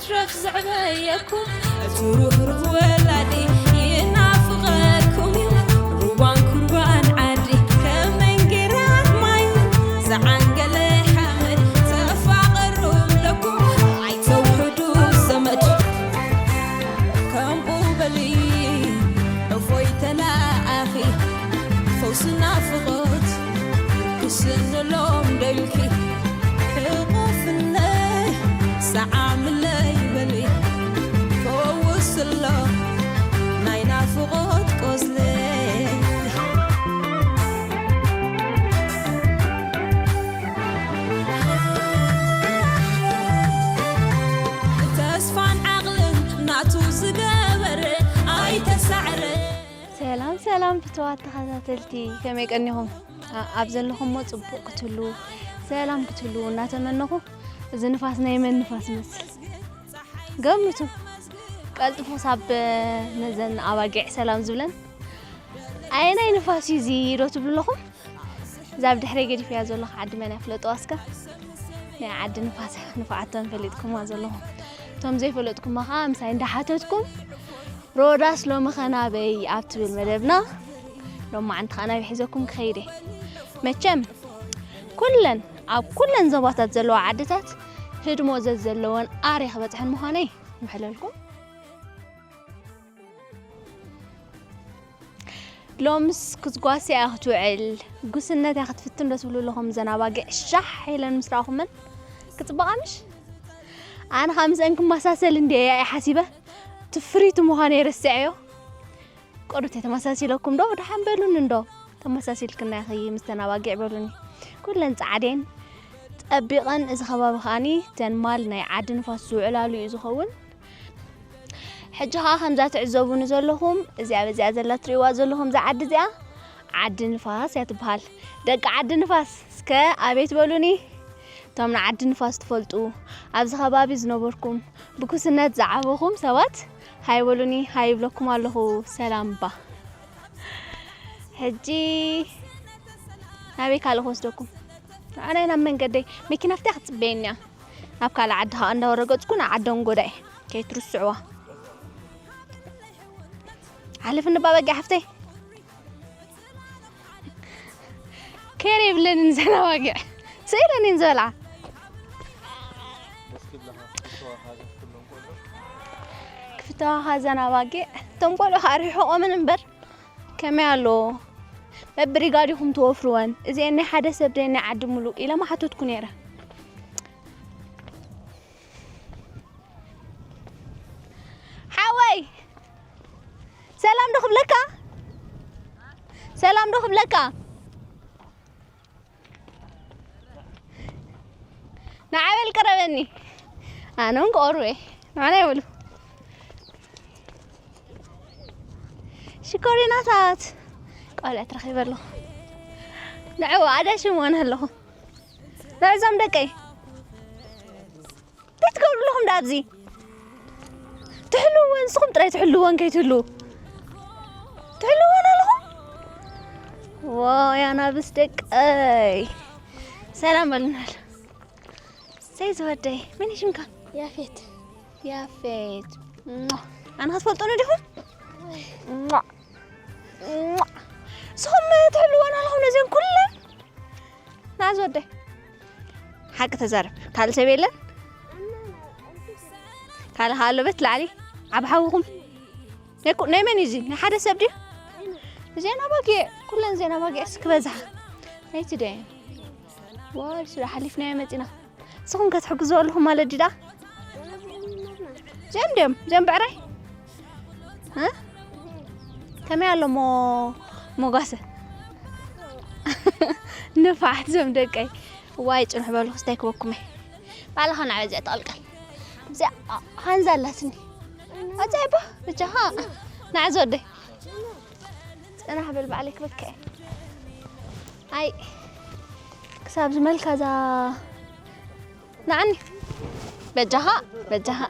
ትረፍ ዘዕበየኩም እቲ ሩህሩህ ወላዲ ይናፍቐኩም እዩ። ሩባን ኩርባን ዓዲ ከም መንጌራን ማይ ዝዓንገለ ሓመድ ተፋቐሩ እብለኩም ኣይተውሕዱ ዘመድ። ከምኡ በሊ እፎይ ተላኣኺ ፈውሲ ናፍቖት ክስንሎም ደልኪ ሕቑፍለይ ሰዓምለይ በሊ ፈውስሎ ናይ ናፍቖት ቆስለይ። ተስፋን ዓቕልን ናቱ ዝገበረ ኣይተሳዕረ። ሰላም ሰላም ፍትዋት ተኸታተልቲ፣ ከመይ ቀኒኹም? ኣ- ኣብ ዘለኹሞ ጽቡቕ ክትህልዉ፣ ሰላም ክትህልዉ እናተመነኹ፣ እዚ ንፋስ ናይ መን ንፋስ ይመስል? ገምቱ። ቀልጥፉ ሳብ ነዘን ኣባጊዕ ሰላም ዝብለን ኣየናይ ንፋስ እዩ እዚ ዶ ትብሉ ኣለኹም? እዛ ኣብ ድሕረይ ገዲፈያ ዘለኹ ዓዲ መን እያ? ፍለጥዋ እስከ። ናይ ዓዲ ንፋስ ንፉዓቶም ፈሊጥኩማ ዘለኹም። እቶም ዘይፈለጥኩማ ኸዓ ምሳይ እንዳሓተትኩም፣ ሮዳስ ሎሚ ኸ ናበይ ኣብ ትብል መደብና፣ ሎማዓንቲ ኸዓ ናበይ ሒዘኩም ክኸይድ እየ። መቸም ኩለን፣ ኣብ ኩለን ዞባታት ዘለዋ ዓድታት ህድሞ ዘዘለወን ኣርየ ክበፅሐን ምዃነይ ምሕለልኩም። ሎምስ ክትጓሰ እያ ክትውዕል፣ ጉስነት እያ ክትፍትን ዶ ትብሉ ኣለኹም? እዘን ኣባጊዕ ሻሕ ኢለን ምስ ረኣኹመን ክጽበቓ ምሽ? ኣነ ኸኣ ምስአን ክመሳሰል እንድየ እየ ሓሲበ፣ ትፍሪቱ ምዃነይ ረሲዐዮ። ቁሩብ ተተመሳሲለኩም ዶ? ደሓን በሉኒ እንዶ። ተመሳሲልክና ኢኺ ምስተን ኣባጊዕ በሉኒ። ኩለን ጻዕዴን ጸቢቐን፣ እዚ ከባቢ ከኣኒ ተን ማል ናይ ዓዲ ንፋስ ዝውዕላሉ እዩ ዝኸውን። ሕጂ ኸኣ ከምዛ ትዕዘቡኒ ዘለኹም፣ እዚኣ በዚኣ ዘላ ትርእይዋ ዘለኹም እዛ ዓዲ እዚኣ ዓዲ ንፋስ እያ ትበሃል። ደቂ ዓዲ ንፋስ እስከ ኣቤት በሉኒ። እቶም ንዓዲ ንፋስ ትፈልጡ፣ ኣብዚ ከባቢ ዝነበርኩም፣ ብኩስነት ዝዓበኹም ሰባት ሃይ በሉኒ፣ ሃይ ይብለኩም ኣለኹ። ሰላም እባ። ሕጂ ናበይ ካልእ ክወስደኩም? ንዓናይ ናብ መንገደይ መኪና ፍትያ ክትጽበየኒ እያ። ናብ ካልእ ዓዲ ኸኣ እንዳወረገጽኩ ንዓዶም ጎዳኢ ከይትርስዕዋ። ሓልፍኒ እባ በጊዕ ሓፍተይ። ኬር የብለንን ዘን ኣባጊዕ። ስኢለን እየን ዝበልዓ። ክፍተዋኻ ዘን ኣባጊዕ። እቶም ቆልዑ ኸኣ ርሒቖምን እምበር ከመይ ኣሎ? በብሪጋ ዲኹም ትወፍርወን? እዚኤን ናይ ሓደ ሰብ ደየን ናይ ዓዲ ሙሉእ? ኢለ ምሓተትኩ ነይረ። ሓወይ፣ ሰላም ዶ ክብለካ? ሰላም ዶ ክብለካ? ንዓይ በል ቅረበኒ። ኣነ እውን ክቐርብ እየ። ንዓና ይበሉ። ሽኮሪናታት። ቆልዑት ረኺበ ኣለኹ። ንዑ ኣዳሽም ሆነ ኣለኹ። ንዕዞም ደቀይ። እንታይ ትገብሩ ኣለኹም ደኣ ኣብዚ? ትሕልውወን፣ ንስኹም ጥራይ ትሕልውወን ከይትህልዉ። ትሕልውወን ኣለኹም? ዋይ ኣናብስ ደቀይ። ሰላም በሉናል። ሰይ ዝወደይ፣ መን እዩ ሽምካ? ያፌት። ያፌት። ሟ። ኣነ ክትፈልጡኒ ዲኹም? ሟ። ሟ። ንስኹም ትሕልወን ኣለኹም ነዘን ኩለን? ና ዝወደይ። ሓቂ ተዛረብ። ካልእ ሰብ የለን? ካልእ ከ ኣሎ በት ላዕሊ? ዓብ ሓውኹም? ናይ ኩ-፣ ናይ መን እዩ እዚ? ናይ ሓደ ሰብ ድዩ? እዚኤን ኣባጊዕ፣ ኩለን እዚኤን ኣባጊዕ እስኪ በዝሓ። ናይቲ ዶ እየን? ዋይ፣ ስለ ሓሊፍናዮ መጺና። ንስኹም ከ ትሕግዙ ኣለኹም ማለት ድዩ ደኣ? እዚኦም ድዮም? እዚኦም ብዕራይ? እ? ከመይ ኣሎ ሞ-፣ ሞጋሰ? ንፋዓት እዞም ደቀይ። ዋይ፣ ጽንሑ በሉ፣ ክስታይ ክበኩም እየ። ባዕልኻ ንዓ እዚኣ ተቐልቀል። እዚኣ ሃንዛ ኣላትኒ። ኣጻይ እባ፣ ብጃኻ። ንዓ ዝወደይ። ጽናሕ በል፣ ባዕለይ ክበካ እየ። ኣይ፣ ክሳብ ዝመልካ እዛ ንዓኒ። በጃኻ፣ በጃኻ።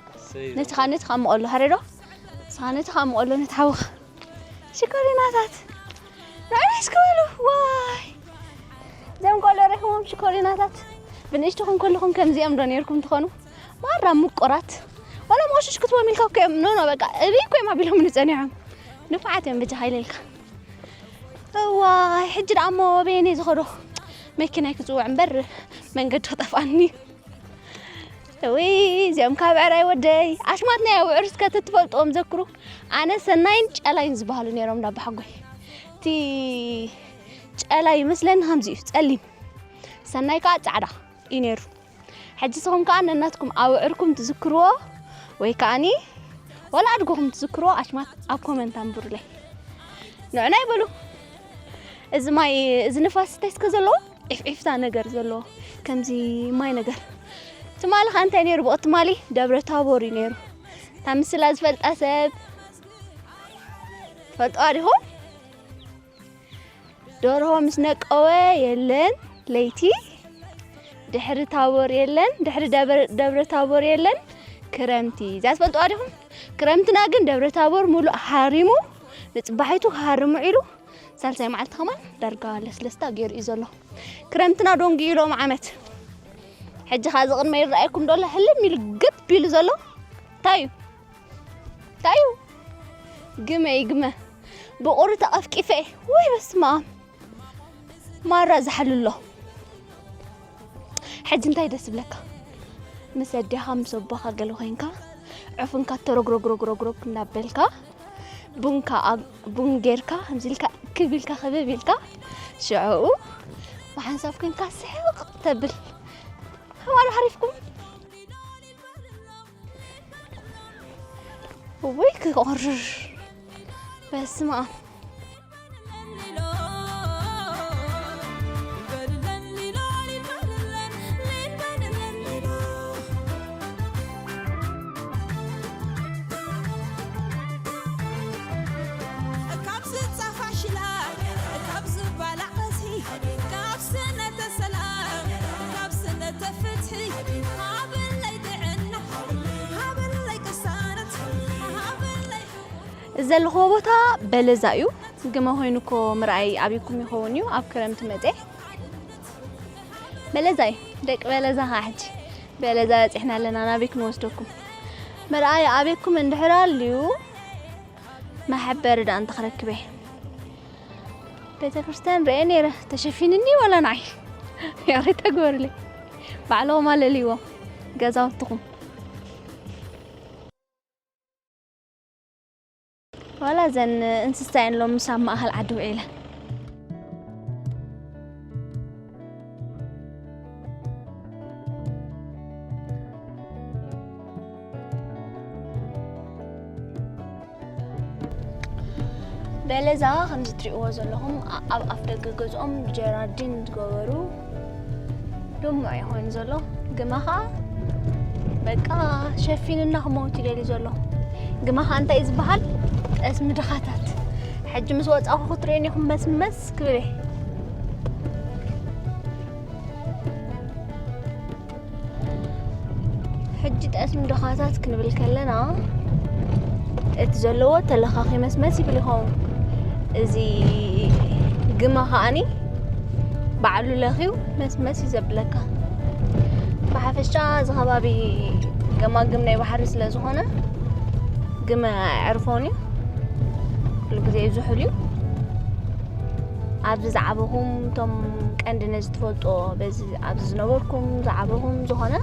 ነቲ ኻ-፣ ነቲ ኻኣ ምቐሎ፣ ሃረ ዶ? ንስኻ ነቲ ኻኣ ምቐሎ፣ ነቲ ሓውኻ። ሽኮሪናታት። ንዓኒ እስኪ በሉ፣ ዋይ። እዞም ቆልዑ ረኺቦም ሽኮሪናታት። ብንእሽቶኹም ከለኹም ከምዚኦም ዶ ነይርኩም ትኾኑ? ማራ ምቁራት። ሽሽ ክትቦም ኢልካ እኮ እዮም። ኖ፣ ኖ፣ በቃ እብይ እኮ እዮም ኣቢሎም ንጸኒሖም። ንፉዓት እዮም በጃኻ ኢለ ኢልካ። እዋይ፣ ሕጂ ደኣ እሞ በየነይ ዝኸዶ? መኪናይ ክጽውዕ እምበር መንገዲ ክጠፍኣኒ። እውይ፣ እዚኦም ካብ ዕራይ ወደይ። ኣሽማት ናይ ኣውዕር እስከ ተትፈልጥዎም ዘክሩ። ኣነ ሰናይን ጨላይን ዝበሃሉ ነይሮም እንዳባሓጎይ። እቲ ጨላይ ይመስለኒ ከምዚ እዩ፣ ጸሊም። ሰናይ ከዓ ጻዕዳ እዩ ነይሩ። ሕጂ ንስኹም ከዓ ነናትኩም ኣውዕርኩም ትዝክርዎ ወይ ከዓኒ ወላ ኣድጎኹም ትዝክርዎ ኣሽማት ኣብ ኮመንት ኣንብሩለይ። ንዑና ይበሉ። እዚ ማይ፣ እዚ ንፋስ እንታይ እስከ ዘለዎ? ዒፍዒፍታ ነገር ዘለዎ፣ ከምዚ ማይ ነገር። ትማሊ ከ እንታይ ነይሩ? ብቕትማሊ ደብረ ታቦር እዩ ነይሩ። እታ ምስላ ዝፈልጣ ሰብ ትፈልጥዋ ዲኹም? ደርሆ ምስ ነቀወ የለን ለይቲ፣ ድሕሪ ታቦር የለን፣ ድሕሪ ደብረ፣ ደብረ ታቦር የለን ክረምቲ። እዚኣ ትፈልጥዋ ዲኹም? ክረምትና ግን ደብረ ታቦር ሙሉእ ሃሪሙ፣ ንጽባሒቱ ክሃርም ውዒሉ፣ ሳልሳይ መዓልቲ ከማን ዳርጋ ለስለስታ ገይሩ እዩ ዘሎ። ክረምትና ደንጉዩ ሎም ዓመት። ሕጂ ኸኣ እዚ ቅድመ ይረኣየኩም ዶ ኣሎ? ሕልም ኢሉ ግብ ኢሉ ዘሎ እንታይ እዩ? እንታይ እዩ? ግመ እዩ፣ ግመ። ብቑሪ ተቐፍቂፈ። ወይ በስመ ኣብ። ማራ ዝሓሉ ኣሎ። ሕጂ እንታይ ደስ ይብለካ? ምስ ኣዴኻ ምስ ኣቦኻ ገለ ኮይንካ፣ ዕፉንካ ተረግረግረግረግረግ እናበልካ፣ ቡንካ ኣብ-፣ ቡን ጌርካ፣ ከምዚ ኢልካ ክብ ኢልካ ክብብ ኢልካ፣ ሽዕኡ ብሓንሳብ ኮይንካ ስሕቕ ተብል። ከማን ሓሪፍኩም። እውይ ክቆርር። በስመ ኣብ። ካብ ዝጻፋ ሽላ፣ ካብ ዝባላዕ ቀሲ፣ ካብ ስነተ ሰላም፣ ካብ ስነተ ፍትሒ፣ ሃበለይ ጥዕና፣ ሃበለይ ቅሳነት፣ ሃበለይ ዘለኹዎ ቦታ በለዛ እዩ። ግመ ኮይኑ እኮ ምርኣይ ኣብይኩም ይኸውን እዩ፣ ኣብ ክረምቲ መጼ። በለዛይ፣ ደቂ በለዛ ኸዓ ሕጂ በለዛ በጺሕና ኣለና፣ ናበይ ክንወስደኩም? ምርኣይ ኣበይኩም እንድሕር ኣልዩ፣ መሐበሪ ደኣ እንተ ክረክበ። ቤተ ክርስቲያን ርእየ ነይረ፣ ተሸፊንኒ ወላ ንዓይ? ይቕሬታ ግበሩለይ። ባዕልኹም ኣለልይዎ ገዛውትኹም። ዋላ እዘን እንስሳ እየን ሎምስ ኣብ ማእኸል ዓዲ ውዒለን። በለዛ ከምዚ ትሪእዎ ዘለኹም ኣ-፣ ኣብ ኣፍ ደገ ገዝኦም ብጀራዲን ዝገበሩ ልሙዕ እዩ ኮይኑ ዘሎ። ግመ ኸዓ በቃ ሸፊኑና ክመውት ይደልዩ ዘሎ። ግመ ኸዓ እንታይ እዩ ዝበሃል? ጠስሚ ድኻታት። ሕጂ ምስ ወጻኹ ክትርእዩኒ ኢኹም መስመስ ክብል እየ። ሕጂ ጠስሚ ድኻታት ክንብል ከለና፣ እቲ ዘለዎ ተለኻኺ መስመስ ይብል ይኸውን። እዚ ግመ ከኣኒ ባዕሉ ለኺዩ መስመስ እዩ ዘብለካ። ብሓፈሻ እዚ ከባቢ ገማግም ናይ ባሕሪ ስለ ዝኾነ፣ ግመ ኣየዕርፎን እዩ። ኩሉ ግዜ እዩ ዝሑል እዩ። ኣብዚ ዝዓበኹም፣ እቶም ቀንዲ ነዚ ትፈልጦ፣ በዚ ኣብዚ ዝነበርኩም ዝዓበኹም ዝኾነ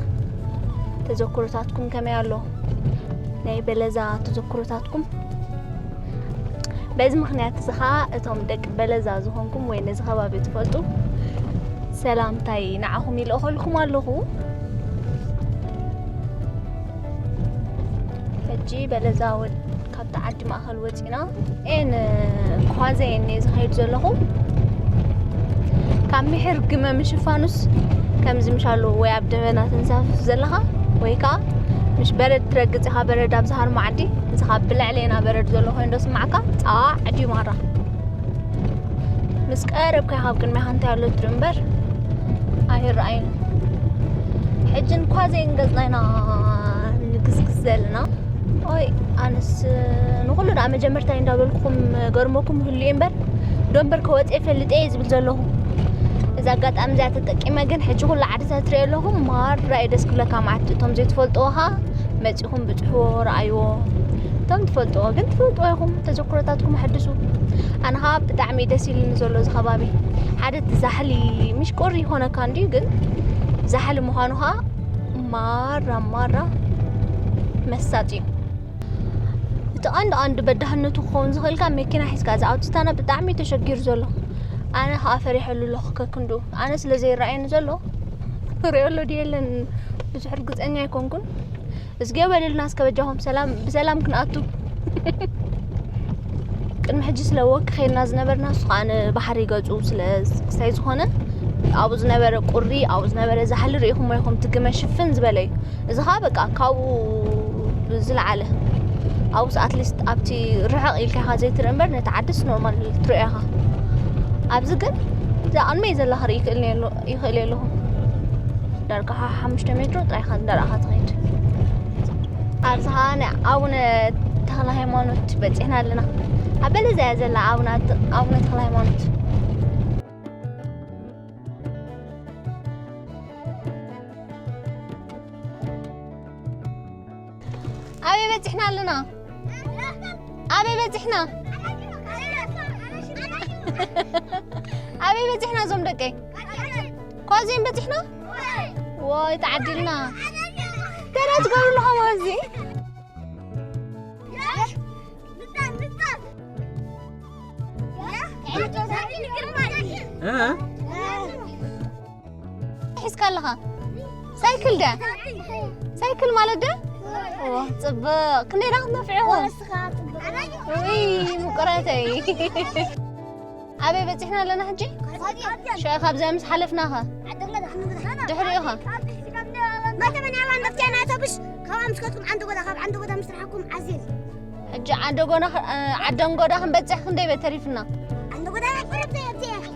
ተዘክሮታትኩም ከመይ ኣሎ? ናይ በለዛ ተዘክሮታትኩም? በዚ ምኽንያት እዚ ኸኣ እቶም ደቂ በለዛ ዝኾንኩም ወይ ነዚ ከባቢ ትፈልጡ ሰላምታይ ንዓኹም ይልእኸልኩም ኣለኹ። ሕጂ በለዛ ወ-፣ ካብቲ ዓዲ ማእኸል ወፂና ኤን ኳዘ እየ ዝኸይድ ዘለኹ። ካብ ምሒር ግመ ምሽፋኑስ ከምዚ ምሻሉ ወይ ኣብ ደበና ተንሳፍፍ ዘለኻ ወይ ከዓ ምሽ በረድ ትረግጽ ኢኻ፣ በረድ ኣብ ዝሃርሞ ዓዲ፣ እዚ ካብ ብልዕሌና በረድ ዘሎ ኮይኑ ዶ ስማዕካ? ጻዕ ድዩ ማራ? ምስ ቀረብካ ካብ ቅድሚኻ እንታይ ኣሎ ትርኢ እምበር ኣይረኣይን። ሕጂ እንኳ ዘይንገጽና ኢና ንግስግስ ዘለና። ኦይ፣ ኣነስ ንኹሉ ደኣ መጀመርታ እንዳበልኩኹም ገርመኩም ህልዩ እምበር፣ ዶምበር ከወጽእ ፈልጥ እየ ዝብል ዘለኹ። እዚ ኣጋጣሚ እዚኣ ተጠቂመ ግን ሕጂ ኩሉ ዓድታት ትሪኦ ኣለኹ፣ ማራ እዩ ደስ ክብለካ። ማለት እቶም ዘይትፈልጥዎ ኸኣ መጺኹም ብጽሕዎ፣ ረኣይዎ። እቶም ትፈልጥዎ ግን ትፈልጥዎ ኢኹም፣ ተዘክሮታትኩም ኣሐድሱ። ኣነ ኸኣ ብጣዕሚ ደስ ኢሉኒ ዘሎ እዚ ከባቢ። ሓደ እቲ ዛሕሊ ምሽ ቁሪ ይኾነካ እንድዩ፣ ግን ዛሕሊ ምዃኑ ኸኣ ማራ ማራ መሳጢ እዩ። እቲ ቀንዲ ቀንዲ በዳህነቱ ክኸውን ዝኽእል ካብ መኪና ሒዝካ ዝኣውትታና ብጣዕሚ ተሸጊሩ ዘሎ። ኣነ ኸኣ ፈሪሐሉ ኣለኹ ከክንዱ። ኣነ ስለ ዘይረኣየኒ ዘሎ ክሪኦ ኣሎ ድዩ የለን ብዙሕ ርግጸኛ ኣይኮንኩን። እዝጊ በልልና እስከ በጃኹም ሰላም ብሰላም ክንኣቱ። ቅድሚ ሕጂ ስለ ወክ ኸይድና ዝነበርና እሱ ኸኣ ንባሕሪ ገጹ ስለ ክስታይ ዝኾነ ኣብኡ ዝነበረ ቁሪ ኣብኡ ዝነበረ ዛሕሊ ርኢኹሞ ኢኹም ትግመ ሽፍን ዝበለ እዩ። እዚ ኸኣ በቃ ካብኡ ብዝለዓለ ኣብኡስ ኣትሊስት ኣብቲ ርሕቕ ኢልካ ኢኻ ዘይትርኢ እምበር ነቲ ዓድስ ኖርማል ትሪኦ ኢኻ። ኣብዚ ግን እዛ ቅድመይ ዘላ ክርኢ ይኽእል እየ ኣለኹ። ዳርጋ ሓሙሽተ ሜትሮ ጥራይ ኢኻ እንዳረኣኻ ትኸይድ። ኣብዚ ኸኣ ናይ ኣቡነ ተኽለ ሃይማኖት በጺሕና ኣለና። ኣብ በለዛ እያ ዘላ ኣቡነ ኣት-፣ ኣቡነ ተኽለ ሃይማኖት። ኣበይ በጺሕና ኣለና? ኣበይ በጺሕና? ኣበይ በጺሕና እዞም ደቀይ? ኳዚን በጺሕና? ወይ ተዓዲልና። ገለ ትገብሩ ኣለኹም ኣብዚ? እ? ሒዝካ ኣለኻ? ሳይክል ድያ? ሳይክል ማለት ድያ? ኦ፣ ጽብቕ። ክንደይ ደኣ ክትነፍዑ ኢኹም? ውይ፣ ምቁራተይ። ኣበይ በጺሕና ኣለና ሕጂ? ሽዑ ካብዚኣ ምስ ሓለፍናኸ? ድሕሪኡኸ? ሕጂ ዓንደጎዳ፣ ዓንደንጎዳ ክንበጽሕ ክንደይ ቤት ተሪፍና?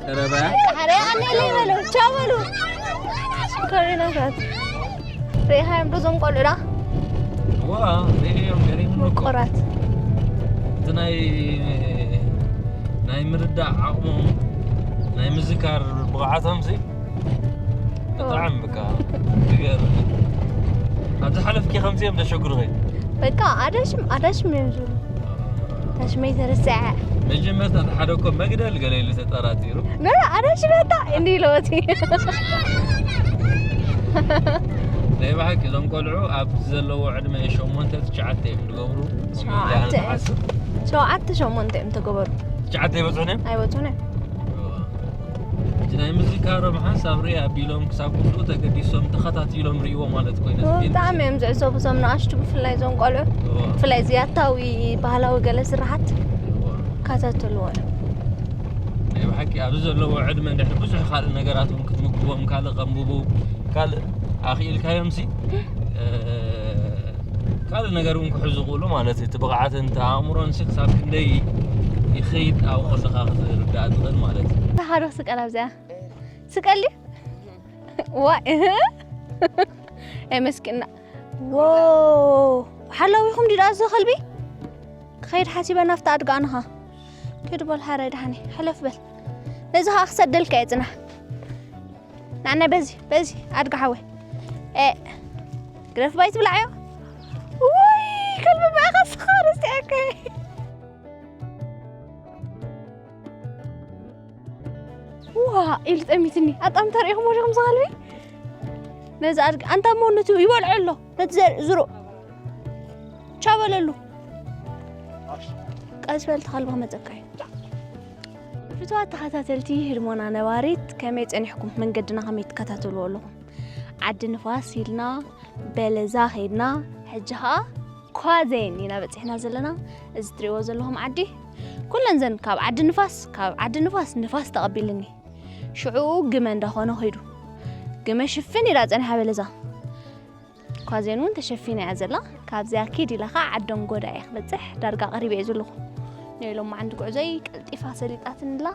ቀረባ። ቃሕረ ኣነ ለይ በሉ፣ ቻው በሉ። ሽኮሪናታት። ርኢኻዮም ዶ እዞም ቆልዑ ዳ? ዋ፣ ርኢኻዮም፣ ገሪሙኒ እኮ። ምቁራት። እቲ ናይ፣ ናይ ምርዳእ ዓቕሞም፣ ናይ ምዝካር ብቕዓቶምሲ ብጣዕሚ በቃ ዝገርም። ኣብ ዝሓለፍኪ ከምዚ እዮም ዘሸግሩኺ? በቃ ኣዳሽም፣ ኣዳሽም እዮም ዝብሉ። ታሽመይ ተረስዐ። መጀመርታ እቲ ሓደ እኮ መግደል ገለ ኢሉ ተጠራጢሩ። ኖ፣ ኖ፣ ኣዳሽም በታ እንዲ ኢለወቲ። ናይ ብሓቂ እዞም ቆልዑ ኣብ ዘለዎ ዕድመ ሸሞንተ ትሽዓተ እዮም ዝገብሩ። ሸውዓተ። ዝሓስብ። ሸውዓተ ሸሞንተ እዮም ተገበሩ። ትሽዓተ ይበጽሑን እዮም? ኣይበጽሑን እዮም። እቲ ናይ ምዝካሮም ሓንሳብ ርእ ኣቢሎም ክሳብ ውድኡ ተገዲሶም ተኸታቲሎም ርእይዎ ማለት ኮይኑ። ኦ፣ ብጣዕሚ እዮም ዝዕዘቡ እዞም ንኣሽቱ፣ ብፍላይ እዞም ቆልዑ፣ እዎ። ብፍላይ እዚ ያታዊ ባህላዊ ገለ ስራሓት እዎ። ይከታተልዎ እዮም። ናይ ብሓቂ ኣብዚ ዘለዎ ዕድመ እንድሕር ብዙሕ ካልእ ነገራት እውን ክትምግቦም፣ ካልእ ከንብቡ፣ ካልእ ኣኽኢልካዮምሲ፣ እ፣ ካልእ ነገር እውን ክሕዙ ይኽእሉ ማለት እዩ። እቲ ብቕዓትን እቲ ኣእምሮንሲ ክሳብ ክንደይ ይኸይድ ኣብኡ ከለኻ ክትርዳእ ትኽእል ማለት እዩ። ሓደ ክስቀል ኣብዚኣ። ስቀል ድዩ? ዋይ፣ እህ። ኣይ መስኪና። ዎ፣ ሓላዊኹም ድዩ ደኣ እዚ ከልቢ? ክኸይድ ሓሲበ ናብቲ ኣድጋ ኣንኻ። ኪድ በል ሓራይ ደሓኒ፣ ሕለፍ በል። ነዚ ኸኣ ክሰደልካ እየ ጽናሕ። ናዕና በዚ፣ በዚ፣ ኣድጋ ሓወይ። ኤ፣ ግደፍ ባይ ትብላዓዮ። ውይ፣ ከልቢ በኣኻ ስኻ ረሲዐካ። ዋ፣ ኢሉ ጠሚትኒ። ኣጣም ተሪኢኹሞ ዲኹም ዝኸልቢ? ነዚ ኣድጊ፣ ኣንታ እሞ ነቲ ይበልዖ ኣሎ። ነቲ ዘ-፣ ዝሮ-፣ ቻው በለሉ። ቀስ በል፣ ተኸልቢ ክመጸካ እዩ። ፍቱዋት ተኸታተልቲ ህድሞና ነባሪት፣ ከመይ ጸኒሕኩም? መንገድና ከመይ ትከታተልዎ ኣለኹም? ዓዲ ንፋስ ኢልና፣ በለዛ ኸይድና፣ ሕጂ ኸኣ ኳዜን ኢና በጺሕና ዘለና። እዚ ትርእይዎ ዘለኹም ዓዲ፣ ኩለን ዘን ካብ ዓዲ ንፋስ፣ ካብ ዓዲ ንፋስ፣ ንፋስ ተቐቢልኒ። ሽዑ ግመ እንዳኾነ ኸይዱ። ግመ ሽፍን ኢላ ጸኒሓ በለዛ። ኳዜን እውን ተሸፊና እያ ዘላ። ካብዚኣ ኪድ ኢለ ኸዓ ዓደንጎዳ እየ ክበጽሕ፣ ዳርጋ ቀሪበ እየ ዘለኹ። ናይ ሎማዓንቲ ጉዕዞይ ቀልጢፋ ሰሊጣትኒ ኣላ።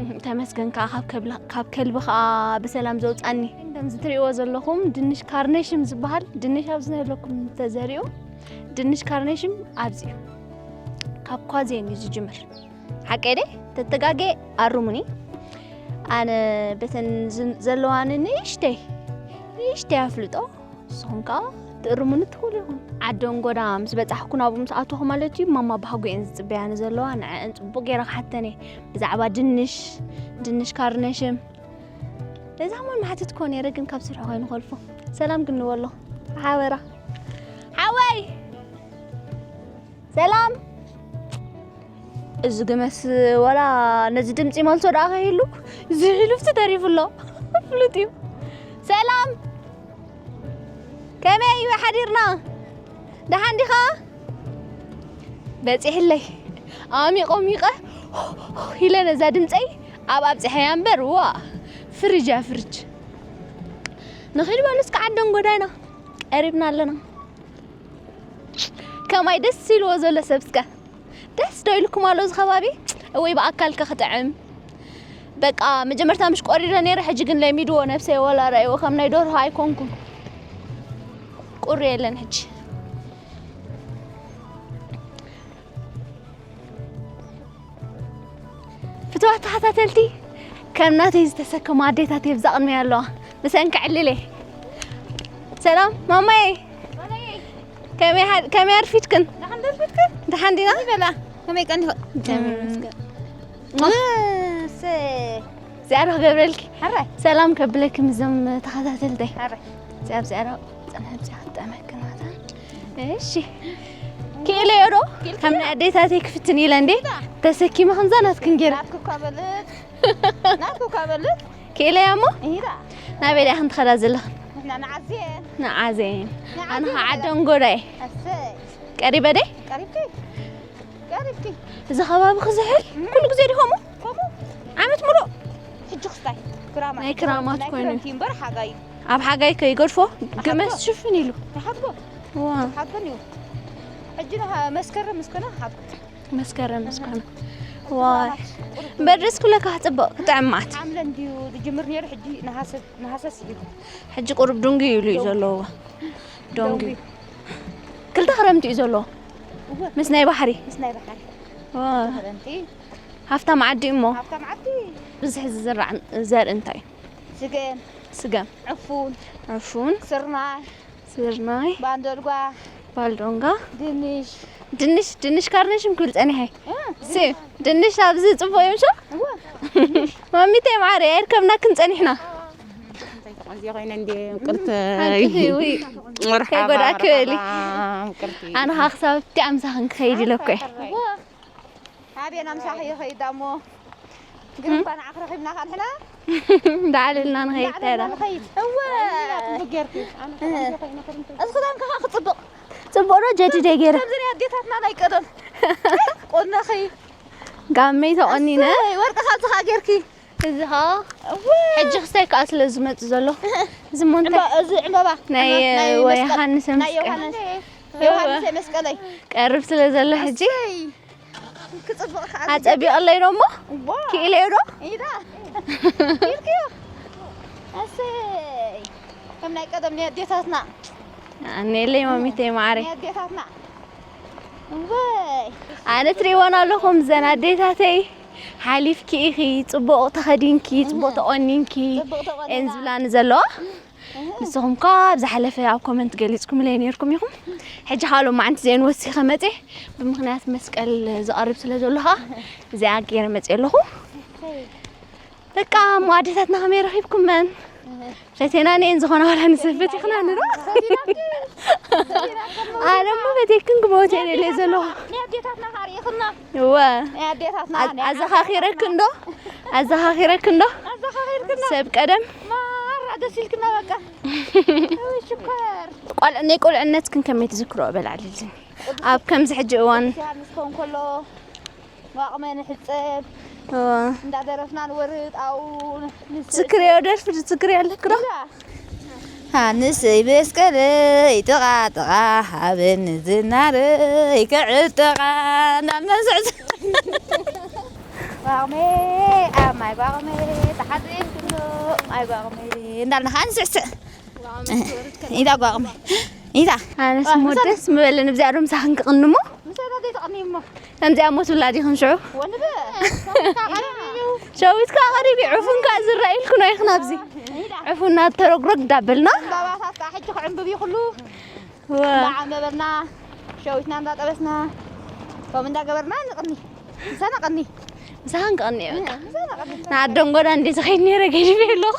እህ፣ ተመስገን ከኣ ካብ ከብላ-፣ ካብ ከልቢ ከኣ ብሰላም ዘውጻኒ። ከምዚ ትርእይዎ ዘለኹም ድንሽ ካርኔሽም ዝበሃል ድንሽ ኣብዚ ዘለኩም ተዘሪኡ፣ ድንሽ ካርኔሽም ኣብዚ እዩ። ካብ ኳዜን እዩ ዝጅምር። ሓቀይ ደይ? ተተጋጌ ኣሩሙኒ። ኣነ በተን ዝን-፣ ዘለዋኒ ንእሽተይ፣ ንእሽተይ ኣፍልጦ፣ ንስኹም ከኣ ትእርሙኒ ትኽእሉ ኢኹም። ዓደንጎዳ ምስ በጻሕኩ ናብኡ ምስ ኣተኹ ማለት እዩ፣ ማማ ባህጎ እየን ዝጽበያኒ ዘለዋ። ንዐአን ጽቡቕ ገይረ ክሓተን እየ ብዛዕባ ድንሽ፣ ድንሽ ካርነሽም። ነዚ ከማን ምሓተትክዎ ነይረ፣ ግን ካብ ስርሑ ከይንኾልፎ። ሰላም ግን ንበሎ። ሓበራ። ሓወይ! ሰላም! እዚ ግመስ ወላ ነዚ ድምፂ መልሶ ደኣ ከይህሉ፣ እዚ ሕሉፍቲ ተሪፉ ኣሎ። ፍሉጥ እዩ። ሰላም! ከመይ እዩ ሓዲርና? ደሓን ዲኻ? በፂሕለይ። ኣሚቆ ሚቀ ኢለ ነዛ ድምፀይ ኣብ ኣብፅሐያ እምበር፣ ዋ፣ ፍርጅ እያ ፍርጅ። ንኺድ በሉ እስከ ዓደንጎዳይና ቀሪብና ኣለና። ከማይ ደስ ኢልዎ ዘሎ ሰብ እስከ ደስ ዶ ኢልኩም ኣሎ እዚ ከባቢ? እወይ ብኣካል ከ ክጥዕም። በቃ መጀመርታ ምሽ ቆሪረ ነይረ፣ ሕጂ ግን ለሚድዎ ነብሰይ፣ ወላ ረኣይዎ ከም ናይ ደርሆ ኣይኮንኩን። ቁሪ የለን ሕጂ። ፍትዋት ተኸታተልቲ፣ ከም ናተይ ዝተሰከማ ኣዴታት እየ ብዛ ቅድመይ ኣለዋ። ምሰን ክዕልል እየ። ሰላም ማማዬ፣ ከመይ ሓ-፣ ከመይ ኣርፊድክን? ደሓን ደርፊድክን? ደሓን ዲና? ይበላ። ከመይ ቀኒኹ? እም። እሰይ። እግዚኣብሔር ክገብረልኪ። ሕራይ። ሰላም ከብለኪ ምስዞም ተኸታተልተይ። ሕራይ። እግዚኣብሔር ጸንሐ ብዚኣ ክጠመኪ ናታ። እሺ። ክኢለዮ ዶ? ክኢልኪ ከም ዶ? ናይ ኣዴታተይ ክፍትን ኢለ እንዴ? ዳ። ተሰኪመ ከምዛ ናትክን ገይረ። ናትኩ እኳ በልጥ። ናትኩ እኳ በልጥ። ክኢለያ እሞ? ኢዳ። ናበይ ዲኣ ክንትኸዳ ዘለኽን? ንሕና ንዓዜ። ንዓዜ። ንዓዜ ኣነ ኸዓ ንኸዳ። ደንጎዳይ። እሰይ። ቀሪበ ደይ? ቀሪብኪ? ቀሪብኪ? እዚ ከባቢ ክዝሕል? እም። ኩሉ ግዜ ዲኹም? ከምኡ? ዓመት ሙሉእ? ሕጂ ክስታይ? ክራማት። ናይ ክራማት ናይ ኮይኑ። ክረምቲ እምበር ሓጋይ እዩ። ኣብ ሓጋይ ከይገድፎ ግመስ ይሓብቦ። ሽፍን ኢሉ። ይሓብቦ። ዋ። ይሓብን እዩ። ሕጂ ንኻ-፣ መስከረም ምስ ኮነ ክሓብቦ። መስከረም ምስ ኮነ። ዋ። ክራማት ቁሩብ እምበር ደስ ክብለካ ክጽብቕ፣ ክጥዕም መዓት። ሓምለ እንድዩ ዝጅምር ነይሩ፣ ሕጂ ነሃሰ፣ ነሃሰ ስዒቡ። ሕጂ ቁሩብ ዱንጊ ኢሉ እዩ ዶንጊ። ዘለዎ። ዶንጊ። ዶንጊ። ክልተ ክረምቲ እዩ ዘለዎ። እወ። ምስ ናይ ባሕሪ። ምስ ናይ ባሕሪ። ዋ። ክረምቲ። ሃፍታም ዓዲ እሞ። ሃፍታም ዓዲ። ብዝሕ ዝዝራዕ ዘርኢ እንታይ እዩ? ስገም። ስገም። ዕፉን። ዕፉን። ስርናይ። ስርናይ። ባንዶልጓ። ባልዶንጋ። ድንሽ። ድንሽ፣ ድንሽ ካርነሽም ክብል ጸኒሐ። እ፣ ሲ፣ ድንሽ ኣብዚ ጽቡቕ እዮም ሸ? እወ። ማሚተይ ማዕረ፣ ኣይርከብናክን ጸኒሕና። እንታይ ተቐንዝየ ኮይነ እንዴ፣ ምቅርተይ። ሓንቲ ውይ። መርሓባ፣ ከይጎዳእኪ በሊ። መርሓባ፣ ምቅርቲ። ኣነ ኸዓ ክሳብ ኣብቲ ኣምሳኽን ክኸይድ ኢለ እኮ እየ። እወ። ኣቤና ምሳኺ ይኸይድ እሞ። ግን እም? እኳ ንዓኺ ረኺብናኻ ንሕና። እንዳዕለልና ንኸይድ እንዳዕለልና ተራ። ንኸይድ። እወ። ኣይ፣ ኣትብገርኪ። ኣነ እህ። እዚ ክዳንኪ ኸዓ ክጽብቕ። ጽቡቕ ዶ ጀዲደ ገይረ? ከምዚ ናይ ኣዴታትና ናይ ቀደም። ቆነኺ። ጋመይ ተቖኒነ። እሰይ፣ ወርቂ ካብዚ ኸዓ ገይርኪ። እዚ ኸዓ እወ። ሕጂ ክስታይ ከኣ ስለ ዝመጽእ ዘሎ። እዚ እሞ እንታይ? ዕምባ-፣ እዚ ዕምባባ። ናይ ናይ ወይ መስቀል። ዮሃንስ ናይ መስቀል። ዮሃንስ። ዮሃንስ መስቀለይ። ቀርብ ስለ ዘሎ ሕጂ። እሰይ። ክጽብቕ ከኣ ኣጸቢቐለይ ዶ እሞ? ዋ። ክኢለዮ ዶ? ኢዳ። ኢልክዮ። ኣሰይ። ከም ናይ ቀደም ናይ ኣዴታትና። ኣነለይ ማሚተይ ማዕረይ። ናይ ኣዴታትና። እወይ። ኣነ ትሪእወን ኣለኹም ዘን ኣዴታተይ። ሓሊፍኪ ኢኺ፣ ጽቡቕ ተኸዲንኪ፣ ጽቡቕ እህ። ተቖኒንኪ። ጽቡቕ ተቖኒና። እየን ዝብላኒ ዘለዋ። እህ። ንስኹም እኳ ኣብ ዝሓለፈ ኣብ ኮመንት ገሊጽኩምለይ ነይርኩም ኢኹም። ሕጂ ከዓ ሎማዓንቲ እዚአን ወሲኸ መፅየ ብምኽንያት መስቀል ዝቐርብ ስለ ዘሎ ከዓ እዚኣ ገይረ መፅየ ኣለኹ። በቃ እሞ ኣዴታትና ከመይ ረኺብኩመን? እህ። ፈቴና ነየን ዝኾና ዋላ ንሰፈት ይኽና ንዶ? ፈቲናኪ። ፈቲናኪ። ኣነ እሞ ፈቴክን ክመውት እየ ደልየ ዘለኹ። ናይ ኣዴታትና ከዓ ርኢኽና። እወ። ናይ ኣዴታትና፣ ኣዝ-፣ ናይ ኣዘኻኺረክን ዶ? ኣዘኻኺረክን ዶ? ኣዘኻኺርክና። ሰብ ቀደም። ማራ ደስ ኢልክና በቃ። እይ ሽኮር። ቆልዕ-፣ ናይ ቆልዕነትክን ከመይ ትዝክሮ በል ዓልልኝ። ኣብ ከምዚ ሕጂ እዋን። ቅዱስ ዮሃንስ ክኸውን ከሎ፣ ዋቕመ ንሕጸብ፣ እወ። እንዳደረፍና ንወርድ፣ ኣብኡ ንስ-፣ ትዝክርዮ ደርፊ ትዝክርዮ ኣለክ ዶ? ኢላ። ሃንሰይ መስቀለይ ጥቓ ጥቓ ሃበኒ ዝናረይ ክዕጥቓ እንዳመሰስ። ባቕመ ኣብ ማይ ባቕመ ተሓጺብኩሎ ማይ ባቕመ እንዳልና ከዓ ንስዕስዕ። ኢዳ ጓቕመ ኢዳ። ኣነስ ዋ፣ ሞ ምሳሌ። ደስ ምበለኒ ብዚኣ ዶ ምሳኽን ክቕንሞ? ምሳሌ ዘይትቕኒ እሞ። ከምዚኣ ሞት ውላድ ኢኽን ሽዑ? ወንበ። ሸዊት ከኣ ቀሪብ እዩ። ዕፉን ከኣ ዝረኣይ ኢልኩን ኣይኽን ኣብዚ። ዕፉን ናብ ተረግረግ ዳበልና። ዕምባባታት ከኣ ሕጂ ዕንብብ ይኹሉ። ዋ። እንዳዓንበበልና፣ ሸዊትና እንዳጠበስና፣ ከምኡ እንዳገበርና ንቕኒ። ምሳና ቀኒ። ምሳኻን ክቐኒ እየ በቃ። ምሳና ቀኒ። ንዓደንጎዳ እንዴ ዝኸይድ ነይረ ገዲፈ ኣለኹ።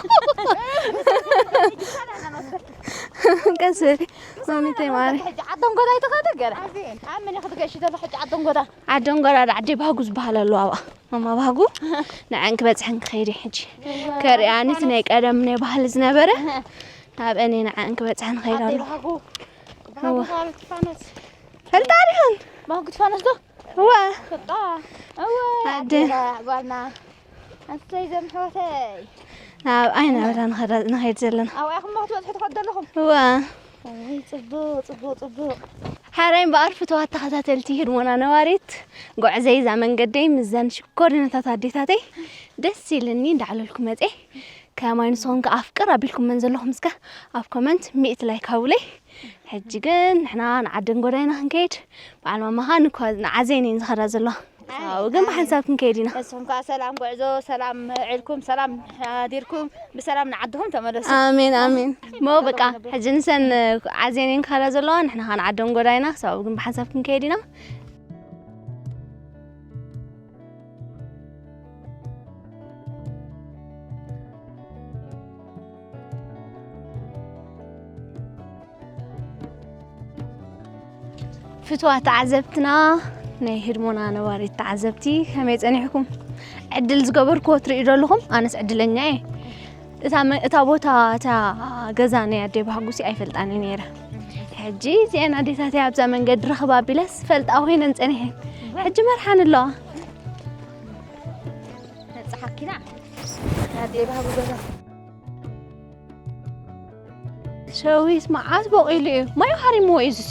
ቀስ በሊ። ማሚተይ ማሪ። ሕጂ ዓደንጎዳ ኣይተኸደ ገረ። ኣብ መን ኢኺ ትገሺ ዘሎ ሕጂ ዓደንጎዳ? ዓደንጎዳ ዓዲ ባህጉ ዝበሃል ኣሎ ኣብኣ። ማማ ባህጉ ንዐን ክበጽሐን ክኸይድ እየ ሕጂ። ከርእያኒ እቲ ናይ ቀደም ናይ ባህሊ ዝነበረ። ኣብአን እየ ንዓን ክበጽሐን ኸይድ ኣደይ ኣለኹ። ባህጉ፣ ባህጉ እዋ። ጓል እስጢፋኖስ። ፈልጣ ዲኹን? ባህጉ እስጢፋኖስ ዶ? እዋ። ፈልጣ። እዋ፣ ኣደ። ኣዴና ጓልና። ኣሰይ ዘምሕወተይ። ናብ ኣይ ናብራ ንኸዳ-፣ ንኸይድ ዘለና። ኣብ ኣኹም ክትበጽሑ ትኸዱ ኣለኹም? እዋ። ኣይ፣ ጽቡቕ፣ ጽቡቕ፣ ጽቡቕ። ሓራይ እምበኣር ፍትዋት ተኸታተልቲ ህድሞና ነባሪት፣ ጉዕዘይ እዛ መንገደይ ምስዘን ሽኮሪናታት ኣዴታተይ ደስ ኢልኒ እንዳዕለልኩ መጼ። ከማይ ንስኹም ከ ኣፍቅር ኣቢልኩመን ዘለኹም እስከ ኣብ ኮመንት ሚእቲ ላይክ ሃቡለይ። ሕጂ ግን ንሕና ንዓደን ጎዳይና ክንከይድ፣ በዓል ማማ ኸኣ ንኳ-፣ ንዓዜን እየን ዝኸዳ ዘለዋ። ኣብኡ ግን ብሓንሳብ ክንከይድ ኢና። ንስኹም ከኣ ሰላም ጉዕዞ፣ ሰላም ዕልኩም፣ ሰላም ሓዲርኩም፣ ብሰላም ንዓድኹም ተመለሱ። ኣሜን፣ ኣሜን። እሞ በቃ፣ ሕጂ ንሰን ዓዜን እየን ክኸዳ ዘለዋ፣ ንሕና ኸኣ ንዓደን ጎዳይና፣ ክሳብ ኣብኡ ግን ብሓንሳብ ክንከይድ ኢና። ፍትዋት ተዓዘብትና፣ ናይ ህድሞና ነባሪት ተዓዘብቲ፣ ከመይ ጸኒሕኩም? ዕድል ዝገበርክዎ ትርእዩ ዶ ኣለኹም? ኣነስ ዕድለኛ እየ። እታ መ-፣ እታ ቦታ፣ እታ ገዛ ናይ ኣደይ ባህጉሲ ኣይፈልጣን እየ ነይረ። ሕጂ እዚአን ኣዴታተይ ኣብዛ መንገዲ ረኽባ ኣቢለስ ፈልጣ ኮይነን ጸኒሐን። ሕጂ መርሓን ኣለዋ። ነጻ ሓኪና። ኣደይ ባህጉ ገዛ። ሸዊት መዓት በቂሉ እዩ። ማይ ሃሪምዎ እዩ እዙሲ።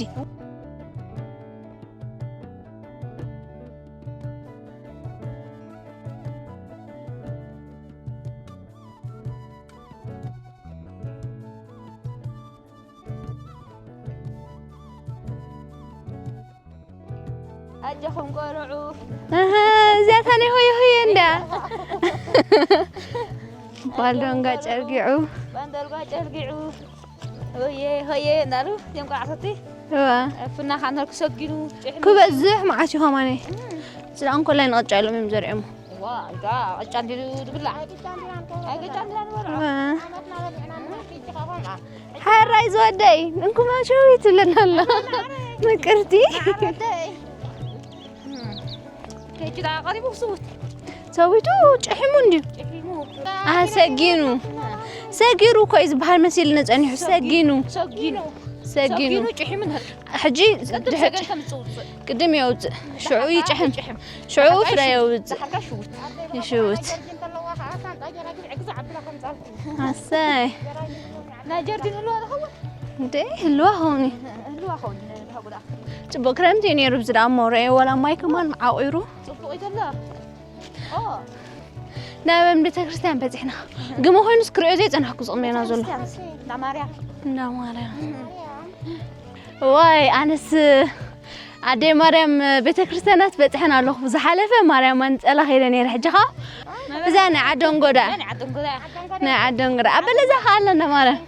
ኣጆኹም ቆልዑ። ኣሃ፣ እዚኣታ ናይ ሆየ ሆየ እንዳ። ባልዶንጋ ጨርጊዑ። ባንደልጓ ጨርጊዑ። ሆየ ሆየ እንዳሉ እዮም ቆልዓቶቲ። እዋ። ፉና ካንተር ክሰጊኑ፣ ጭሕሚ ክበዝሕ መዓት እዩ ከማኒ። እም። ስለ እንኮላይ ንቕጫ ኢሎም እዮም ዘሪኦሞ። ዋ፣ እዛ ቅጫ እንዲሉ ዝብላዕ። ኣይ፣ ቅጫ እንዲና ንበልዖ። ዋ። ዓመትና በሊዕና ንብላ፣ ሕጂ ኸኣ ከምኣ። ሓራይ ዝወደይ፣ እንኩማ ሸዊት ይብለና ኣሎ። ምቅርቲ። ከይችላ ቀሪቡ ክስውት። ሰዊቱ ጭሒሙ እንድዩ። ጭሒሙ። ኣሰጊኑ። ሰጊሩ እኮ እዩ ዝበሃል መሲልኒ ጸኒሑ። ሰጊኑ። ሰጊኑ። ሰጊኑ። ሰጊኑ ጭሒሙ ንህር። ሕጂ ቅድም ድሕር ሰገን ከም ዝጽውጽእ። ቅድም የውጽእ። ሽዑ ይጭሕም። ይጭሕም። ሽዑ ፍረ የውጽእ። ዝሓርካ ሽውት። ይሽውት። ኣሰይ። ናይ ጀርዲን ህልዋ ዝኸውን? እንዴ፣ ህልዋ ኸውን እዩ። ህልዋ ኸውን፣ ህልዋ ጉዳ። ጽቡቕ ክረምቲ እዩ ነይሩ፣ ብዚ ደኣ እሞ ረእየ፣ ወላ ማይ ከማን ዓቑሩ። ጽቡቕ እዩ ዘሎ። ኦ። ናብ ቤተ ክርስቲያን በጺሕና። ግመ ኮይኑስ ክርእዮ ዘይጸናሕኩ ዝቕመና ዘሎ። ቤተ ክርስቲያን፣ እንዳ ማርያም። እንዳ ማርያም። ዋይ፣ ኣነስ ኣደይ ማርያም ቤተክርስትያናት በጽሐን ኣለኹ። ዝሓለፈ ማርያም ኣንጸላ ከይደ ነይረ። ሕጂ ኸኣ እዛ ናይ ዓደንጎዳ። ናይ ዓደንጎዳ። ናይ ዓደንጎዳ። ኣበለ እዛ ኸኣ ኣለና ማርያም።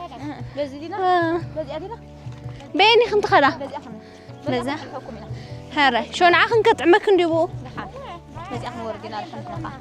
በዚ ዲና? እ። በዚኣ ዲና? በየኒ ክንትኸዳ? በዚኣ ኸም-፣ በዛ? በዛ? ሕረ። ሾንዓ ክንከጥዕመክ እንዲቡ። ደሓን። በዚኣ ክንወርድ ኢና፣ ደሓን ንኻ።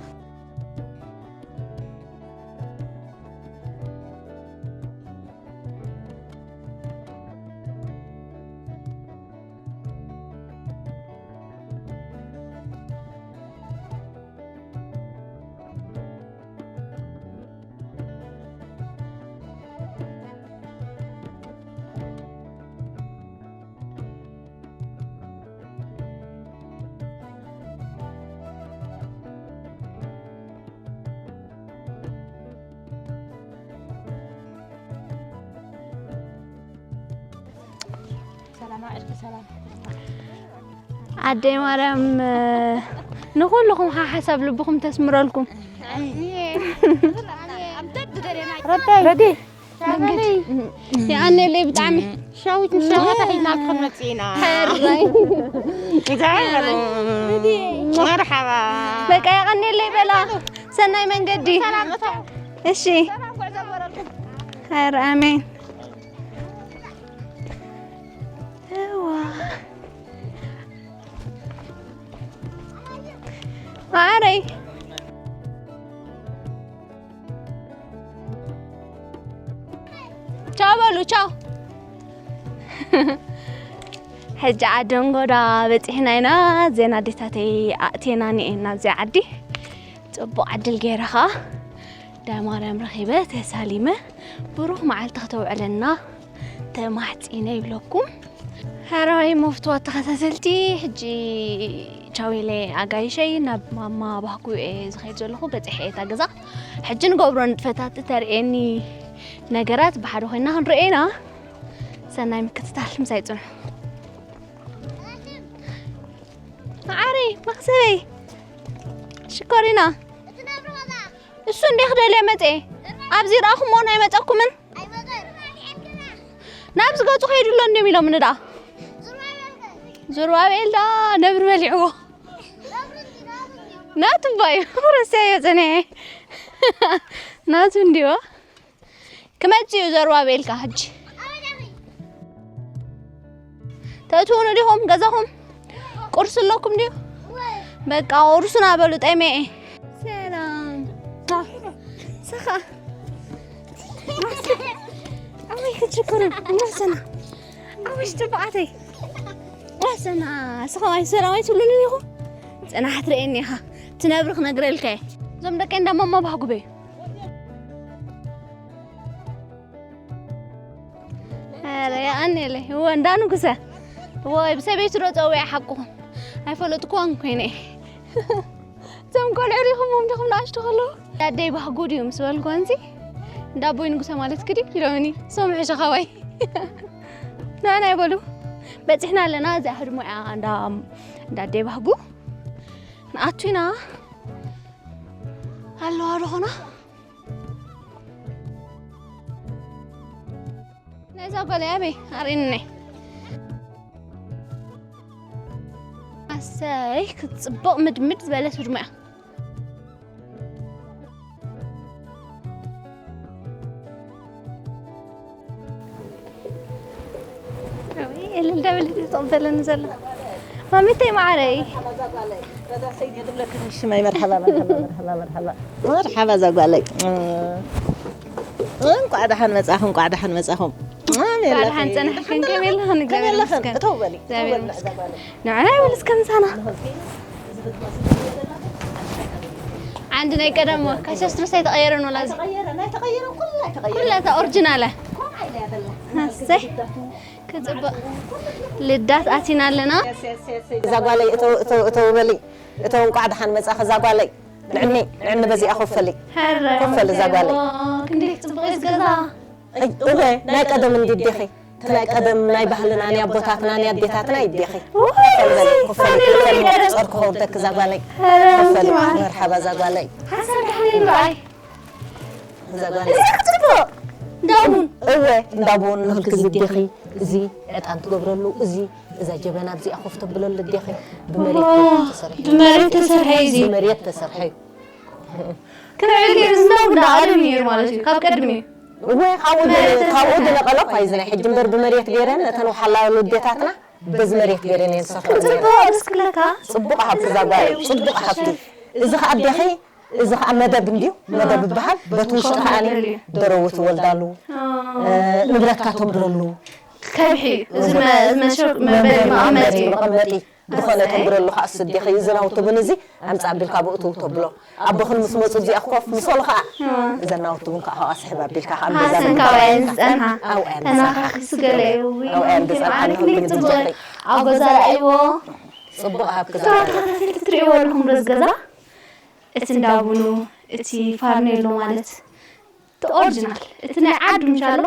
ሰላም፣ ዕርፊ ሰላም። ኣደይ ማርያም፣ ንኹልኹም ሓ-፣ ሓሳብ ልብኹም ተስምረልኩም። ረዲ። የቐኔለይ ብጣዕሚ። ሻዊት ንሻዋታ ሒዝና ክንመጽእ ኢና። ሕራይ። መርሓባ። በቃ የቐኔለይ በላ። ሰናይ መንገዲ። እሺ። ሕር ኣሜን። ማዓረይ። ቻው በሉ፣ ቻው። ሕጂ ዓዲ እንጎዳ በጺሕና ኢና። ዜና ኣዴታተይ ኣእቴና እኒኤን ናብዚኣ ዓዲ። ጽቡቕ ዕድል ገይረ ኸኣ ዳይ ማርያም ረኺበ ተሳሊመ። ብሩኽ መዓልቲ ከተውዕለና ተማሕጺነ ይብለኩም። ሓራይ መፍትዋ ተኸታተልቲ፣ ሕጂ ቻው ኢለ ኣጋይሸይ ናብ ማማ ባህጉ እየ ዝኸይድ ዘለኹ። በጺሐ እየ እታ ገዛ። ሕጂ ንገብሮ ንጥፈታት እተርእየኒ ነገራት ብሓደ ኮይና ክንርእዮ ኢና። ሰናይ ምክትታል፣ ምሳይ ጽንሑ። መዓረይ፣ መኽሰበይ፣ ሽኮሪና። እሱ እንዴ ክደልየ መጽኤ። ኣብዚ ረኣኹሞ ናይ መጸኩምን? ናብዚ ገጹ ከይዱ ኣሎ እንዲዮም ኢሎምኒ ደኣ። ዙርባቤል ደኣ ነብሪ በሊዕዎ። ናቱ እባ እዩ። ረስዐዮ ጸኒሐ። ናቱ እንዲዮ። ክመጽእ እዩ ዘሩባቤልካ ሕጂ። ተእትዉኒ ዲኹም ገዛኹም? ቁርሲ ኣለኩም ድዩ? በቃ ቁርሱና በሉ፣ ጠሜ። ሰላም። ስኻ። ኣበይ ክትሽኩሩ? እናሰና። ኣበይ ሽትባዓተይ? እናሰና። ስኻ፣ ኣይ ሰላም ኣይትብሉኒ ኢኹም? ጽናሕ ትርእየኒ ኢኻ። ትነብሪ ክነግረልካ እየ። እዞም ደቀይ እንዳማማ ባህጉበዩ። ኧረ የቐንየለይ። እወ፣ እንዳ ንጉሰ። እወ፣ ብሰበይቱ ዶ ጸዊዐ ሓቅኹም? ኣይፈለጥኩዎን ኮይነ። እዞም ቆልዑ ሪኹሞም ዲኹም ንኣሽቱ ከለዉ? ኣደይ ባህጉ ድዩ ምስ በልኩ፣ እንሲ እንዳ ኣቦይ ንጉሰ ማለት ክዲ ኢሎምኒ። ሶም ሕሸ ኻባይ። ንዓና ይበሉ። በጺሕና ኣለና። እዚኣ ህድሞ እያ እንዳ፣ እንዳ ኣደይ ባህጉ። ንኣቱ ኢና። ኣለዋ ዶ ኾና? ናይዛ ጓል እያ በይ፣ ኣርእየኒ። ኣሰይ፣ ክትጽብቕ ምድምድ ዝበለት ህድሞ እያ። እልል ደብል እዩ ተቐበለኒ ዘሎ። ማሚተይ መዓረይ። ሽማይ መርሓባ፣ መርሓባ፣ መርሓባ፣ መርሓባ። መርሓባ እዛ ጓለይ። እንቋዕ ደሓን መጻኹም፣ እንቋዕ ደሓን መጻኹም። እንቋዕ ደሓን ጸናሕክን። ከመይ ኣለኽን? ከመይ ኣለኽን? እተው በሊ፣ እተው በሊ፣ እዛ ጓለይ። ንዓና ይበል እስከ ምሳና። ዓንዲ ናይ ቀደም ካሻ ስትረስ ኣይተቐየረን ወላ እዚ። ኣይተቐየረን፣ ኣይተቐየረን፣ ኩላ ኣይተቐየረን። ኩላ እታ ኦሪጂናል። ከምኣ ኢላ እያ ዘላ። ኣሰይ፣ ክጽብቕ። ልዳት ኣቲና ኣለና። እዛ ጓለይ እተው፣ እተው፣ እተው በሊ። እተው፣ እንቋዕ ደሓን መጻኺ እዛ ጓለይ። ንዕኒ፣ ንዕኒ በዚኣ ኮፍ በሊ። ሕረ፣ ኮፍ በሊ እዛ ጓለይ። ክንደይ ክጽብቕ እዩ እዚ ገዛ። እይ፣ እወ፣ ናይ ቀደም እንዲ ዲኺ? እቲ ናይ ቀደም ናይ ባህልና፣ ናይ ኣቦታትና፣ ናይ ኣዴታትና እዩ ዲኺ? ውይ፣ ኮፍ በሊ፣ ኮፍ በሊ፣ ፋሚሊ ኮፍ በሊ፣ ቀደም። ጾር ክኸውደክ እዛ ጓለይ። ኧረ፣ ኮፍ በሊ፣ ስማ። መርሓባ እዛ ጓለይ። ሓንሳብ ደሓን እዩ በኣይ። እዛ ጓለይ። እዚ ክትጽብቕ። እንዳቡን። እወ፣ እንዳቡን ንኽልክ እዚ ዲኺ? እዚ ዕጣን ትገብረሉ፣ እዚ፣ እዛ ጀበና ኣብዚኣ ኮፍ ተብለሉ ዲኺ? ብመሬት ዋው፣ ተሰርሒ። ብመሬት ተሰርሐ እዩ እዚ። ብመሬት ተሰርሐ እዩ። ክምዕብል ገይሩ ዝናው እንዳ ቀደም እዩ ነይሩ ማለት እዩ፣ ካብ ቀድሚ እዩ። እወ፣ ካብኡ ድ-፣ መሬት ካብኡ ተሰርሐ። ድነቐለ እኳ እዩ እዚ ናይ ሕጂ እምበር ብመሬት ገይረን እተን ወሓላ ኣዴታትና በዚ መሬት ገይረን እየን ዝሰርሐኦ ነይረን። ጽቡቕ ደስ ክብለካ። ጽቡቕ ሃብቲ እዛ ጓል፣ ጽቡቕ ሃብቲ። እዚ ኸኣ ኣዴኺ፣ እዚ ኸኣ መደብ እንድዩ፣ መደብ ይበሃል። በቲ ውሽጢ ኸኣ ደረው ትወልዳሉ፣ እ፣ ንብረትካ ተንብረሉ። ከብሒ፣ እዚ መ-፣ መሸ-፣ መንበሪ፣ መንበሪ መቐመጢ። መቐመጢ። ዝኾነ ኣሰይ። ተንብረሉ ኸኣ ስዴኺ፣ እዚ ናውቲ ቡን እዚ ኣምጽእ ኣቢልካ ብእትው ተብሎ። ኣቦኽን ምስ መጹ እዚኣ ኮፍ ምስ በሉ ኸኣ፣ እዋ። እዘን ናውቲ ቡን ከኣ ኸኣ ስሕብ ኣቢልካ ኸኣ ሃሰን ገዛ ካብ ኣየን ዝጸንሓ? ኣው ኣየን ተናኻኺ ዝጸንሓ? ስገለ እዩ። ኣው ኣየን ዝጸንሓ? ማለት ክንደይ ጽቡቕ። ኣብ ገዛ ረኣይዎ። ጽቡቕ ሃብቲ እዛ ተኸታተልቲ ክትርእይዎ ኣለኹም ዶ እዚ ገዛ? እቲ እንዳ ቡኑ፣ እቲ ፋርኔሎ ማለት እቲ ኦሪጂናል፣ እቲ ናይ ዓዱ ምሻሎ።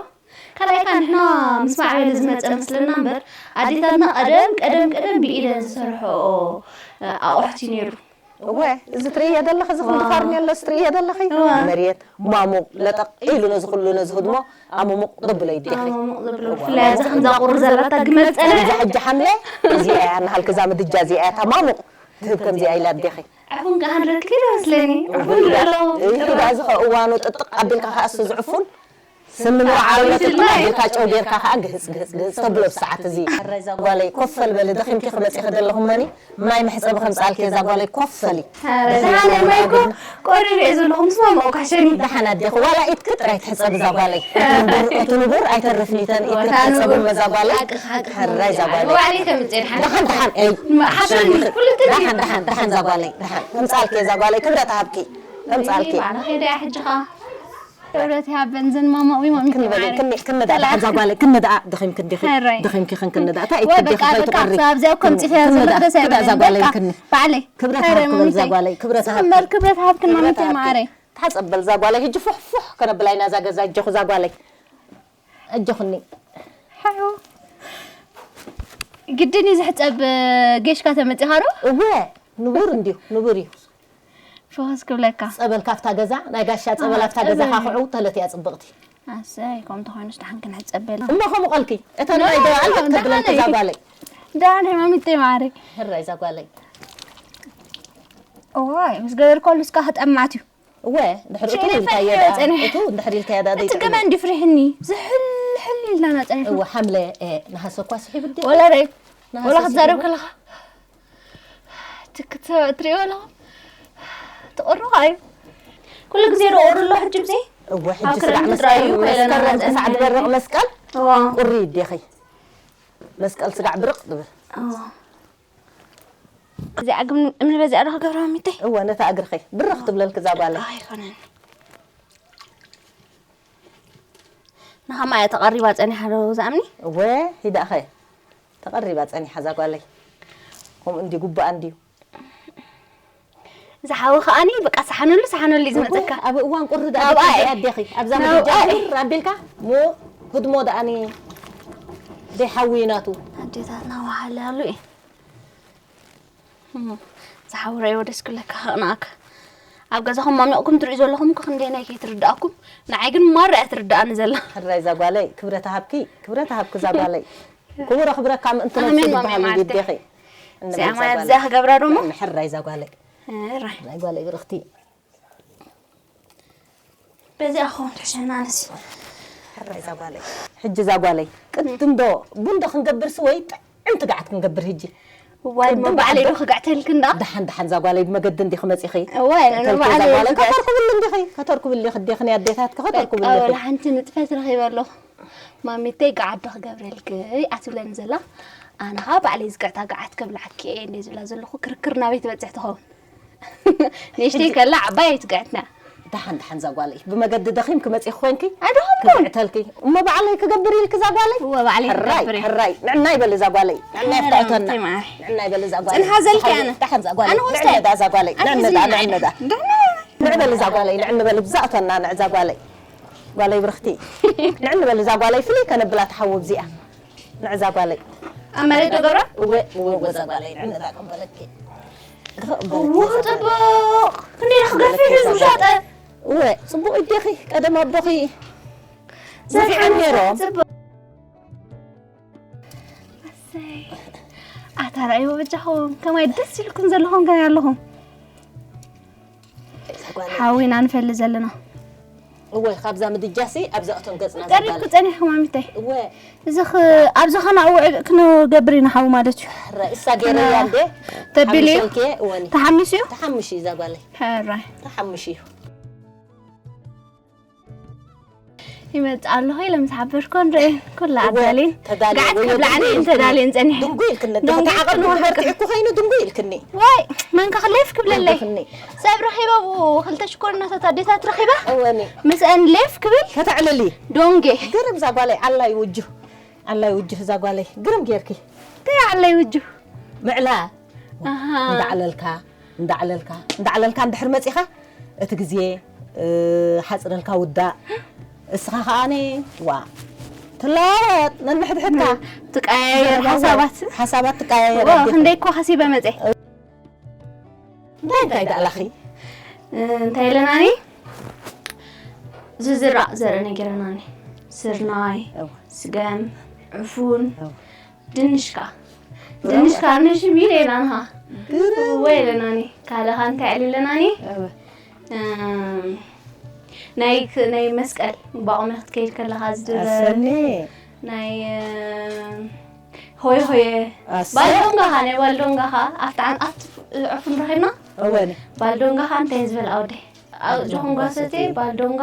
ካልኣይ ከኣ ንሕና ምስ ማዕበለ ዝመጸ መስለና እምበር፣ ኣዴታትና ቀደም፣ ቀደም፣ ቀደም ብኢደን ዝሰርሕኦ፣ እ፣ ኣቑሑት እዩ ነይሩ። እወ፣ እዚ ትርእዮ ዘለኺ፣ እዚ ክንዲ ዋው። ፋርኔሎ እዚ ትርእዮ ዘለኺ፣ እወ። መሬት ማሙቕ ለጠቕ ኢሉ ነዚ ኩሉ ነዚ ህድሞ ኣሙሙቕ ዘብሎ እዩ ዲኺ። ኣሙሙቕ ዘብሎ። እወ፣ ብፍላይ እዛ ማሙቕ ከምዛ ዘብሎ። ቁሪ ዘላታ ግመል ጸንሒ። ከምዛ ሕጂ ሓምለ፣ እዚኣ እያ እናሃልኪ እዛ ምድጃ እዚኣ እያ እታ ማሙቕ ትህብ ከምዚኣ ኢላ ኣዴኺ። ዕፉን ከኣ ንረክብ ይመስለኒ። ዕፉን ዕፉን ይዳ-፣ ኣለዎ። ይዳ እዚ ኸ እዋኑ ጥጥቕ ኣቢልካ ከኣ እሱ ዝዕፉን ስኒ ምርዓው ይትልማ፣ ጌርካ ጨው ጌርካ ከዓ ግህጽ፣ ግህጽ፣ ግህጽ ተብሎ ብሰዓት እዚ። እዛ ጓለይ ኮፍ በሊ፣ ደኺምኪ ክመጺኺ ዘለኹ መኒ ማይ መሕጸቢ ከምጻልኪ፣ እዛ ጓለይ ኮፍ በሊ። ኧረ፣ ደሓን ደሓን ማይ እኮ ቆሪረ እየ ዘለኹ፣ ምስ ማማ እኮ ሓሸኒ። ደሓን ኣዴኺ፣ ዋላ ኢድኪ ጥራይ ትሕጸቢ እዛ ጓለይ። እቲ ንቡር፣ እቲ ንቡር ኣይተርፍን እዩ፣ ተን ኢድኪ እታ ትሕጸቢ ንቡር። እዛ ጓለይ። ሓቂ፣ ሓቂ። ሕራይ እዛ ጓለይ። ባዕለይ ከምጽእ ደሓን። ደሓን፣ ደሓን፣ እይ። ሓሸኒ፣ ኩሉ ትግሪ። ደሓን፣ ደሓን፣ ደሓን እዛ ጓለይ፣ ደሓን። ከምጻልኪ እዛ ጓለይ፣ ክብረት ሃብኪ። ከምጻልኪ። ባዕላ ኸይዳ እያ ሕጂ ኸኣ። ክብረት ይሃበን ዘን ማማ፣ ወይ ማሚ ክንበል፣ ማዕረ። ክን-፣ ክንዳ፣ ተላዕል። ደሓን እዛ ጓለይ፣ ክንዳ፣ ደኺምኪ እንዲኺ፣ ሕራይ። ደኺምኪ ክንዳ፣ እንታይ ወይ ኢትደፊ፣ በቃ፣ በቃ፣ ከይትቐሪ። ክሳብ እዚኣ ከምፂ ፊያ ክንዳ፣ ዘለኹ ደስ ክንዳ እዛ ኣይብለኒ። ጓለይ በቃ፣ ክን-፣ ባዕለይ። ክብረት ሕራይ ሃብኪ በል እዛ ማሚተይ። ጓለይ፣ ክብረት ሃብኪ። እምበር ክብረት ሃብኪ ክብረት ማሚተይ ሃብኪ። ማዕረ። ተሓፀብ በል እዛ ጓለይ፣ ሕጂ ፉሕ ፉሕ ከነብላ ኢና እዛ ገዛ፣ ኣጆኹ እዛ ጓለይ። ኣጆኹኒ። ሓው። ግድን እዩ ዝሕፀብ፣ ጌሽካ ተመፂኻ ዶ? እወ፣ ንቡር እንድዩ፣ ንቡር እዩ። ፈኸስ ክብለካ። ጸበል ካብታ ገዛ፣ ናይ ጋሻ ጸበል ኣሃ፣ ኣብታ ገዛ ጸበል። ካኽዑ ተለትያ ጽብቕቲ። ኣሰይ፣ ከምኡ ተኾይኑስ ደሓን ክንሕጸበል። እሞ ከምኡ ቀልኪ፣ እታ ኖ፣ ናይ ኖ፣ ደባል ኖ፣ ተብለኪ ደሓን እዛ እየ። ጓለይ። ደሓን እየ ማሚተይ ማዕረይ። ሕራይ እዛ ጓለይ። እዋይ፣ ምስ ገበርካሉ እስካ ክጠማት እዩ። እወ፣ ድሕሪ እቱ ሽዒነ ኢልካዮ ፈሪሐ ደኣ፣ ጸኒሐ። እቱ ድሕሪ ኢልካዮ ደኣ እቲ ዘይጥዕም። ገመን ድፍሪሕኒ፣ ዝሕል ሕል ኢልና ጸኒሑ። እወ፣ ሓምለ፣ እ፣ ነሃሰ እኳ ስሒቡ ድዩ? ወላ ረይ፣ ነሃሰ ወላ ክትዛረብ ስሒቡ። ከለኻ። ትክት ትሪእዎ ኣለኹም? ትቕሩኻ እዩ። ኩሉ ግዜ ዶ ቁሪ ኣሎ ሕጂ ብዘይ? እወ፣ ሕጂ ኣብ ስጋዕ ክረምቲ መስቀል፣ ጥራይ እዩ መስቀል ከይለና ክሳዕ ዝበርቕ መስቀል እዋ። ቁሪ ይዴኺ። መስቀል ስጋዕ ብርቕ ትብል። እዋ። እዚኣ ግን እምኒ በዚኣ ዶ ክገብራ ሚተይ? እወ፣ ነታ እግርኸ ብርኽ ትብለልኪ እዛ ጓለይ። ኣይኮነን። ንኸማያ ተቐሪባ ጸኒሓ ዶ ዝኣምኒ? እወ፣ ሂዳኸ ተቐሪባ ጸኒሓ እዛ ጓለይ። ከምኡ እንዲ ጉባኣ እንድዩ። ዝሓዊ ከኣኒ በቃ ሰሓነሉ፣ ሰሓነሉ እዩ ዝመጸካ። እወ፣ ኣብ እዋን ቁሪ ደኣ ኣብኣ እየ። ኣዴኺ፣ ኣብዛ ናብኣ ምድጃ እየ። ቁር ኣቢልካ፣ ሞ ህድሞ ደኣኒ ደይ ሓዊ ናቱ። ኣዴታትና ወሓለ ኣሉ እየ። እሞ፣ ዝሓውረዮ ደስ ክብለካ ከቕንኣካ። ኣብ ገዛኹም ማሚቕኩም ትርእዩ ዘለኹም እኮ ክንደየናይ ከይትርድኣኩም፣ ንዓይ ግን ማራ እያ ትርድኣኒ ዘላ። ሕራይ እዛ ጓለይ፣ ክብረት ሃብኪ፣ ክብረት ሃብኪ እዛ ጓለይ። ክቡር ኣኽብረካ ምእንቲ ነብሱ ኣሜን፣ ማሚ ዝበሃል ማርተ። ግዴኺ። እዚኣ እንበል እዛ ማለት ጓለይ። እዚኣ ክገብራ ደሞ? ሕራይ እዛ ጓለይ። ሕራይ። ናይ ጓለይ ብርኽቲ። በዚኣ ክኸውን ትሕሸና ኣነሲ። ሕራይ እዛ ጓለይ። ሕጂ እዛ ጓለይ፣ ቅድም ዶ ቡን ዶ ክንገብርሲ ወይ ጥዕምቲ ገዓት ክንገብር ሕጂ? እዋይ፣ እሞ ቅድም ባዕለይ ዶ ዶ ክግዕተልክን ደኣ? ደሓን፣ ደሓን እዛ ጓለይ ብመገዲ እንዲኺ መጺኺ። እዋይ፣ ኣነ እተልኪ እዛ ባዕለይ ጓለይ ክግዕት-፣ ከተርክብሉ እንዲኺ፣ ከተርክብሉ እንዲኺ፣ ንኣዴታትኪ ከተርክብሉ ኣበቃ፣ እንዲኺ። ወላ ሓንቲ ንጥፈት ረኺበ ኣለኹ። ማሚተይ ገዓት ዶ ክገብረልኪ እያ ትብለኒ ዘላ። ኣነ ኸኣ ባዕለይ ዝግዕታ ገዓት ከብልዓኪ እየ እንደ ዝብላ ዘለኹ፣ ክርክር ናበይ ትበጽሕ ትኸውን? ንእሽተይ ከላ ዓባይ ኣይትግዕትና። ደሓን፣ ደሓን እዛ ጓለይ። ብመገዲ ደኺምኪ መጺኺ ኮይንኪ? ኣይደኸምኩን። ክግዕተልኪ። እሞ ባዕለይ ክገብር ኢልኪ እዛ ጓለይ? እወ፣ ባዕለይ ሕራይ፣ ክገብር እየ። ሕራይ። ንዕናይ በሊ እዛ ጓለይ። ንዕናይ ኣረ፣ ይፍታዕተና። ማሚተይ ማዓረይ። ንዕናይ በሊ እዛ ጓለይ። ጽንሓ ዘልኪ ኣነ። ደሓን እዛ ጓለይ። ኣነ ንዕኒ ወስደ። ደኣ፣ ንዕኒ ደኣ። ደሕና። ንዕ በሊ እዛ ጓለይ፣ ንዕኒ በሊ ብዛእተና ንዕ እዛ ጓለይ። ጓለይ ብርኽቲ። ንዕኒ በሊ እዛ ጓለይ ፍልይ ከነብላ ተሓውብ እዚኣ። ንዕ እዛ ጓለይ። ኣብ መሬት ዶ ገብራ? እወ፣ እወ፣ እወ፣ እዛ ጓለይ፣ ንዕኒ እዛ ቀበለኪ። እወ፣ ጽቡቕ። ክንደይ ኢኻ ገፊሕ እዩ ዝሻጠ? እወ፣ ጽቡቕ እዴኺ፣ ቀደም ኣቦኺ ዘርሓ ዘርሓ ነይሮም። ጽቡቕ። ኣሰይ። ኣታ ረኣይዎ በጃኹም፣ ከማይ ደስ ኢልኩም ዘለኹም ከመይ ኣለኹም? እዛ ጓል ሓዊና ንፈሊ ዘለና። እወ፣ ካብዛ ምድጃሲ ኣብዛ እቶም ገጽና ቀሪብኩ ዘባል። ጸኒሕኩም ኣሚተይ። እወ። እዚ ኽ-፣ ኣብዚ ኸና ውዕል ክንገብር ኢና ሓዊ ማለት እዩ። ረ-፣ እሳ ገይረያ ክና-፣ እንዴ? ተቢሉ እዩ? ሓሚሸልኪ፣ እወኒ። ተሓሚሱ እዩ? ተሓሚሹ እዩ እዛ ጓለይ። ሕራይ። ተሓሚሹ እዩ። ይመጽእ ኣለኹ ኢለ ምስ ሓበርኩ ንርኢ። ኩላ እወ፣ ኣዳልየን። ተዳልየ፣ ጋዓት ወዮ ክብላዕኒ ድንጉይ ኢየን ኢልክኒ። ተዳልየን ጸኒሐን። ድንጉይ ኢልክኒ። ደንጉይ ተተዓቐብኩ ኢልክኒ። ክበርትዕኩ ኾይኑ ድንጉይ ኢልክኒ። ዋይ፣ መንካ ክሌፍ ክብለለይ። ወዮኽኒ። ሰብ ረኺበ ብኡ ክልተ ሽኮር እናታት ኣዴታት ረኺበ። እወኒ። ምስአን ሌፍ ክብል። ከተዕልሊ። ዶንጌ። ግርም እዛ ጓለይ፣ ዓላይ ውጁ። ዓላይ ውጁ እዛ ጓለይ። ግርም ጌርኪ። እንታይ ዓላይ ውጁ? ምዕላ። ኣሃ። እንዳዕለልካ፣ እንዳዕለልካ፣ እንዳዕለልካ እንድሕር መጺኻ፣ እቲ ግዜ፣ እ፣ ሓጽረልካ ውዳእ። እስኻ ከኣኒ፣ ዋ፣ ትለዋወጥ፣ ነንሕድሕድካ። ትቀያየር ዘረባ፣ ሓሳባት። ሓሳባት ትቀያየር ዋ፣ ኣዴኻ። ክንደይ እኮ ሓሲበ መጸ። እንታይ፣ እንታይ ደኣላኺ? እ፣ እንታይ ኢለናኒ? ዝዝራእ ዘርኢ ነጊረናኒ። ስርናይ፣ እዋ። ስገም፣ ዕፉን፣ እዋ። ድንሽ ከኣ። ድንሽ ከኣ ንሽም ኢለ ኢላንኻ። ግርም። እወ ኢለናኒ። ካልእ ከኣ እንታይ ዕሊ ኢለናኒ? እወ። እም፣ ናይ ክ- ናይ መስቀል ባቑመ ክትከይድ ከለኻ ዝድረር ኣሰኒ ናይ እ፣ ሆየ ሆየ ኣሰ ባልዶንጋኻ ናይ ባልዶንጋኻ ኣብቲ ዓን ኣብቲ ዕፉን ረኺብና እወኒ ባልዶንጋኻ እንታይ ዝበል ኣወደይ ኣጆኹም ጓሰቴ ባልዶንጋ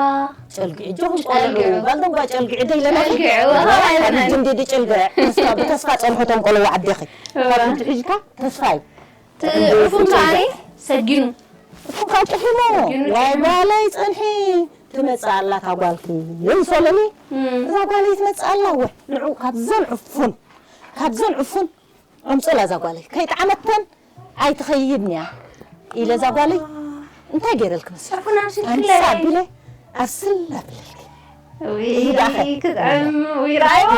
ጨልግዒ ጆኹም ጨልግዒ። ቆልዑ ባልዶንጋ ጨልግዒ ደይለና ጨልግዒ፣ ወላ ኣይለና። ሕጂ እንዲ ጨልግዒ ተስፋ ብተስፋ ጸንሖቶም ቆልዑ ዓዴኺ እወ። ካብቲ ሒዝካ ተስፋይ ትዕፉን ከዓኒ ሰጊኑ እፉን ካብ ጭሒሞ ሰጊኑ ዋይ ጭሒሞ። ጓለይ ጸንሒ ትመጽእ ኣላ እታ ጓልኪ ይምሰለኒ እም። እዛ ጓለይ ትመጽእ ኣላ ወ ንዑ ካብዘን ዕፉን ካብዘን ዕፉን ኣምጾላ እዛ ጓለይ ከይጠዓመተን ኣይትኸይድን እያ ኢለ እዛ ጓለይ እንታይ ገይረልክ መስል ዕፉን ኣብ ስልክለይ። ኣንሳ ኣቢለ ኣብ ስላ ብለልኪ ውይ፣ ይዳኸ። ክጥዕም፣ ውይ፣ ርኣይዎ።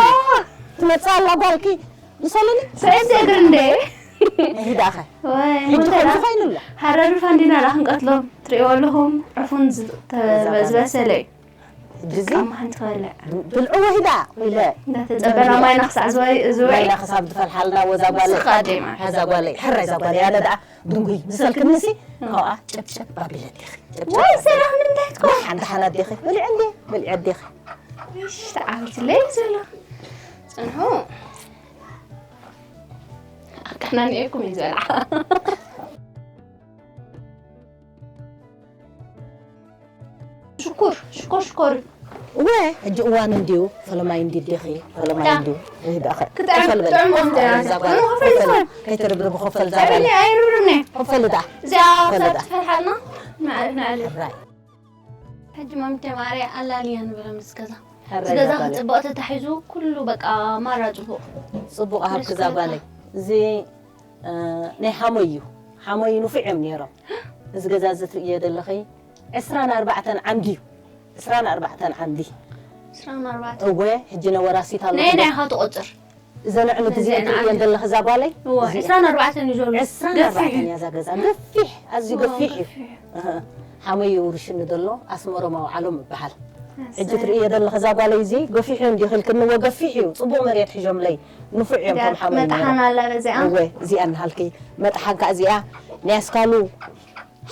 ትመጽእ ኣላ ጓልኪ ምሰሉኒ ስዕድ እግሪ እንደ። ይዳኸ። ወይ፣ ሕጂ ሞተ ከምዚ ዳ። ኮይኑላ። ሃረር ፋንዲና ዳ ክንቀትሎም ትርእይዎ ኣለኹም። ዕፉን ዝ-፣ ተ-፣ እዛ ጓል። ዝበሰለ እዩ። ሕጂ እዚ ቃማ ሓንቲ ክበልዕ። ብልዕዎ ሂዳ ኢለ። እንዳተጸበና ማይና ክሳዕ ዝወ-፣ ዝውዒ። ማይና ክሳብ ዝፈልሓልና ወዛ ጓለይ። ንስኻ ኣደይ ማለት። ሀዛ ጓለይ፣ ሕራይ እዛ ጓለይ። ኣነ ደኣ ድንጉይ ምሰልክንሲ፣ እም። ካብኣ ጨብጨብ ኣቢለ ኣዴኺ። ጨብጨብ ወይ ኣቢለ። ሰላም፣ ንምንታይ ትኮን? ደሓን፣ ደሓን ኣዴኺ። በሊዐ እንዴ? በሊዐ ኣዴኺ። እሽ፣ ተዓዊትለይ ዘሎ። ጽንሑ። ኣቃናኒኤኩም እዩ ዝበልዓ። ሽኮር፣ ሽኮር፣ ሽኮር። እወ፣ ሕጂ እዋን እንድዩ፣ ፈለማይ እንዲ ዲኺ፣ ፈለማይ ዳ። እንድዩ። ይህ ዳኸ። ክጥዕም፣ ክፈል በል። ክጥዕም፣ ክፈል ክጥዕም። በል፣ ዛጓል። ክፈል፣ ክፈል። ከይትርብርብ፣ ክፈል፣ ዛጓል። ኣይብለኒ፣ ኣይብለኒ። ክፈል ዳ። እዚኣ ክፈል ክሳብ ዳ። ትፈልሓልና፣ ንዓል፣ ንዓል። ራይ። ሕጂ ማሚተ ማርያ ኣላልያ ንበለ ምስ ገዛ። ሕራይ እዚ ገዛ ዛጓል። ክጽብቕ ተታሒዙ፣ ኩሉ በቃ ማራ ጽቡቕ። ጽቡቕ ሃብኪ ደስ ዛጓለይ። ክብለካ። እዚ፣ እ፣ ናይ ሓሞይ እዩ። ሓሞይ ንፉዕ እዮም ነይሮም። እዚ ገዛ እዚ ትርእዮ ዘለኺ፣ ዕስራን ኣርባዕተን ዓንዲ እዩ። ዕስራን ኣርባዕተን ዓንዲ። ዕስራን ኣርባዕተን። እወ፣ ሕጂ ነወራሲት ኣሎ። ናይ፣ ናይ ኢኻ ትቆጽር። እዘን ኣዕኑድ እዚአን እዚአን ትርእየን ዓንዲ። ዘለኺ እዛ ጓለይ? እወ፣ እዚአን። ዕስራን ኣርባዕተን እዩ ዘሎ። ዕስራን ኣርባዕተን ገፊሕ እዩ። እያ እዛ ገዛ። ገፊሕ፣ ኣዝዩ እወ፣ ገፊሕ እዩ። ገፊሕ እዩ። እህ፣ ሓመይ የውርሽኒ ዘሎ ኣስመሮም ኣውዓሎም ይበሃል። ሕጂ እሰይ። ትርእየ ዘለኺ እዛ ጓለይ እዚ ገፊሕ እዩ እንዲኺ ኢልክንዎ ገፊሕ እዩ። ጽቡቕ መሬት ሒዞምለይ። ንፉዕ እዮም እዚኣ እቶም ሓመይ መጥሓን ነይሮም። ኣላ በዚኣ። እወ፣ እዚኣ እናሃልኪ መጥሓን ከኣ እዚኣ ናይ ኣስካሉ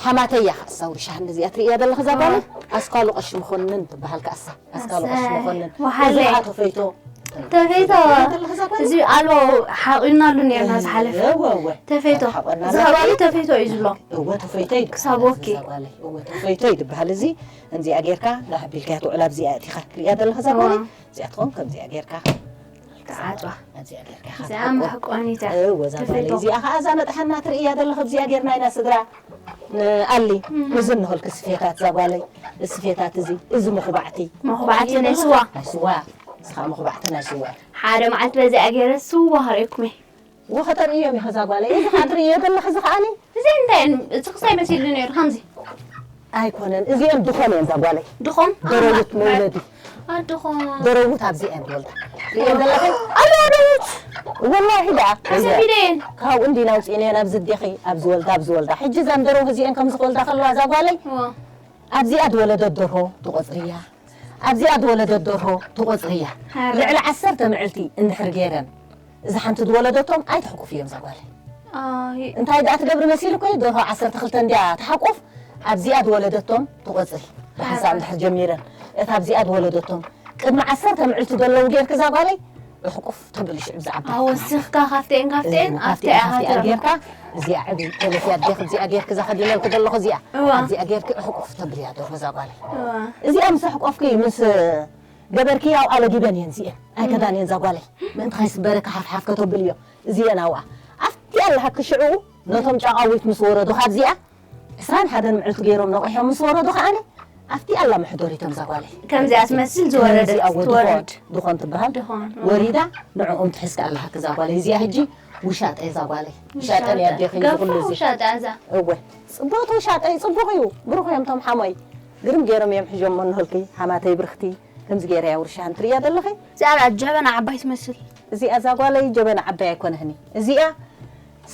ሓማተይ እያ ከኣ እሳ ውርሻ ክንዲ እዚኣ ትርእያ ዘለኺ እዛ ጓል? ኣዎ። ኣስካሉ ቀሺ መኮንን ትበሃል ከኣ እሳ። ኣስካሉ ቀሺ እሰይ። መኮንን። ወሓለይ። እዚኣ ተፈይቶ። ተፈይቶ። ትርእያ ዘለኺ እዛ ጓል? እዚ ኣልቦ ሓቒናሉ ነይርና ዝሓለፈ። እወ፣ እወ። ተፈይቶ። ሓቐና እዚ ከባቢ ተፈይቶ እዩ ዝብሎ። እወ፣ ተፈይቶ እዩ ክሳብ ዝብሃል ወኪ። እዛ ጓል። እወ፣ ተፈይቶ እዩ ዝብሃል እዚ። ከምዚኣ ጌርካ፣ ዳህ ኣቢልካያ ትውዕል ኣብዚኣ እቲኻ ትርእያ ዘለኺ እዛ ጓል? እወ። እዚኣ ትኾን ከምዚኣ ጌርካ። ክዓጽዋ። ኣብዚኣ ጌርካ እዚኣ ክትሓቆ። መሕቆኒት እያ። እወ፣ እዛ ጓለይ። ተፈቶ። እዚኣ ኸዓ እዛ መጥሓና ትርእያ ዘለኺ ኣብዚኣ ጌርና ኢና ስድራ። ንኣሊ፣ እህ። እዚ እንሆልኪ ስፌታት እዛ ጓለይ። እዚ ስፌታት እዚ፣ እዚ መኹባዕቲ። መኹባዕቲ ናይ ስዋ። ናይ ስዋ። እዚ ኸዓ መኹባዕቲ ናይ ስዋ። ሓደ መዓልቲ በዚኣ ገይረ ስዋ ከርእየኩም እየ። ወኸተርእዮም ኢኺ እዛ ጓለይ። እዚ ኸዓ ትርእዮ ዘለኺ እዚ ኸዓኒ። እዚ እንታይ፣ እዚ ክስታይ መሲሉ ነይሩ፣ ከምዚ። ኣይኮነን፣ እዚአን ድኾን እየን እዛ ጓለይ። ድኾን? ደረውት መውለዲ። ኣድኾን። ደረውት ኣብዚአን ዝወልዳ። ርእየን ዘለኺ? ኣለዋ ደረውት። ወላሂ ደኣ። ተሰፊደየን። ካብኡ እንዲና ኣውፂእናየን ኣብዚ ዴኺ፣ ኣብዚ ወልዳ፣ ኣብዚ ወልዳ። ሕጂ እዘን ደረው እዚአን ከም ዝወልዳ ከለዋ እዛ ጓለይ፣ እዋ። ኣብዚኣ ዝወለደት ደርሆ ትቖፅርያ። ኣብዚኣ ዝወለደት ደርሆ ትቖፅርያ። ኧረ። ልዕሊ ዓሰርተ ምዕልቲ እንድሕር ገይረን፣ እዚ ሓንቲ ዝወለደቶም ኣይተሕቁፍዮም እዛ ጓለይ። ኣይ። እንታይ ደኣ ትገብሪ መሲልኩ? ደርሆ ዓሰርተ ክልተ እንድያ ትሓቁፍ፣ ኣብዚኣ ዝወለደቶም ትቖጽሪ። ብሓንሳእ ኧረ። እንድሕር ጀሚረን፣ እታ ኣብዚኣ ዝወለደቶም ቅድሚ ዓሰርተ ምዕልቲ ዘለዉ ጌርኪ እዛ ጓለይ እሕቁፍ ተብሊ ሽዑ ብዛዕባ ኣወሲኽካ ካፍተኤን ካፍተኤን እዚኣ ኣብቲኣ ካፍቲኣ ሃተም። ጌርካ፣ እዚኣ ዕቢ ተለፊያ ጌርኪ፣ እዚኣ ጌርኪ፣ እዛ ከዲነልኪ ዘለኹ እዚኣ፣ እዋ። ኣብዚኣ ጌርኪ እሕቁፍ ተብልያ ደርሆ እዛ ጓለይ። እዋ። እዚኣ ምስ ኣሕቆፍኪ፣ ምስ ገበርኪ፣ ኣብኣ ለጊበን እየን እዚኤን። ኣይከዳን እየን እዛ ጓለይ። ምእንቲ ከይስበረካ ሓፍሓፍ ከተብልዮ። እዚኤን ኣብኣ። ኣብቲ ኣለሃኪ ሽዑ ነቶም ጨቓዊት ምስ ወረዱ ካብዚኣ፣ ዕስራን ሓደን ምዕልቲ ገይሮም ነቒሖም ምስ ወረዱ ከዓኒ፣ ኣብቲ ኣላ መሕደሪቶም እዛ ጓለይ። ከምዚኣ ትመስል ዝወረደት፣ ከምዚኣ ወ-፣ ድኾን፣ ትወርድ። ድኾን ትበሃል። ድኾን፣ እዋ። ወሪዳ ንዕኦም ትሕዝካ ኣለሃኪ እዛ ጓለይ። እዚኣ ሕጂ ውሻጠ እዛ ጓለይ። ውሻጠ ውሻጠ። ነይ ኣዴኺ እዚ ገፋ ኩሉ እዚ። ውሻጠ እዛ። እወ። ጽቡቕቲ ውሻጠይ፣ ጽቡቕ እዩ። ብሩኽ እዮም እቶም ሓሞይ። ግርም ገይሮም እዮም ሒዞሞ እንሆልኪ፣ ሓማተይ ብርኽቲ። ከምዚ ገይረ እያ ውርሻ እንትርእያ ዘለኺ። እዚኣ ደኣ ጀበና ዓባይ ትመስል። እዚኣ እዛ ጓለይ ጀበና ዓባይ ኣይኮነትኒ። እዚኣ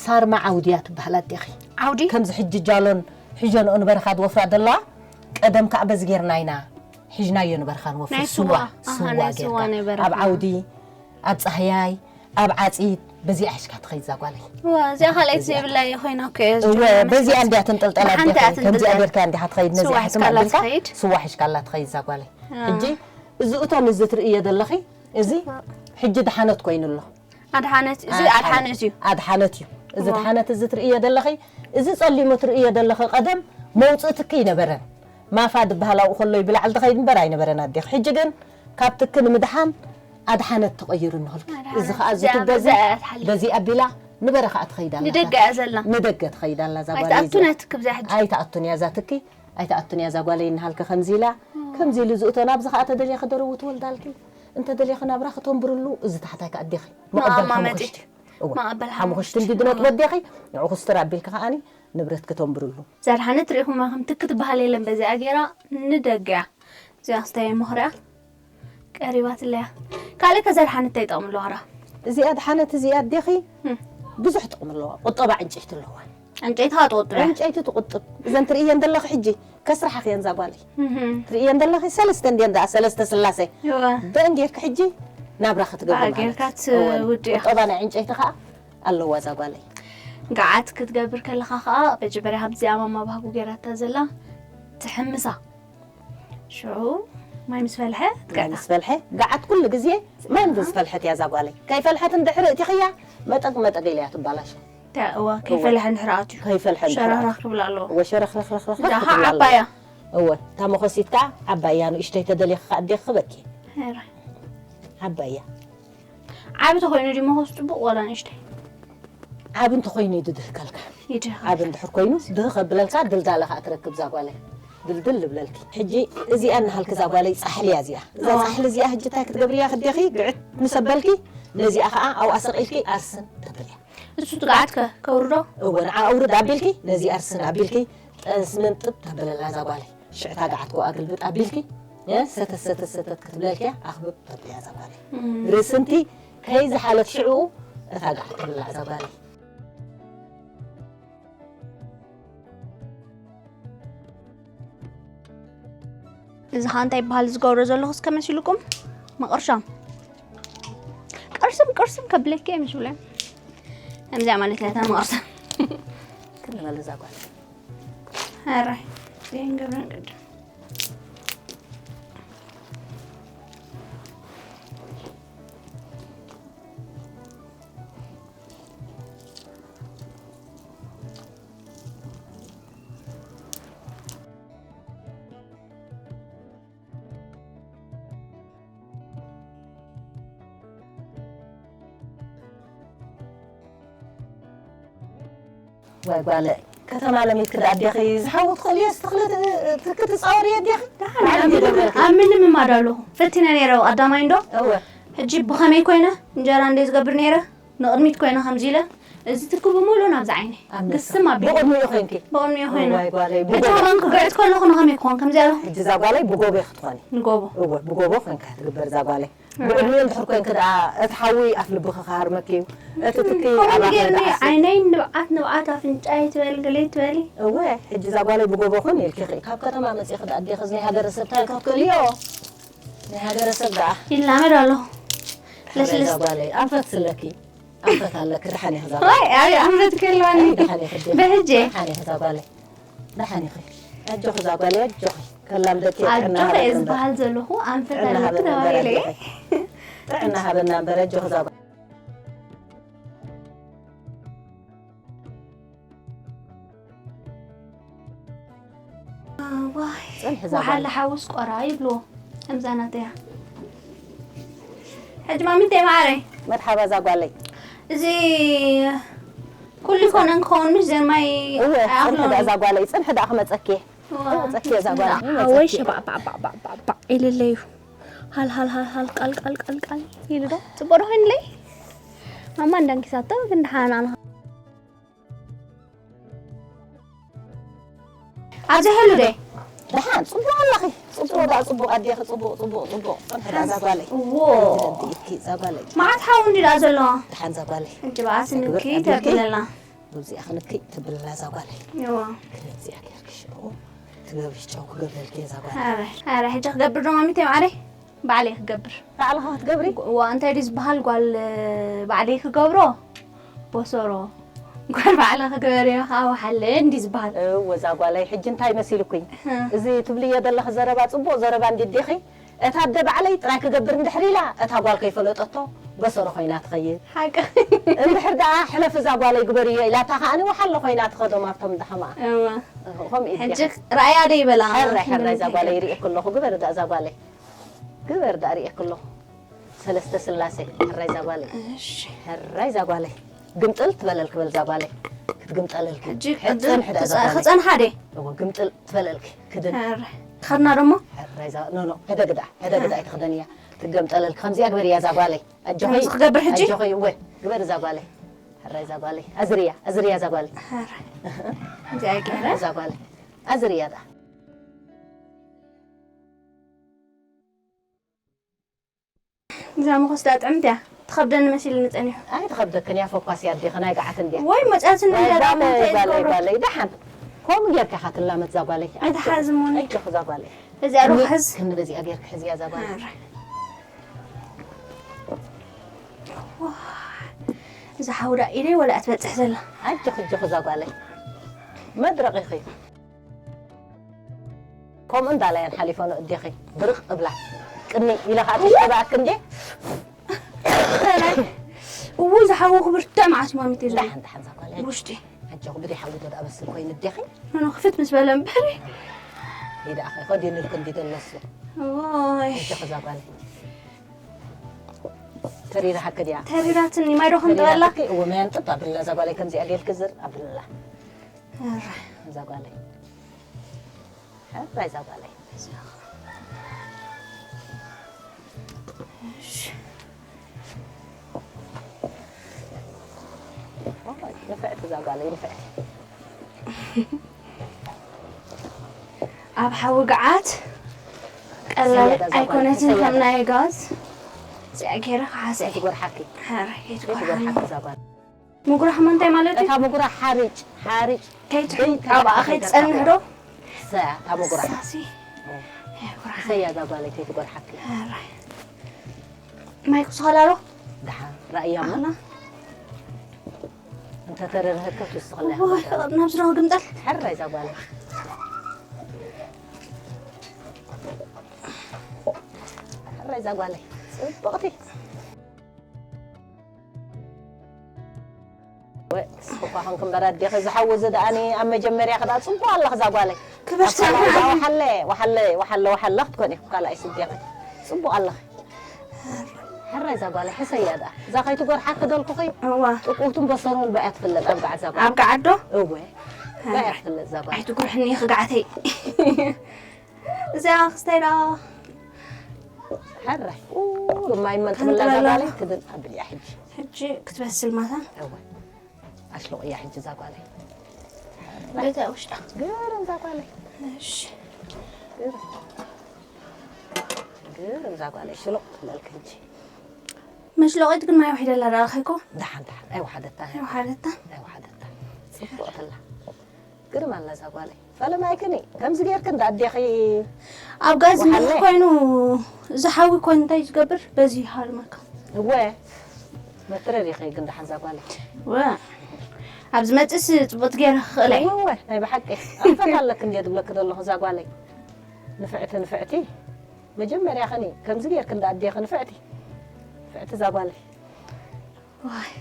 ሳርማ ዓውድያ ትበሃል ኣዴኺ። ዓውዲ? ከምዚ ሕጂ ጃሎን ሒዘንኦ ንበረኻ ዝወፍራ ዘለዋ፣ ቀደም ከኣ በዚ ጌርና ኢና ሒዝናዮ ንበረኻ ንወፍር። ናይ ስዋ፣ ስዋ፣ ኣሃ፣ ስዋ ናይ ስዋ ጌርካ። ናይ በረኻ። ኣብ ዓውዲ፣ ኣብ ጻህያይ፣ ኣብ ዓጺድ፣ በዚኣ ሒዝካ ትኸይድ እዛ ጓለይ። እዋ እዚኣ ካልኣይቲ ዘይብላ ኮይና እኮ እየ እወ ዝጀምር በዚኣ መስዋእቲ። እንድያ ትንጠልጠላ ብሓንቲ እንድያ እያ ትኸይድ። ከምዚኣ ትንጠልጠል። ጌርካ እንዲኻ ትኸይድ ነዚኣ ስዋ ሕትም ሒዝካላ ኣቢልካ ትኸይድ። ስዋ ሒዝካላ ትኸይድ እዛ ጓለይ። አ። ሕጂ እዚ እቶም እዚ ትርእዮ ዘለኺ እዚ ሕጂ ድሓነት ኮይኑ ኣሎ። ኣድሓነት እዚ ኣድሓነት እዩ። ኣድሓነት እዩ። እዚ እዋ። ድሓነት እዚ ትርእዮ ዘለኺ እዚ ጸሊሙ ትርእዮ ዘለኺ ቀደም መውፅእ ትኪ ይነበረን። ማፋ ዝበሃል ኣብኡ ከሎ ብላዕሊ ትኸይድ እምበር ኣይነበረን ኣዴኺ። ሕጂ ግን ካብ ትኪ ንምድሓን ኣድሓነት ተቐይሩ እንሆልኪ። ኣድሓነት እዚ ኸዓ እዚ እዚኣ ቱቦ እዚ በዚኣ እያ ትሓልፍ። በዚ ኣቢላ ንበረ ኸዓ ትኸይድ ኣላ። ንደገ እያ ዘላ። ንደገ ትኸይድ ኣላ እዛ ጓል ኣይትኣቱን እዚኣ። እያ ትክብ እዚኣ ሕጂ። ኣይትኣቱን እያ እዛ ትኪ። ኣይትኣቱን እያ እዛ ጓለይ እናሃልከ ከምዚ ኢላ ከምዚ ኢሉ ዝእቶ ናብዚ ኸዓ ተደሊኺ ደረቡ ትወልዳልኪ። እንተ ደሊኺ ናብራ ክተንብርሉ እዚ ታሕታይ ከኣ ኣዴኺ። መቐበል መቐመጢ። ሓሙኽሽቲ። እወ። መቐበል ሓሙኽሽቲ ሓሙኽሽቲ። እንዲ ድነጥቦ ኣዴኺ ንዑ ክስትር ኣቢልኪ ከዓኒ ንብረት ክተንብርሉ። ዘድሓነት ርኢኹማ ከም ትክ ትበሃል የለን በዚኣ ጌራ ንደገያ። እዚኣ ክስታይ መኽርያ ቀሪባትለያ። ካልእ ከ ዘድሓነት እንታይ ይጠቕምሉ ዋራ? እዚኣ ድሓነት እዚኣ ኣዴኺ እም። ብዙሕ ጥቕሚ ኣለዋ። ቁጠባ ዕንጨይቲ ኣለዋ። ዕንጨይቲ ኸዓ ትቑጥብ እያ። ዕንጨይቲ ትቑጥብ። እዘን ትርእየን ዘለኺ ሕጂ ከስርሓ ክየን እዛ ጓለይ። እህም። ትርእየን ዘለኺ ሰለስተ እንድየን ደኣ ሰለስተ ስላሴ። እወ። ደን ጌርኪ ሕጂ ናብራ ክትገብሪ ብኣ ማለት። ጌርካ እወ። ትውድእ። ቁጠባ ናይ ዕንጨይቲ ኸዓ ኣለዋ እዛ ጓለይ። ገዓት ክትገብር ከለኻ ኸዓ መጀመርያ ከምዚኣ ማማ ባህጉ ጌራታ ዘላ ትሕምሳ። ሽዑ ማይ ምስ ፈልሐ ትገዕታ። ምስ ፈልሐ ገዓት ኩሉ ግዜ ማይ ምስ ፈልሐት እያ እዛ ጓለይ። ከይፈልሐት እንድሕሪ እቲኽያ መጠግ መጠግ ኢላ እያ ትባላሾ። እታ እዋ ከይፈልሐ እንድሕሪ ኣትዩ ከይፈልሐ እንድሕሪ ኣትዩ። ሸራራኽ ክብል ኣለዎ። እወ ሸረኽረኽረኽረኽ እዳ ክብል ኸዓ ኣለዎ። ዓባያ። እወ እታ መኾሲት ከኣ ዓባያ ንእሽተይ ተደሊኺ ከኣ ኣዴኺ ክበኪ። ኧረ። ዓባያ። ዓቢ ተኾይኑ ድዩ መኾስ ጽቡቕ ዋላ ንእሽተይ? ዓቢ እንተኾይኑ እዩ ድድህከልካ። ይድህከልካ። ዓቢ እንድሕር ኮይኑ ድህ ከብለልካ ድልዳለ ከኣ ትረክብ እዛ ጓለይ። ድልድል ልብለልኪ። ሕጂ እዚኣ እናሃልኪ እዛ ጓለይ ጻሕሊ እያ እዚኣ። እዛ እዋ። ጻሕሊ እዚኣ ሕጂ እንታይ ክትገብርያ ክዴኺ ግዕት ምስ ኣበልኪ ነዚኣ ከኣ ኣብኣ ሰቒልኪ ኣርስን ተብልያ። እሱ ትግዓት ከ ከውርዶ? እወ ንዓ ኣውርድ ኣቢልኪ ነዚኣ ኣርስን ኣቢልኪ ጠስምን ጥብ ተብለላ እዛ ጓለይ። ሽዕታ ገዓት ኮ ኣግልብጥ ኣቢልኪ እ፣ ሰተት ሰተት ሰተት ክትብለልኪያ ኣኽብብ ተብልያ እዛ ጓለይ። ርእስንቲ ከይዝሓለት ሽዕኡ እታ ገዓት ትብላዕ እዛ ጓለይ። እዚ ኸዓ እንታይ ይበሃል ዝገብሮ ዘለኹ እስከ መሲልኩም? መቐርሻም። ቅርስም ቅርስም ከብለኪ እየ ምስ ብለ። ከምዚኣ ማለት እያ እታ መቐርሻም። ክንበል እዛ ጓል። ኣራይ። ዘይን ገብረን ቅድም። ወይ ጓለ ከተማ ለሚት ክዳ ኣዴኺ ዝሓዊ ትኽእልዮ ስትኽሊ ክትፃወሪ ኣዴኺ ኣብ ምልምማድ ኣለኹ ፈቲነ ነይረ ቀዳማይ እንዶ እወ ሕጂ ብኸመይ ኮይነ እንጀራ እንደ ዝገብር ነይረ ንቕድሚት ኮይነ ከምዚ ኢለ እዚ ትርክቡ ሙሉ ናብዚ ዓይነ ኣብ ነብስኻ። ግስም ኣቢሉ ብቕድሚኡ ኮይንኪ ብቕድሚኡ ኮይነ ዋይ ጓለይ እቲ ብጎቦ ኸማን ክግዕት ከለኹ ንኸመይ ክኾን ከምዚ ኣለኹ ሕጂ እዛ ጓለይ ብጎቦ ክትኾኒ ንጎቦ እወ ብጎቦ ኮይንካ ትግበር እዛ ጓለይ ብቕድሚኡ እንድሕር ኮይንኪ ደኣ እቲ ሓዊ ኣፍ ልብኺ ክሃርመኪ እዩ እቲ ትኪ ከምኡ ኣባኺ ገይርኒ ደኣ ዓይነይ ንብዓት ንብዓት ኣፍንጫይ ትበል ገለይ ትበሊ እወ ሕጂ እዛ ጓለይ ብጎቦ ኹን ኢልኪ ኺ ካብ ከተማ መፂኺ ደኣ ኣዴኺ እዚ ናይ ሃገረ ሰብ እንታይ ክትክእልዮ ናይ ሃገረ ሰብ ደኣ ይላመድ ኣለኹ እዛ ለስለስ ጓለይ ኣንፈት ስለኪ ኣንፈት ኣለኪ ደሓን ኢኺ እዛ ወይ ኣይ ኣንፈት ክህልወኒ ደሓን ኢኺ ኣዴ ብሕጂ ደሓን ኢኺ እዛ ጓለይ ደሓን ኢኺ ኣጆኺ እዛ ጓለይ ኣጆኺ ከላም ደቂ ጥዕና ኣጆኺ እየ ሃበኒ እምበር ዝበሃል ዘለኹ ኣንፈት ጥዕና ኣለኪ ሃበኒ እምበር ተባሂለ እየ ኣጆኺ ጥዕና ሃበና እምበር ኣጆኺ እዛ ጓለይ ዋይ ጽንሒ እዛ ወሓለ ጓል። ሓውስ ቆራ ይብልዎ ከምዛ ናተያ ሕጂ ማሚተይ ማዓረይ መርሓባ እዛ ጓለይ እዚ ኩሉ ይኮነን ክኸውን ምሽ ዘን ማይ እወ ጽንሒ ኣይኣኽሎን ደኣ እዩ። እዛ ጓለይ ጽንሒ ደኣ ክመጸኪ እዋ። ክመጸኪ እዛ ጓለይ ሓወይ ክመጸኪ ሸባዕ ባዕ ባዕ ባዕ ባዕ ባዕ ኢልለይ እዩ ሃል ሃል ሃል ሃል ቃል ቃል ቃል ቃል ኢሉ ዶ ጽቡቅ ዶ ኮይንለይ ማማ እንዳንኪሳቶ ግን ደሓን ኣነ ኣብዚ ሕሉ ደ ደሓን ጽቡቕ ኣለኺ ጽቡቕ ደኣ ጽቡቕ ኣዴኺ ጽቡቕ ጽቡቕ ጽቡቕ ጽንሒ ደኣ እዛ ጓለይ እዎ ኢድኪ እዛ ጓለይ መዓት ሓው እንዲ ደኣ ዘለዋ ደሓን እዛ ጓለይ እንጂ በኣ ስንኪ ተብለላ ኣብዚኣ ክንኪ ትብልና እዛ ጓለይ እዋ ክንዚኣ ጌርኪ ሽዑ ትገብሪ ጨው ክገብረልኪ እዛ ጓለይ ኣረ ኣረ ሕጂ ክገብር ዶ ማሚተይ ማዕረይ ባዕለይ ክገብር ባዕልኻ ክትገብሪ እዋ እንታይ ድዩ ዝበሃል ጓል ባዕለይ ክገብሮ በሰሮ። እንኳን ባዕላ ክገበርዮ ከዓ ወሓለ እንዲ ዝበሃል። እወ፣ እዛ ጓለይ፣ ሕጂ እንታይ መሲልኩኝ? እ። እዚ ትብልዮ ዘለኺ ዘረባ ጽቡቕ ዘረባ እንዲ ዲኺ? እታ ኣደ ባዕለይ ጥራይ ክገብር እንድሕር ኢላ፣ እታ ጓል ከይፈለጠቶ በሰሮ ኮይና ትኸይድ። ሓቂ። እንድሕር ደኣ ሕለፍ እዛ ጓለይ ግበርዮ ኢላታ ከኣኒ ወሓለ ኮይና ትኸዶም ኣብቶም ደኸማ። እወ። ከምኡ እዩ ሕጂ ዲኻ? ረኣያ ዶ ይበላ? ሕራይ፣ ሕራይ እዛ ክንብል ጓለይ ከይገብ። ሪኤኩ ኣለኹ። ግበር ደኣ እዛ ጓለይ። ግበር ደኣ ሪኤኩ ኣለኹ። ሰለስተ ስላሴ፣ ሕራይ እዛ ጓለይ። እሺ። ሕራይ እዛ ጓለይ። ግምጥል ትበለልኪ በል እዛ ጓለይ። ክትግምጠለልኪ። ሕጂ ሕጽን ሕደ እዛ ክጸ-፣ ጓለይ። ክጸንሓ ደ? እወ፣ ግምጥል ትበለልኪ። ክድን። ሕራይ። ትኸድና ደሞ? ሕራይ እዛ፣ ኖ፣ ኖ፣ ሕደግ ደኣ፣ ሕደግ ደኣ ኣይትኽደንያ። ትገምጠለልኪ። ከምዚኣ ግበርያ እዛ ጓለይ። ኣጆኺ። ከምዚ ክገብር ሕጂ? ኣጆኺ፣ እወ፣ ግበር እዛ ጓለይ። ሕራይ እዛ ጓለይ። ኣዝርያ፣ ኣዝርያ እዛ ጓለይ። ሕራይ። እዚኣ ገይረ? እዛ ጓለይ። ኣዝርያ ደኣ። እዛ መኾስ ደኣ ጥዕምቲ እያ። ትኸብደኒ መሲልኒ ጸኒሑ። ኣይትኸብደክን እያ፣ ፈኳስ እያ ኣዴኺ፣ ናይ ገዓት እንድያ። ወይ መጽኣትኒ ዋይ እንድያ፣ ጓለይ፣ እንታይ ጓለይ፣ ዝገብሮ? ጓለይ፣ ደሓን። ከምኡ ጌርካ ኢኻ ትላመድ እዛ ጓለይ። ኣይትሓዝሙኒ። ኣይትኽ እዛ ጓለይ። እዚኣ ዶ እኒ ክሕዝ? ክንዲ በዚኣ ጌርካ ሕዝያ እዛ ጓለይ። ኣረ። ዋይ፣ እዛ ሓውዳ ኢደይ ወላ እትበጽሕ ዘላ። ኣጆኺ፣ ኣጆኺ እዛ ጓለይ። መድረቕ ኢኺ። ከምኡ እንዳላ እየን ሓሊፈን ኣዴኺ ድርቕ እብላ። ቅኒ ኢለ ኸኣ ተሽተባኣክ እንዴ? እዉ ዝሓወኹ ብርቱዕ መዓት ማሚት እዩ ዝብል። ደሓን፣ ደሓን እዛ ጓለይ። ውሽጢ። ኣጆኺ ብደይ ሓዊ ዶ ደኣ በስል ኮይኑ ኣዴኺ? ኖ፣ ኖ፣ ክፍት ምስ በለ እምበር። ይደኣ ኸ፣ ኸዲንልኩ እንዲ ደለሱ። ኦይ። ኣጆኺ እዛ ጓለይ። ተሪራሃኪ ድያ? ተሪራትኒ፣ ማይ ዶ ክንጥበላ? ተሪራትኪ? እወ፣ ማይ ኣንጥብ ኣብልና እዛ ጓለይ፣ ከምዚኣ ጌርኪ ዝር ኣብልና። ኣረ። እዛ ጓለይ። ሕራይ እዛ ጓለይ። እሺ። ኦይ፣ ንፍዕቲ እዛ ጓለይ፣ ንፍዕቲ። ኣብ ሓዊ ገዓት ቀላል ሰያዳ እዛ ጓለይ፣ ኣይኮነትን፣ ሰያዳ። ከም ናይ ጋዝ። እዚኣ ገይረ ክሓሰ። ከይትጎርሓኪ። ሓረ፣ ከይትጎርሓኒ። ከይትጎርሓኪ እዛ ጓል። ምጉራሕ ማለት እዩ? እታ ምጉራሕ ሓርጭ፣ ሓርጭ። ከይትሑ-፣ ደይ-፣ ኣብኣ ከይትጸንሕ ዶ? ሰያ፣ እታ ምጉራሕ። ሳሲ። ኦ። ኣይጉራሕ። ሰያ እዛ ጓለይ ከይትጎርሓኪ። ሓረ። ማይ ክስኸላ ዶ? ደሓን፣ ራእያ እሞ። ኣኽላ። እንተ ተረርሀካ ትውስኸላ እዋ፣ ኢኻ። ናብ ዝረኸ ግምጠል። ሕራይ እዛ ጓለይ። ሕራይ እዛ ጓለይ። ጽብቕቲ። ወይ፣ ስኳ ኾንክ እምበር ኣዴኺ፣ እዚ ሓዊ እዚ ደኣኒ ኣብ መጀመርያ ከኣ ጽቡቕ ኣለኽ እዛ ጓለይ። ክብርቲ ኣብ ካልኣይ እዛ ኣምላኽ። ወሓለ፣ ወሓለ፣ ወሓለ፣ ወሓለ ክትኮኒ፣ ካልኣይ ስደኺ። ጽቡቕ ኣለኺ። ሕራይ እዛ ጓለይ፣ ሕሰያ ደኣ። እዛ ከይትጎርሓኪ ደልኩኺ። እዋ። ጥቁውትን በሰሩን ብኣያ ትፍለጥ ኣብ ገዓት እዛ ጓል። ኣብ ገዓት ዶ? እወ። ብኣያ ትፍለጥ እዛ ጓል። ኣይትጉርሕኒ ኢኺ ገዓተይ። እዚኣ ክስታይ ደኣ። ሕራይ። ኡ፣ ማይ መን ትብላ እዛ ክንጥበላ። ጓለይ? ክድን ኣብልያ ሕጂ። ሕጂ ክትበስል ማታ። እወ። ኣሽሎቕ እያ ሕጂ እዛ ጓለይ። ቤት ውሽጣ። ግርም እዛ ጓለይ። እሺ። ግርም። ግርም እዛ ጓለይ። ሽሎቕ ትብለልክ ሕጂ። መሽሎቒት ግን ማይ ውሒደላ ዳኣ ኸይኮ? ደሓን፣ ደሓን። ኣይወሓደታን። ኣይወሓደታን? ኣይወሓደታን። ጽቡቕ ትላ። ግርም ኣላ እዛ ጓለይ። ፈለማይክኒ፣ ከምዚ ጌርክ እንዳ ኣዴኺ ኣብ ጋዝ ወሓለ። እንዲህ ኮይኑ፣ እዚ ሓዊ ኮይኑ እንታይ ዝገብር? በዚ ይሃርመካ። እወ፣ መትረር ኢኺ ግን ደሓን እዛ ጓለይ። ወ፣ ኣብ ዝመጽእስ ጽቡቕ ገይረ ክኽእለ እየ። እወ፣ እወ፣ ናይ ብሓቂ። ኣንፈት ኣለክ እንድየ ዝብለክ ዘለኹ እዛ ጓለይ። ንፍዕቲ፣ ንፍዕቲ። መጀመርያ ኸኒ፣ ከምዚ ጌርክ እንዳ ኣዴኺ ንፍዕቲ። ንፍዕቲ እዛ ጓለይ። ዋይ።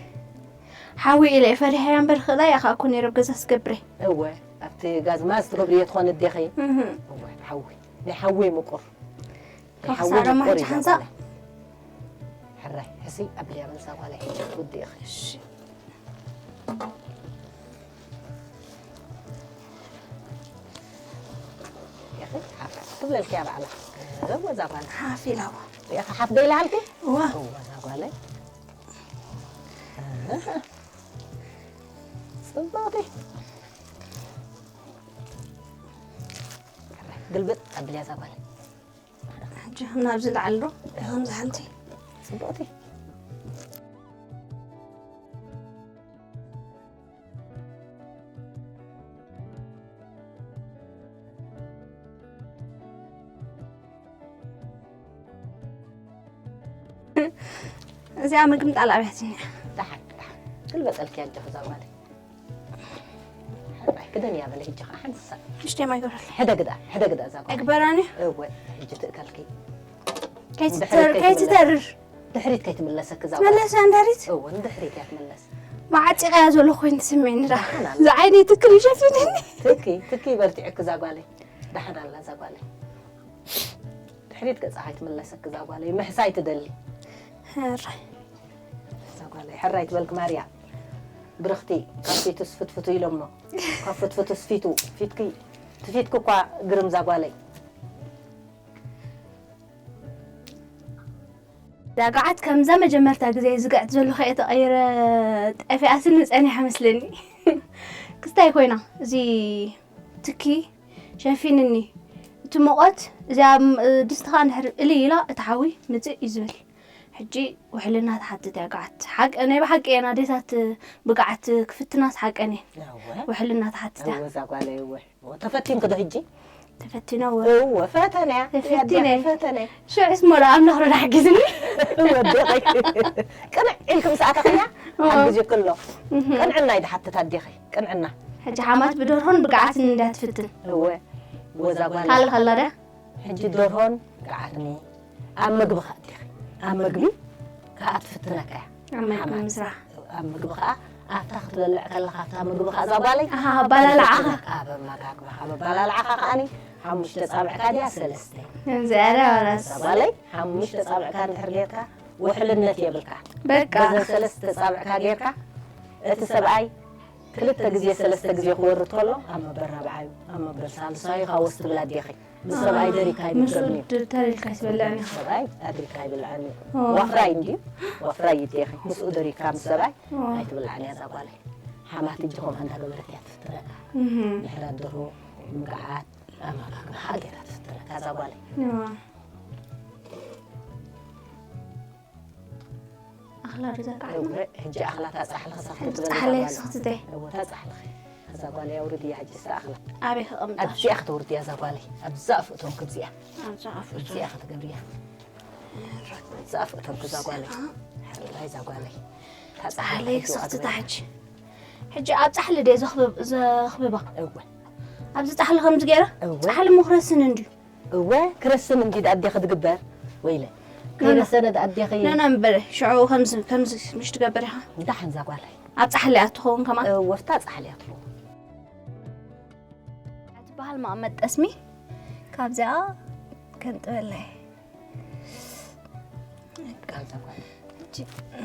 ሓዊ ኢለ እየ ፈሪሐያ እምበር፣ ክእላ እያ ከዓ እኮ ነይረ ኣብ ገዛ ስገብረ። እወ፣ ኣብቲ ጋዝ ማዝ ትገብርዮ ትኾን ኣዴኺ? እህ። እወ፣ ሓዊ። ናይ ሓዊ ምቁር። ናይ ሓዊ ካክሳ ደማ ምቁር ሕጂ እዩ ሓንሳእ። ዛጓለ። ሕራይ፣ ሕስይ ኣብልያ በል ዛጓለ፣ ሕጂ ትውድእኺ። እሺ። ያኺ ሓፍ ትብለልኪ እያ ባዕላ። እወ ዛጓለ። ሓፍ ኢላ እዋ። ያኺ ሓፍ ዶ ኢላሃልኪ? እዋ። እወ ዛጓለ። ጽብቕቲ። ግልብጥ ኣብልያ ዛጓለ። ሕጂ ናብዚ ላዕሊ ዶ? ከምዚ ሓንቲ። ጽብቕቲ። እዚኣ ምግምጣል ኣብያትኒ። ደሓን፣ ደሓን። ክልበጠልኪ ኣጆኺ እዛ ጓለይ። ሕራይ ክደን እያ በለ ሕጂ ኸዓ ሓንሳ። ሽቴ ማይ ገብረል ሕደግዳ ሕደግዳ እዛ ጓለይ። እግበራኒ እወ ሕጂ ትእከልኪ። ከይትተርር ድሕሪት ከይትምለሰኪ እዛ ጓለይ። ትመለስ ኣንዳሪት እወ ንድሕሪት እያ ትምለስ። መዓፂቃያ ዘሎ ኮይኑ ትስምዕኒ ዳ ዝዓይነይ ትክል ይሸፊንኒ ትኪ ትኪ በርቲዕኪ እዛ ጓለይ። ደሓን ኣላ እዛ ጓለይ። ድሕሪት ገፃ ከይትምለሰኪ እዛ ጓለይ። ምሕሳይ ትደሊ። ሕራይ እዛ ጓለይ ሕራይ ትበልኪ ማርያ። ብርኽቲ ካብ ፊቱስ ፍትፍቱ ኢሎሞ። ካብ ፍትፍቱስ ፊቱ ፊትኪ ትፊትኪ እኳ ግርም እዛ ጓለይ። ዳግዓት ከምዛ መጀመርታ ግዜ ዝግዕት ዘለኹ እየ ተቐይረ ጠፊኣትኒ ጸኒሓ መስለኒ ክስታይ ኮይና እዚ ትኪ ሸፊንኒ እቲ ሙቐት እዚኣ ድስትኻ እንድሕር እልይ ኢላ እቲ ሓዊ ምፅእ እዩ ዝብል ሕጂ ውሕልና ትሓትት እያ ግዓት ሓቂ ናይ ብሓቂ እየን ኣዴታት ብግዓት ክፍትናስ ሓቀን እየን ውሕልና ትሓትት እያ እወ እዛ ጓለይ እወ ተፈቲንኪ ዶ ሕጂ ተፈቲነ እወ እወ ፈተነያ ተፈቲነ ፈተነ ሽዑስ ሞላ ኣምላኽ ረዳ ሓጊዝኒ ወደቐይ ቅንዕ ኢልኪ ምስ ኣተኽያ ሓግዝኪ ኣሎ ቅንዕና እዩ ድሓትት ኣዴኺ ቅንዕና ሕጂ ሓማት ብደርሆን ብግዓትን እንድያ ትፍትን እወ ወዛ ጓል ካልእ ከላ ድያ ሕጂ ደርሆን ብግዓትኒ ኣብ መግቢ ከኣ ኣዴኺ ኣብ መግቢ ከኣ ትፍትነካ እያ ኣብ መግቢ ምስራሕ ኣብ ምግቢ ከዓ ኣብታ ክትበልዕ ከለካ ኣብታ ምግቢ ከዓ እዛ ጓለይ ኣሃ ኣባላልዓኻ ኣብ ኣመጋግባኻ ኣብ ኣባላልዓኻ ከዓኒ ሓሙሽተ ፃብዕካ ድያ ሰለስተ ከምዚኣ ድያ ዋላስ እዛ ጓለይ ሓሙሽተ ፃብዕካ እንድሕር ጌርካ ውሕልነት የብልካ በቃ በዘን ሰለስተ ፃብዕካ ጌርካ እቲ ሰብኣይ ክልተ ግዜ ሰለስተ ግዜ ክወርድ ከሎ ኣብ መበል ራብዓዩ ኣብ መበል ሳልሳዩ ካወስ ትብል ኣዴኺ ምስ ሰብኣይ ደሪካ ምስኡ ኣይምገብን እዩ ተሪልካ ይትበልዕን ኢኻ ሰብኣይ ኣድሪካ ይብልዓኒ ዋፍራይ እንድዩ ዋፍራይ ይዴኺ ምስኡ ደሪካ ምስ ሰብኣይ ኣይትብልዓን እያ እዛ ጓለይ ሓማት እጂ ከምኣ እንዳገበረት እያ ትፍትነካ ምሕዳር ደርሆ ምግዓት ኣመጋግባ ሃገራ ትፍትነካ እዛ ጓለይ ኣኽላ ዶ ዘቃዕ እወ ሕጂ ኣኽላ ታጻሕልኺ ሳኽቲ ትበል ጻሕለይ ስኽትተይ እወ ታጻሕልኺ እዛ ጓለይ ኣውርድያ ሕጂ ስኣኽላ ኣበይ ከቐምጣ ኣብዚኣ ከተውርድያ እዛ ጓለይ ኣብዛ ኣፍእቶም ክብዚኣ ኣብዛ ኣፍ እዚኣ ክትገብርያ እዛ ኣፍእቶም ክዛ ጓለይ ሕራይ እዛ ጓለይ ጻሕለይ ስኽትታ ሕጂ ሕጂ ኣብ ጻሕሊ ደ ዘኽብባ እወ ኣብዚ ጻሕሊ ከምዚ ገይረ እወ ጻሕሊ ምኽረስን እንድዩ እወ ክረስን እንዲ ኣዴ ክትግበር ወይለ ከይረሰነ ኣዴኺ ነና ምበለ ሽዑ ከምዚ ከምዚ ምሽ ትገብር ኢኻ ዳሕን እዛ ጓለይ ኣብ ጻሕሊ ኣትኸውን ከማ ወፍታ ጻሕሊ ኣትሉ ትበሃል መቐመጥ ጠስሚ ካብዚኣ ከንጥበለይ ካብዛ ጓለይ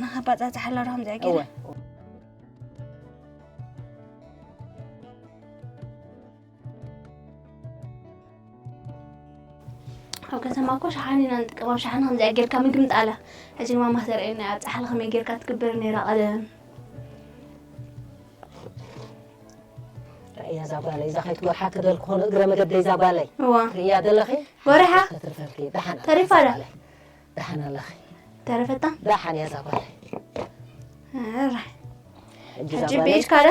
ንኸባጻ ጻሕሊ ዶ ከምዚኣ ገይረ ኣብ ከተማ እኮ ሸሓኒ ኢና ንጥቀም ኣብ ሸሓኒ ከምዚኣ ጌርካ ምግቢ ምጣላ ሕጂ ማማ ተርእየና ኣብ ጻሕሊ ከመይ ጌርካ ትግብር ነይራ ቀደም ርእያ እዛ ጓለይ እዛ ከይትጎርሓ ክደልኩ ኾነ እግረ መገደይ እዛ ጓለይ እዋ ርእያ ደለኺ ጎርሓ ተትርፈልኪ ዳሓን ተሪፋ ዶ ዳሓን ኣለኺ ተረፈታ ዳሓን እያ እዛ ጓለይ ኧረ ሕጂ እዛ ሕጂ ጓለይ ብኢድካ ዶ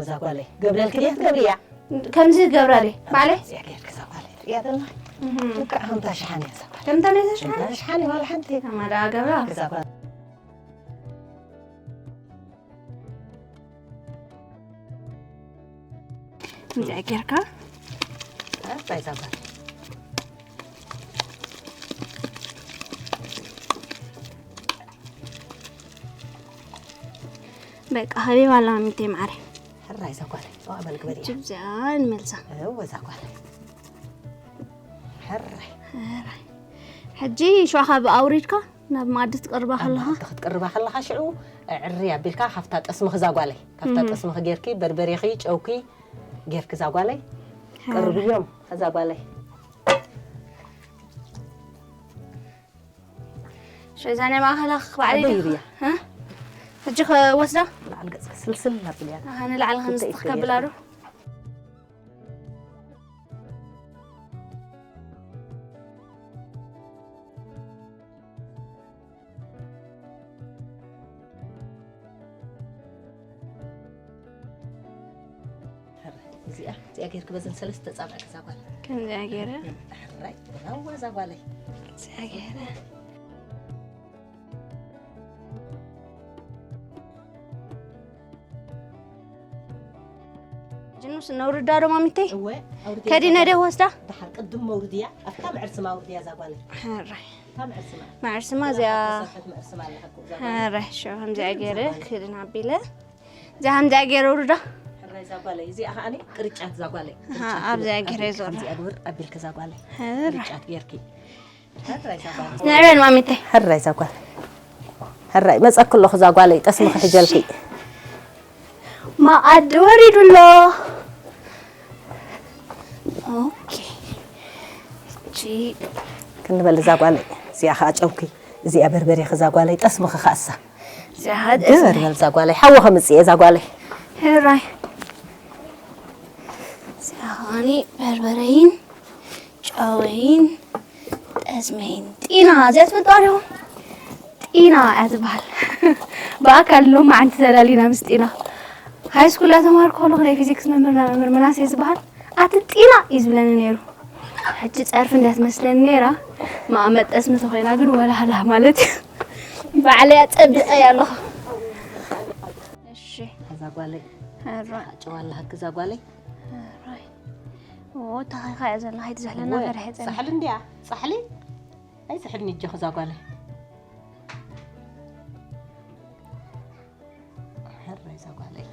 እዛ ጓለይ ገብረልኪ ድያ ትገብርያ ከምዚ ገብራ ደ ባዕለይ እዚኣ ጌርኪ እዛ ጓለይ ርእያ ደላ ልክዕ ከምታ ሸሓን እያ እዛ ጓለይ ከምታ ነዛ ሸሓን ከምታ ሸሓን ዋላ ሓንቲ ከማዳ ገብራ እዛ ጓለይ ከምዚኣ ጌርካ እንታይ እዛ ጓለይ በቃ ሃቢባ ኣላ ሚተይ ማዓረይ ሕራይ እዛ ጓለይ ዋ በል ግበሪ ችብዚኣ ንመልሳ እወ እዛ ጓለይ ሕራይ ሕጂ ሸውኻ ብኣውሪድካ ናብ መኣዲ ትቀርባ ከለኻ ኣብ መኣዲ ክትቅርባ ከለኻ ሽዑ ዕሪ ኣቢልካ ካብታ ጠስምኺ እዛ ጓለይ ካብታ ጠስምኺ ጌርኪ በርበሬኺ ጨውኪ ጌርኪ እዛ ጓለይ ቅርብዮም እዛ ጓለይ ሽዑ እዛ ናይ ማእኸላ ክባዕሊ ኣበይ ርያ ሕጂ ክወስዳ ላዕሊ ገጽ ስልስል ኣቢልያ ንላዕሊ ከምዚ ትከብላ ዶ እዚኣ እዚኣ ጌርኪ በዘን ሰለስተ ጻብዕኪ እዛ ጓል ከምዚኣ ገይረ ሕራይ ናዋ እዛ ጓለይ እዚኣ ገይረ ምስ ነውርዳ ዶ ማሚተይ? እወ፣ ኣውርድያ ከዲነ እዛ ዶ ጓል። ወስዳ? ደሓር ቅድም መውርድያ፣ ኣብታ መዕርስማ ኣውርድያ እዛ ጓለይ። ሕራይ። እታ መዕርስማ። መዕርስማ እዚኣ። ተሰርሐት መዕርስማ ኣለካ እኮ እዛ ጓለይ። ሕራይ፣ ሸው ከምዚኣ እዛ ገይረ ጓለይ። ክድን ኣቢለ። እዚኣ ከምዚኣ ገይረ ውርዳ። ሕራይ እዛ ጓለይ፣ እዚኣ ከዓኒ ቅርጫት እዛ ጓለይ። ኣሃ፣ ቅርጫት ኣብዚኣ ገይረ። ገይረ ኣብዚኣ ዞር። ከምዚኣ ግብር ኣቢልክ እዛ ጓለይ። ሕራይ። ቅርጫት ገይርኪ። ንዕበን ማሚተይ። ሕራይ እዛ ጓል። ሕራይ መጸኪ ኣለኹ እዛ ጓለይ፣ ጠስሚ ክሕጀልኪ። መኣዲ ወሪዱ ኣሎ። ኦኬ። እቺ ክንበል እዛ ጓለይ። እዚኣ ኸኣ ጨውኪ፣ እዚኣ በርበሬኺ እዛ ጓለይ፣ ጠስምኺ ኸኣሳ። እዚኣ ኸኣ ግበር ጠስሚ። በል እዛ ጓለይ፣ ሓዊ ከምጽእ እየ እዛ ጓለይ። ሕራይ። እዚኣ ኸኣኒ በርበረይን ጨወይን ጠስመይን። ጢና እዚኣ ትፈልጥዋ ዲኹም? ጢና እያ ትበሃል። ብኣካል ሎም መዓንቲ ተላሊና ምስ ጢና። ሃይ ስኩል እናተማሃርኩ ከለኹ ናይ ፊዚክስ መምህርና መምህር ምናሴ ዝበሃል ኣቲ ጢና እዩ ዝብለኒ ነይሩ። ሕጂ ጸርፊ እንድያ ትመስለኒ ነይራ። መቐመጥ ጠስሚ ተኾይና ግን ወላ ሃላ ማለት እዩ። ባዕለይ ኣጸቢቐ እያ ኣለኹ። እሺ። እዛ ጓለይ። ሕራይ። ጨዋ ኣለሃክ እዛ ጓለይ። ሕራይ። ኦ፣ ተኻይኻ እያ ዘላ፣ ኣይትዝሕለና እወ፣ ፈሪሐ ጸኒሐ። ጻሕሊ እንድያ፣ ጻሕሊ። ኣይትዝሕልኒ እጆኺ እዛ ጓለይ። ሕራይ እዛ ጓለይ።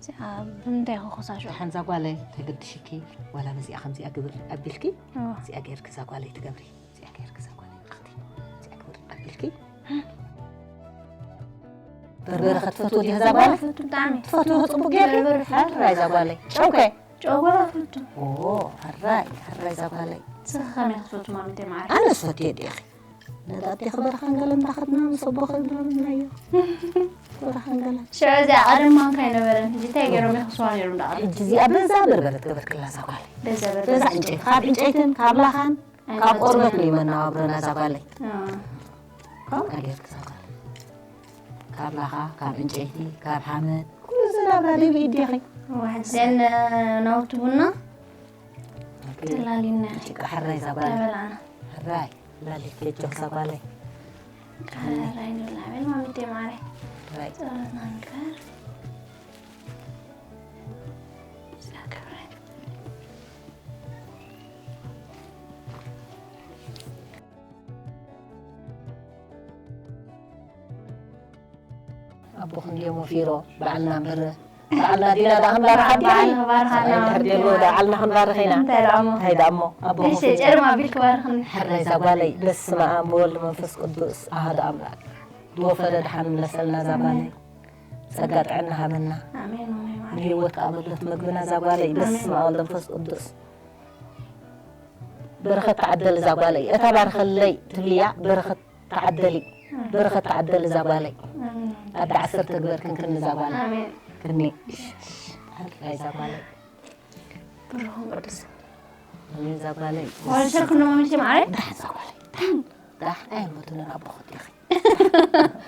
እዚኣ ብምንታይ ክኾሳ ሽዑ? ደሓን እዛ ጓለይ ተገድሽኪ፣ ዋላ በዚኣ ከምዚኣ ግብር ኣቢልኪ፣ እወ። እዚኣ ገይርኪ እዛ ጓለይ ትገብሪ፣ እዚኣ ገይርኪ እዛ ጓለይ ኣኽቲ፣ እዚኣ ግብር ኣቢልኪ። በርበረ ክትፈትዎ ዲኻ እዛ ጓለይ? ይፈቱ ብጣዕሚ። ትፈትዎ ጽቡቅ ጌርኪ? በርበረ ይፈቱ። ሕራይ እዛ ጓለይ። ጨውከ? ጨው ጓል ኣይፈቱ። ኦ፣ ሕራይ፣ ሕራይ እዛ ጓለይ። ንስኺ ከመይ ክትፈቱ ማሚተይ መዓረይ? ኣነ ዝፈትዮ ዲኺ? ነታ ኣዴኺ በረኻን ገለን እንዳኸድና ምስ ኣቦኺ ድረምናዮ። በረኻን ገለን። ሽዑ እዚኣ ቀደም ማንካ ኣይነበረን። ሕጂ እንታይ ገይሮም ይኽስዋ ነይሮም ዳኣ? ሕጂ እዚኣ በዛ በርበረ ትገበርክላ እዛ ጓለይ። በዛ በርበረ። በዛ ዕንጨይቲ፣ ካብ ዕንጨይትን ካብ ላኻን ካብ ኣይነበረን። ቆርበት ነው መነባብሮና እዛ ጓለይ። ኣዎ። ካብኡ ጌርክ እዛ ጓለይ። ካብ ላኻ፣ ካብ ዕንጨይቲ፣ ካብ ሓመድ፣ ኩሉ እዚ ናብራ ደይ ብኢድ ዲኺ። ዋሕዘን ናውቲ ቡና ኦኬ። ተላሊና። ጭቃ ሕራይ እዛ ጓለይ። ተበላዕና። ሕራይ፣ ላሊት ኬጆ እዛ ጓለይ። ሕራይ ንብላ በል ማሚቴ ማረይ። ሕራይ። ጸሎትና ንግበር። ኣቦ ክንድዮም ወፊሮ፣ በዓልና እምበር፣ በዓልና ዲና ደኣ ክንባርኻ ዲና። በዓልና ክንባርኻ ሰብኣይ ኢና። እንድሕር ደልዎ ደኣ በዓልና ክንባርኽ ኢና። እንታይ ደኣ እሞ? እንታይ ደኣ እሞ? ኣቦ እሺ፣ ክንድዮም። ጨርማ ኣቢልኪ ባርኽኒ። ሕራይ እዛ ጓለይ፣ በስመ ኣብ ወወልድ መንፈስ ቅዱስ ኣሃዱ ኣምላክ። ዝወፈረ ደሓን ይምለሰልና እዛ ጓለይ። ጸጋ ጥዕና ሃበና። ኣሜን፣ ኣሜን፣ ኣሜን። ንህይወት ከኣ በሎት መግብና እዛ ጓለይ። ኣሜን። በስመ ኣብ ወወልድ መንፈስ ቅዱስ። በረኸት ተዓደል እዛ ጓለይ። እታ ባርኸለይ ትብልያ በረኸት ተዓደሊ። በረኸት ተዓደል እዛ ጓለይ። ኣሜን። ኣደ ዓሰርተ ግበር ክንክን እዛ ጓለይ። ኣሜን። ክኒ። ሕራይ እዛ ጓለይ። ብሩኽን ቅዱስን። ኣሜን እዛ ጓለይ። ዋልሸር ኩሎም ኣሜን ማዓረይ። ደሓን እዛ ጓለይ። ደሓን። ደሓን ኣይልመዱን ኣቦ ኹት ኢኺ።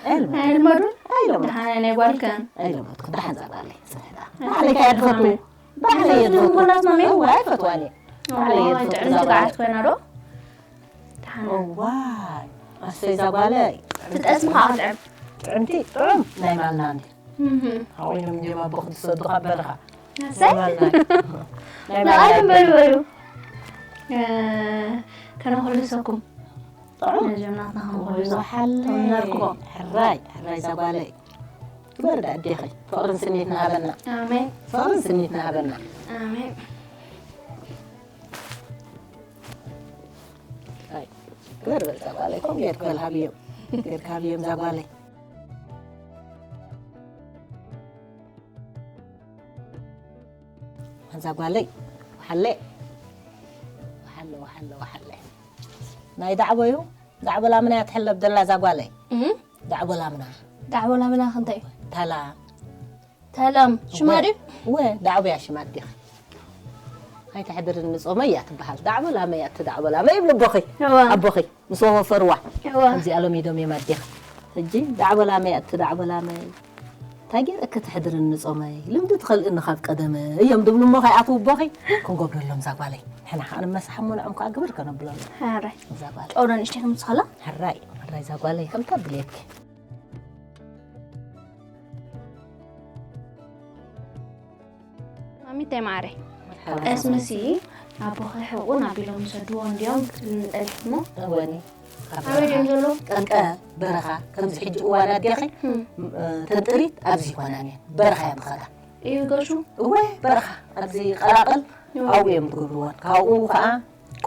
ኣይልመዱን። ኣይልመዱን? ኣይልመዱን። ደሓን ናይ ጓልከን። ኣይልመዱን። ደሓን እዛ ጓለይ። ጽንሕታ። ኣሜን። ባዕለይ ከኣ እየ ዝፈቱ። ኣሜን። ባዕለይ እየ ዝፈቱ። ዝምቡናት ማሜ? እዋ ኣይፈትዋን እየ። ባዕለይ እየ እዋ፣ ዝፈቱ ጥዕምቲ እዛ ጓለይ። ከዓት ኮይና ዶ? ደሓን። እዋይ፣ ኣሰይ እዛ ጓለይ። ትጠስሚ ከዓ ክትጥዕም። ጥዕምቲ፣ ጥዑም ናይ ማልና እንዲ። እህ። ሓወይኖም እንዲዮም ኣቦ ክትሰዱ ካብ በረኻ። ኣሰይ። ናይ ማልና። ናይ ማልና። ንዓለም በሉ በሉ። እ፣ ከነኹልሰኩም። ጥዑም። ነዞም ናትና ከነኹልሶም። ወሓለ። ተምነርክቦ። ሕራይ፣ ሕራይ እዛ ጓለይ። ክበር ደኣ ኣዴኺ። ፍቕርን ስኒት ንሃበና። ኣሜን። ፍቕርን ስኒት ንሃበና። ኣሜን። ኣይ፣ ግበር በል እዛ ጓለይ፣ ከምኡ ጌርክ በል ሃብዮም። ጌርካ ሃብዮም እዛ ጓለይ። እዛ ጓለይ፣ ወሓለ። ወሓለ፣ ወሓለ፣ ወሓለ። ናይ ዳዕቦ እዩ። ዳዕቦ ላምና እያ ትሕለብ ዘላ እዛ ጓለይ። እም? ዳዕቦ ላምና። ዳዕቦ ላምና ክንታይ እዩ? ተላ። ተላም ሽማ ድዩ? እወ፣ ዳዕቦ እያ ሽማ ኣዴኺ። ኣይተሕድርን ንጾመይ እያ ትበሃል። ዳዕቦ ላመይ እያ፣ እቲ ዳዕቦ ላመይ ይብሉ ኣቦኺ። እወ። ኣቦኺ ምስ ወፈርዋ። እወ። ከምዚኣ ሎሚዶም እዮም ኣዴኺ። ሕጂ ዳዕቦ ላመይ እያ፣ እቲ ዳዕቦ ላመይ። እንታይ ገይረ ከተሕድርኒ ጾመይ? ልምዲ ትኸልእኒ ካብ ቀደመ እዮም ድብሉ እሞ ከይኣትዉ ኣቦኺ። ክንጎብረሎም እዛ ጓለይ። ንሕና ኸዓ ንመሳሓሞ ንዖም ከኣ ግብር ከነብሎም። ሕራይ። እዛ ጓለይ። ጨው ዶ ንእሽተይ ከምትስኸላ? ሕራይ፣ ሕራይ እዛ ጓለይ ከምታ ድልየትኪ። ተማረ ቀስምሲ ኣቦኺ ሕቑን ኣቢሎም ይሰድዎ እንዲዮም ክንጠልፍሞ እወኒ ኣበይ ድዮም ዘለዉ ቀንቀ በረኻ ከምዚ ሕጂ እዋን ኣዴኺ ተንጥሪት ኣብዚ ይኮናን እየን በረኻ እያ ብኸዳ እዩ ገሹ እወ በረኻ ኣብዚ ቀላቕል ኣብኡ እዮም ዝገብርዎን ካብኡ ከዓ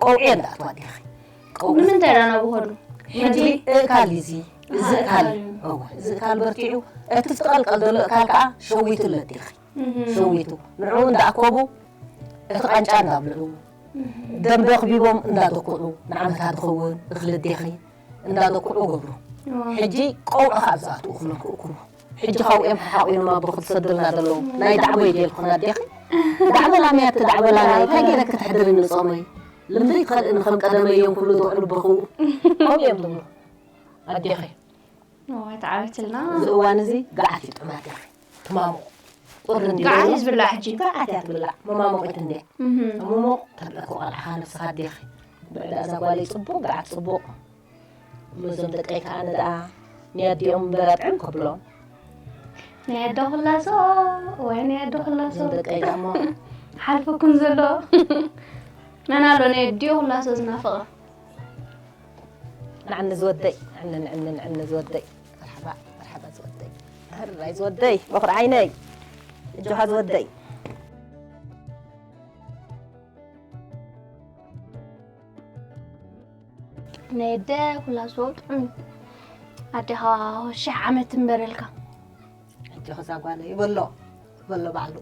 ቆውዒ እንዳኣትዋ ኣዴኺ ቆውዒ ንምንታይ ዳ ናብኡ ከዱ ሕጂ እእካል እዩ እዚ እዚ እካል እዩ እወ እዚ እካል በርቲዑ እቲ ዝትቐልቀል ዘሎ እካል ከዓ ሸዊቱ ኣለዴኺ ሸዊቱ ንዕኡ እንዳኣኮቡ እቲ ቃንጫ እንዳብልዑ ደንበ ኣኽቢቦም እንዳደኩዑ ንዓመታ ዝኸውን እኽሊ ኣዴኺ እንዳደኩዑ ገብሩ ሕጂ ቆውዒ ካብ ዝኣትዉ ክመልክእኩም ሕጂ ካብኡ እዮም ሓሓቑ እዮም ኣቦ ክትሰድልና ዘለዉ ናይ ዳዕቦ ይደልኩን ኣዴኺ ዳዕበላ መያቲ ዳዕበላ ናይ እንታይ ገይረ ክትሕድሪ ንጾመይ ልምደይ ትኸልእኒ ከም ቀደመይ እዮም ኩሉ ዝውዕሉ በኽኡ ከምኡ እዮም ዝብሉ ኣዴኺ ተዓዊትልና እዚ እዋን እዚ ገዓት እዩ ጥማት ኢኺ ትማሙ ቁሪ እንዲ ገዓት እዩ ዝብላዕ ሕጂ ገዓት እያ ትብላዕ መማሙቂት እንድያ መሞቕ ተብለኪ ቆልዓኻ ነብስኻ ኣዴኺ ብዕዳ እዛ ጓለይ ፅቡቕ ገዓት ፅቡቕ እሞ እዞም ደቀይ ከዓ ነደኣ ንያዲኦም እምበር ኣጥዕም ከብሎም ናይ ኣዶ ክላሶ ወይ ናይ ኣዶ ክላሶ እዞም ደቀይ ከዓ እሞ ሓልፍኩም ዘሎ መን ኣሎ ናይ ኣዲኦ ክላሶ ዝናፍቐ ንዓኒ ዝወደይ ንዓኒ ንዓኒ ንዓኒ ዝወደይ መርሓባ መርሓባ ዝወደይ ሕራይ ዝወደይ በኹሪ ዓይነይ እጆኻ ዝወደይ ናይ ኣደ ኩላሶ ጥዑም ኣዴኻ ሽሕ ዓመት ትንበረልካ ሕጂ ኸዛ ጓለይ በሎ በሎ ባዕሉ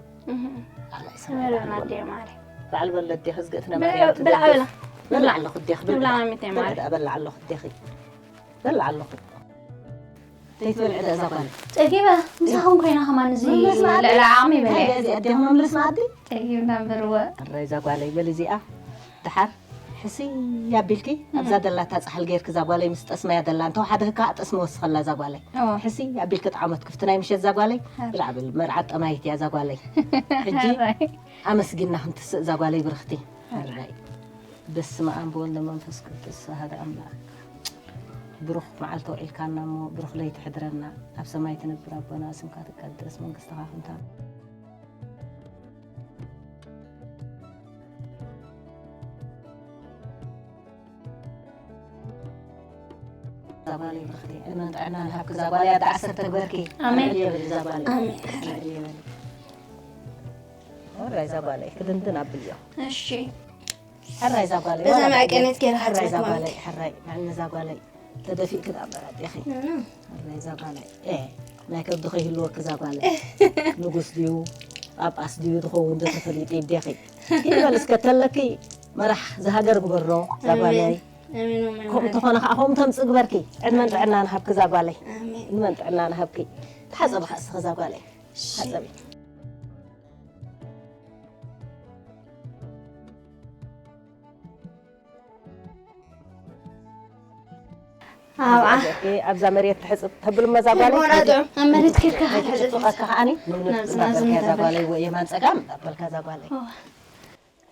ባዕላ ይሰምዕ ተመረና ኣዴ ማሪ ባዕል በሎ ኣዴ ክዝግእት ብላ ብላ በላ ኣለኹ ኣዴ ክብል ብላ ማሚተይ ማሪ በላ በላ ኣለኹ ኣዴኺ በላ ኣለኹ ዘይትበልዕ ዳ እዛ ጓል ጸጊበ ምሳኹም ኮይና ከማን እዚ ልዕሊ ዓቕሚ ይበለ እዚ ኣዴ መምልስ መኣዲ ጸጊብና እምበርወ ኣረ እዛ ጓለይ በል እዚኣ ድሓር ሕስይ ኣቢልኪ ኣብዛ ደላታ ጻሕል ጌርኪ እዛ ጓለይ ምስ ጠስመያ ደላ እንተወሓደ ህካ ጠስሚ ወስኸላ እዛ ጓለይ እወ። ሕስይ ኣቢልኪ ጣዕመት ክፍቲ ናይ ምሸት እዛ ጓለይ ብላዕ ብል መርዓት ጠማይት እያ እዛ ጓለይ ሕጂ ሕራይ። ኣመስጊና ክንትስእ እዛ ጓለይ ብርኽቲ ሕራይ በስመ ኣብ ወወልድ መንፈስ ቅዱስ ኣሃደ ኣምላክ ብሩኽ መዓልቲ ውዒልካና እሞ ብሩኽ ለይቲ ሕድረና ኣብ ሰማይ ትነብር ኣቦና ስምካ ትቀደስ መንግስትኻ ክንታ ዛጓለይ ብርኽቲ ዕድመን ጥዕናን ሃብኪ ዛጓለይ ኣደ ዓሰርተ ግበርኪ ኣሜን። ዕድየ በሊ ዛጓለይ ኣሜን። ዕድየ በሊ ሕራይ ዛጓለይ ክድንድን ኣብልዮ እሺ ሕራይ ዛጓለይ በዛ ዋላ መዐቀኒት ገይራ ሕራይ ሓጽበት ማለት ዛጓለይ ሕራይ ንዕኒ ዛጓለይ ተደፊእኪ ዳኣ እምበር ኣዴኺ ሕራይ ዛጓለይ ኤ ናይ ከብዲ ከይህልወኪ ዛጓለይ ንጉስ ድዩ ጳጳስ ድዩ ዝኸውን ዶ ተፈሊጡ ይዴኺ ይበል እስከ ተለኪ መራሕ ዝሃገር ግበሮ ዛጓለይ ኣሜን ኣሜን ከምኡ እንተኾነ ከዓ ከምኡ ተምፅእ ግበርኪ ዕድመን ጥዕናን ሃብኪ ዛጓለይ ኣሜን ዕድመን ጥዕናን ሃብኪ ተሓፀቢ ከዓ እስኺ ዛጓለይ ተሓፀቢ ኣብዓ ኣብዛ መሬት ትሕፅብ ተብል መዛጓለይ ሆና ጥዑም ኣብ መሬት ኬድካ ትሕፅብ ከዓኒ ናብዚ ናብዚ እንዳበልካ። ዛጓለይ ወይ የማን ፀጋም እንዳበልካ ዛጓለይ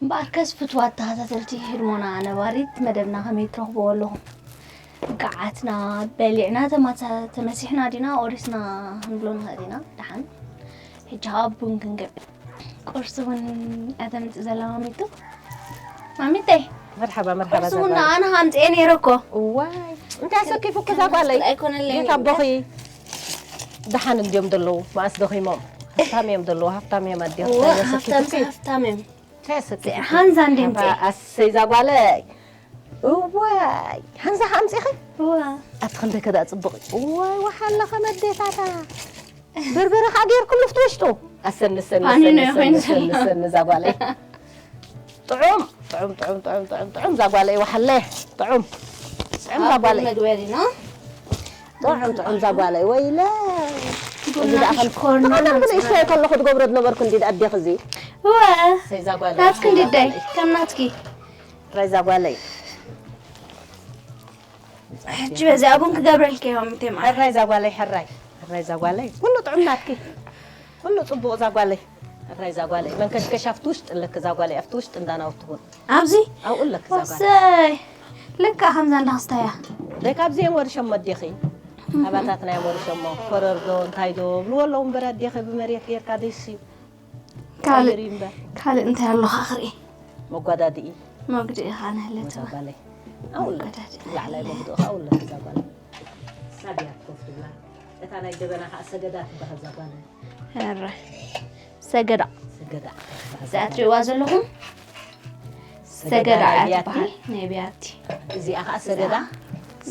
እምበኣርከስ ፍትዋት ተኸታተልቲ ህድሞና ነባሪት መደብና ከመይ ትረኽብዎ ኣለኹም? ገዓትና በሊዕና ተማሳ- ተመሲሕና ዲና ቆሪስና ክንብሎ ንኽእል ኢና። ደሓን ሕጂ ከዓ ቡን ክንገብር ቁርሲ እውን እያ ተምፅእ ዘላ ማሚቱ። ማሚተይ መርሓባ መርሓባ ቁርሲ እውን ዛጓለይ ኣነ ከምፅኤ ነይረ እኮ። እዋይ እንታይ ሰኪፉ ክዛ ጓለይ ኣይኮነለይ ጌታ ኣቦኺ ደሓን እንድዮም ዘለዉ መኣስ ደኺሞም ሃብታም እዮም ዘለዉ ሃብታም እዮም ኣዴ እወ ሃብታም ሃብታም እዮም። ተሰኪ ሃንዛ እንድዮም ጤ ኣሰይ ዛጓለይ እዋይ ሃንዛ ከ ኣምፂኺ እወ ኣቲ ክንደይ ከዳ ፅቡቕ እዋይ ወሓላ ከመዴታታ በርበረ ከዓ ገይርኩሉ ፍቲ ውሽጡ ኣሰኒ ሰኒ ፓኒኖ ሰኒ ኮይኑ ሰኒ ሰኒ ዛጓለይ ጥዑም ጥዑም ጥዑም ጥዑም ጥዑም ጥዑም ዛጓለይ ወሓለ ጥዑም ጥዑም ዛጓለይ መግበሪ ና ጥዑም ጥዑም ዛጓለይ ወይለ ቡና ሽኮርና ተቐደም ግን እሽቶ ከለኹ ትገብሮ ዝነበርኩ እንዲ ኣዴኽ እዚ እወ ሰይ ዛጓለይ ናትኪ እንዲዳይ ከም ናትኪ ራይ ዛጓለይ ሕጂ በዚኣ ቡን ክገብረልኪ እዮም ቴማ ሕራይ ዛጓለይ ሕራይ ሕራይ ዛጓለይ ኩሉ ጥዑም ናትኪ ኩሉ ፅቡቕ ዛጓለይ ሕራይ ዛጓለይ መንከሽከሽ ኣብቲ ውሽጢ ኣለኪ ዛጓለይ ኣብቲ ውሽጢ እንዳናውቲ እውን ኣብዚ ኣብኡ ኣለኪ ዛጓለይ ወሰይ ልካ ከምዛ እንዳክስታያ ደይ ካብዚ እዮም ወርሾሞ ኣዴኺ ኣባታትና እዮም ወርሾሞ ኮረር ዶ እንታይ ዶ ብልዎ ኣለዉ እምበር ኣዴኺ ብመሬት ጌርካ ደይስዩ ካልእ ቀይሪ እምበር። ካልእ እንታይ ኣለኻ ክርኢ? መጓዳድኢ መጉድኢ ኸዓ ንህለት ዛጓለይ። ኣውላ መጓዳድኢ ላዕላይ መጉድኡ ኸዓ ውላ ዛጓለይ። ሳቢያ ኮፍ ትብላ። እታ ናይ ጀበና ኸዓ ሰገዳ ትበሃል ዛጓለይ። ኧረ ሰገዳ ሰገዳ። እዚኣ ትሪእዋ ዘለኹም ሰገዳ እያ ትበሃል። ናይ ብያቲ እዚኣ ኸዓ ሰገዳ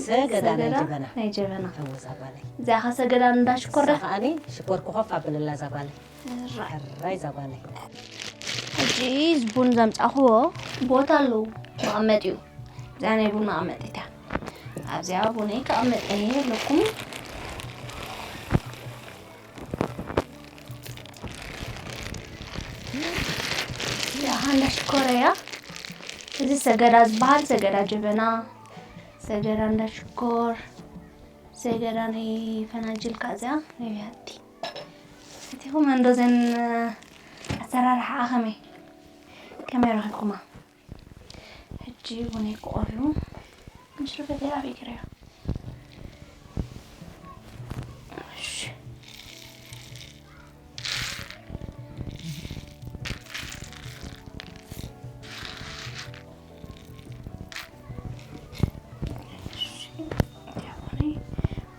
ሰገዳ ናይ ሰገዳ ጀበና። ናይ ጀበና እወ ዛጓለይ። እዚኣ ኸ ሰገዳ እንዳ ሽኮር እዛ ዳ ኸዓኒ ሽኮር ክኾፍ ኣብለላ ዛጓለይ። ራ- ሕራይ ዛጓለይ። ሕጂ እዚ ቡን ዘምፃእኽዎ ቦታ ኣለዉ መቐመጢኡ እዚኣ ናይ ቡን መቐመጢት እያ ኣብዚኣ ቡነይ ከቐመጠ ኣለኩም እዚኣ እንዳ ሽኮር እያ እዚ ሰገዳ ዝበሃል ሰገዳ ጀበና ሰገዳ እንዳ ሽኮር ሰገዳ ናይ ፈናጅል ካዚኣ ናይ ብያቲ እቲ ኹመ እንዶ ዘን ኣሰራርሓ ከመይ ከመይ ረኺብኩማ ሕጂ ቡነይ ክቆልዩ ምሽርፈት ኣበይ ክረዮ እሺ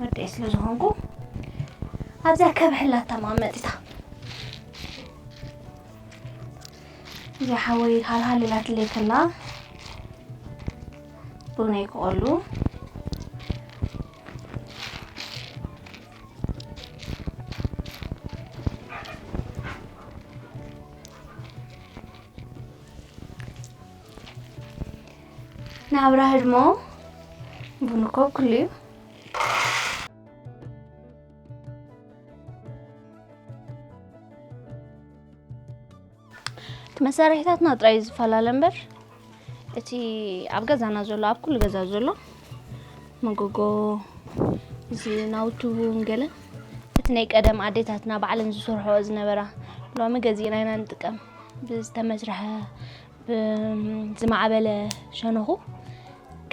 ወደይ ስለ ዝኾንኩ ኣብዛ ከብሕላታ መቐመጢታ እዛ ሓወይ ሃልሃል ኢላትለይ ከላ ቡነይ ክቐሉ ናብራ ህድሞ ቡን እኮ ኩሉ እዩ እቲ መሳርሒታትና ጥራይ እዩ ዝፈላለ እምበር እቲ ኣብ ገዛና ዘሎ ኣብ ኩሉ ገዛ ዘሎ መጎጎ እዚ ናውቲ እውን ገለ እቲ ናይ ቀደም ኣዴታትና ባዕለን ዝሰርሖኦ ዝነበራ ሎሚ ገዚእና ኢና ንጥቀም ብዝተመስርሐ ብዝማዕበለ ሸነኹ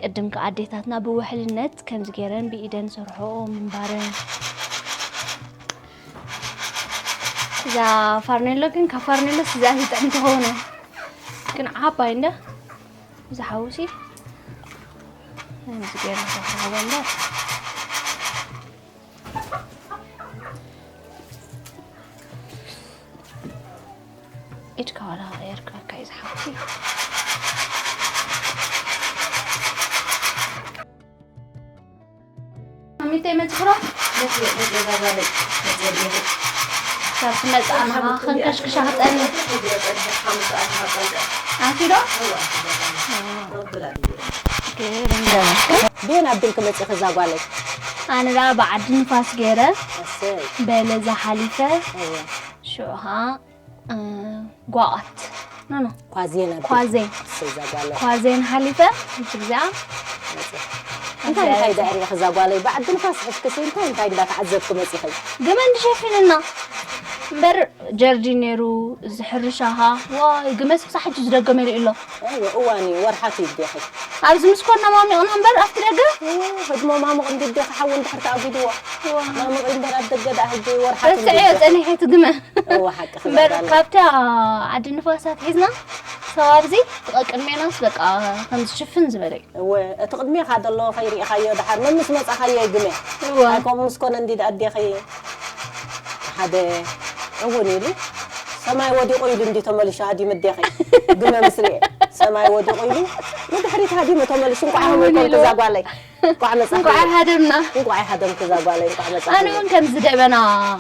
ቅድም ከኣዴታትና ብውሕልነት ከምዚ ገይረን ብኢደን ሰርሖኦ ምንባረን እዛ ፋርኔሎ ግን ካብ ፋርኔሎስ እዚኣ ትጥዕም ትኸውን እያ ግን ዓባይ እንዳ እዛ ሓውሲ ከምዚ ገይረ ተኽረኸበ እምበር ኢድካ ዋላ ቀየርካካ እዩ ዝሓፍቲ ኣሚተይ መፅፍሮ ካብ ትመፅኣ ንኻ ከንከሽክሻ ክፀኒ ኣቲ ዶ ብየን ኣቢልኪ መፂኺ እዛ ጓለይ ኣነ ዳ ብዓዲ ንፋስ ገይረ እሰይ በለዛ ሓሊፈ እወ ሽዑኻ እ፣ ጓቓት ኖ ኖ ኳዜን ኣቢልኪ ኳዜን እሰይ እዛ ጓለይ ኳዜን ሓሊፈ ሕጂ እዚኣ መፂኺ እንታይ እንታይ ዳ ሪኢኺ እዛ ጓለይ ብዓዲ ንፋስ ሕዝክሲ እንታይ እንታይ እንዳተዓዘብኪ መፂኺ ግመ እንድሸፊንና እምበር ጀርዲን ነይሩ እዚ ሕርሻኻ ዋይ ግመ ስሕሳ ሕጂ ዝደገመ ኢሉ ኣሎ እወ እዋን እዩ ወርሓት እዩ ዴኺ ኣብዚ ምስ ኮና ማሚቕና እምበር ኣብቲ ደገ ህድሞ ማሙቕ እንዲ ዴኺ ሓዊ እንድሕር ተኣጒድዎ ማሙቕ እዩ እምበር ኣብ ደገ ደኣ ሕጂ ወርሓት እንዲ ረስዐዮ ዴኺ ጸኒሐ እቲ ግመ እወ ሓቂ እምበር ክዛጋለ ካብታ ዓዲ ንፋሳት ሒዝና ሰባብዚ እቲ ቀቅድሜናስ በቃ ከምዚ ሽፍን ዝበለ እዩ እወ እቲ ቅድሜኻ ዘሎ ከይሪኢኻዮ ደሓር መምስ መጻኻዮ ይግመ እወ ኣይከምኡ ምስ ኮነ እንዲ ኣዴኺ ሓደ እውን ኢሉ ሰማይ ወዲቑ ኢሉ እንዲ ተመሊሹ ሃዲሙ ኣዴኺ ግመ ምስ ርኤ ሰማይ ወዲቑ ኢሉ ንድሕሪት ሃዲሙ ተመሊሹ እንቋዕ እውን ከመይ ኢሉ? ኮንኩ እዛ ጓለይ እንቋዕ መጻኺ እንኳዕ ሃደምና እንቋዕ ሃደምኩ እዛ ጓለይ እንቋዕ መጻኺ ኣነ እውን ከምዚ ደበና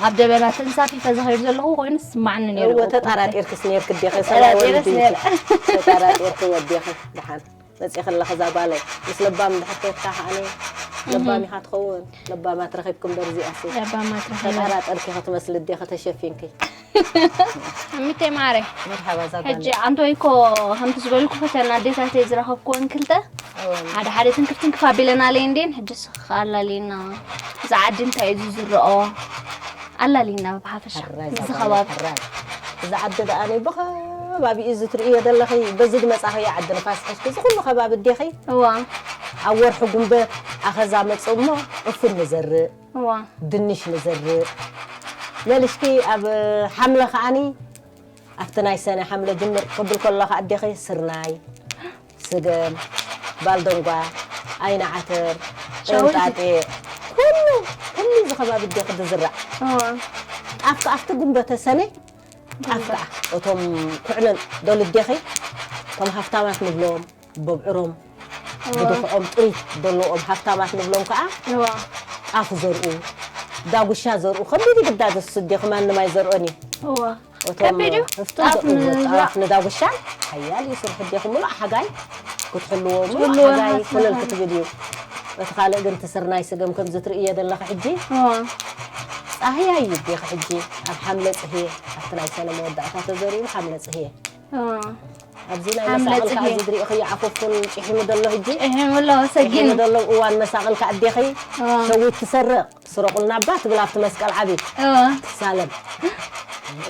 ኣብ ደበና ተንሳፊፈ ዝኸይድ ዘለኹ ኮይኑ ዝስማዓኒ ነይሩ እወ ተጠራጢርክስ ነርክ ኣዴኺ ሰማይ ተጠራጢረስ ወዲቑ ነይረ ተጠራጢርክ ወዲኺ ደሓን መፂኺ ኣለኺ እዛ ጓለይ ምስ ለባም እንድሕር ከይድካ ከዓኒ ለባም ኢኻ ትኸውን ለባማት ረኺብኪ እምበር እዚኣሲ ለባማት ረኺበ ተጠራጠርኪ ክትመስሊ ኣዴኺ ተሸፊንኪ ሚተይ ማረ መርሓባ እዛ ሕጂ ጓለይ ኣንቶይ እኮ ከምቲ ዝበልኩ ፈተና ኣዴታተይ ዝረኸብኩወን ክልተ እወ ሓደ ሓደ ትንክፍ ትንክፍ ኣቢለና ኣለይ እንዴን ሕጂ ስኻ ኣላሊና እዚ ዓዲ እንታይ እዩ ዝዝረኦ ኣላሊና ብሓፈሻ ሕራይ ምስዚ እዛ ከባቢ ጓለይ ሕራይ እዛ ዓዲ ደኣ ብኸባቢኡ እዚ ትርእዮ ዘለኺ በዚ ዝመጻኸዮ ዓዲ ንፋስ ሕዝኪ እዚ ኩሉ ከባቢ ኣዴኺ እዋ ኣብ ወርሒ ጉንበት ኣኸዛ መጽእ እሞ ዕፉን ንዘርእ እዋ ድንሽ ንዘርእ መልሽኪ ኣብ ሓምለ ከዓኒ ኣብቲ ናይ ሰነ ሓምለ ጅምር ክብል ከለኻ ኣዴኺ ስርናይ፣ ስገም፣ ባልደንጓ፣ ዓይኒ ዓተር፣ ሸዊት። እንጣጤ፣ ኩሉ፣ ኩሉ እዚ ከባቢ ኣዴኺ ዝዝራእ። እዋ። ጣፍ ከኣ ኣብቲ ጉንበተ ሰነ ጣፍ ከኣ እቶም ኩዕነን ደሉ ኣዴኺ፣ እቶም ሃፍታማት ንብሎም፣ በብዕሮም፣ እዋ። ብድኽዖም ጥሪት ዘለዎም ሃፍታማት ንብሎም ከኣ እዋ። ጣፍ ዘርኡ፣ ዳጉሻ ዘርኡ፣ ከቢድ እዩ ግዳ ዘስሱ ኣዴኺ ማንም ኣይዘርኦን እዩ። እዋ። እቶም ከቢድ እዩ። ህፍቶ ጣፍ ዘእትዎ ንዝራእ። ጣፍ ንዳጉሻን ሓያል እዩ ስርሑ ኣዴኺ። ሙሉእ ሓጋይ ክትሕልዎ፣ ሙሉእ ክትሕልዎ ሓጋይ ሓስመታ። ኮለል ክትብል እዩ። እቲ ካልእ ግን እቲ ስርናይ ስገም ከምዚ ትርእዮ ዘለኺ ሕጂ፣ እዋ። ጻህያይ እዩ ኣዴኺ ሕጂ። ኣብ ሓምለ ጽህየ፣ ኣብቲ ናይ ሰነ መወዳእታ ተዘሪኡ ሓምለ ጽህየ። እዋ። ኣብዚ ናይ ሓምለ መሳቕል ከኣ ጽህየ። እዚ ዝርእኽዮ ዓፉፉን ጭሒሙ ዘሎ ሕጂ። ጭሒሙ ኣሎ፣ ሰጊኑ። ጭሒሙ ዘሎ እዋን መሳቕል ከኣ ኣዴኺ እዋ። ሸዊት ትሰርቕ። ስረቑልና እባ ትብል ኣብቲ መስቀል ዓቢ። እወ። ትሳለም።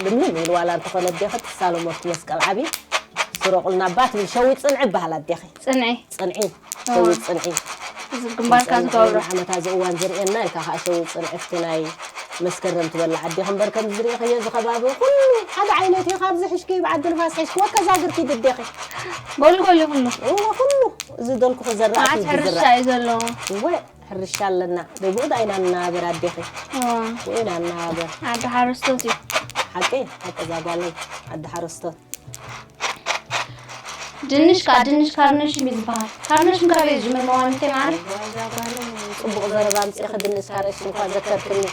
ልምልም ኢሉ ዋላ እንተኾነ ኣዴኺ ትሳለሞ ኣብቲ መስቀል ዓቢ። ስረቑልና እባ ትብል ሸዊት ጽንዒ ይበሃል ኣዴኺ። ጽንዒ። ጽንዒ። እወ። ሸዊት ጽንዒ። እዚ ግንባርካ ከምዚ ዝገብሮ። ዓይነት ዓመት ኣብዚ እዋን ዝርእየና ኢልካ ከኣ ሸዊት ጽንዒ ኣብቲ ናይ መስከረም ትበልዕ ኣዴኺ እምበር ከምዚ ዝርእኽዮ እዚ ከባቢ ኩሉ ሓደ ዓይነት እዩ። ካብዚ ሕሽኪ ብዓዲ ንፋስ ሕሽኪ ወከዛ ግርኪ ድዴኺ። ጎልጎል እዩ ኩሉ። እወ ኩሉ። እዚ ደልኩ ክዘርእ መዓት እዩ ሕርሻ ዝዝራእ። እዩ ዘሎ። እወ። ሕርሻ ኣለና። ብኡ ዳ ኢና ንነባበር ኣዴኺ። እዋ። ብኡ ኢና ንነባበር። ዓዲ ሓረስቶት እዩ። ሓቂ፣ ሓቂ እዛ ጓለይ፣ ዓዲ ሓረስቶት። ድንሽ ከኣ፣ ድንሽ ካርነሽም እዩ ዝበሃል። ካርነሽም ካበይ እዩ ዝጅምር መማሚተይ ማዓረይ? እዛ ጓለይ፣ ጽቡቕ ዘረባ ኣምጺእኺ፣ ድንሽ ካርነሽም እኳ ዘከርክኒ።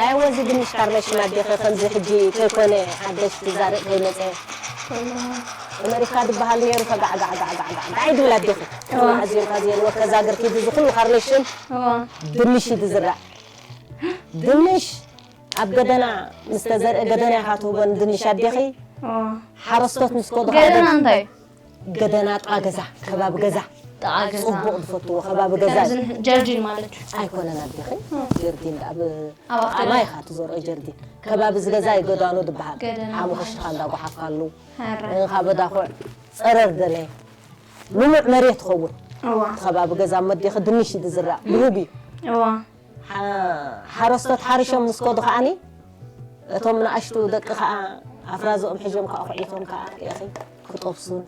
ኣይወ፣ እዚ ድንሽ ካርነሽም ኣዴኺ፣ ከምዚ ሕጂ ከይኮነ፣ ሓደሽ ትዛረብ ከይመጸ። ኣሜሪካ ዝበሃል ነይሩ፣ ፈጋዕ፣ ጋዕ፣ ጋዕ፣ ጋዕ፣ ጋዕ፣ ጋዕ ይብል ኣዴኺ። እዋ። ኣዝዮም ካዝየን ወከዛ ግርኪ፣ እዚ ኩሉ ካርነሽም እዋ። ድንሽ እዩ ዝዝራእ። ድንሽ ኣብ ገደና ምስ ተዘርአ ገደና ኢኻ ትህቦ ንድንሽ ኣዴኺ። እዋ። ሓረስቶት ምስ ከዱ ገደና እንታይ እዩ? ገደና ጥቓ ገዛ፣ ከባቢ ገዛ። ጥቓ ገዛ። ጽቡቕ ዝፈትዎ ከባቢ ገዛ። ከምዚ ጀርዲን ማለት እዩ። ኣይኮነን ኣዴኺ። ጀርዲን ደኣ ብ-፣ ኣብ ኣፍደገ። ኣማ ኢኻ ትዘርኦ ጀርዲን። ከባቢ እዚ ገዛ እዩ ገዳኑ ዝበሃል። ገደና ሓሙኽሽኻ ዝበሃል። እንዳጓሓፍካሉ። ኣረ። እንኻ በዳኹዕ ጸረር ደለ። ልሙዕ መሬት ትኸውን። እዋ። እቲ ከባቢ ገዛ መዴኺ ድንሽ እዩ ዝዝራእ። ልሁብ እዩ። እዋ። ሓ-፣ ሓረስቶት ሓሪሾም ምስ ከዱ ከኣኒ፣ እቶም ንኣሽቱ ደቂ ከኣ ኣፍራዝኦም ሒዞም ከኣ ኩዒቶም ከኣ ርኢኺ ክጠብሱን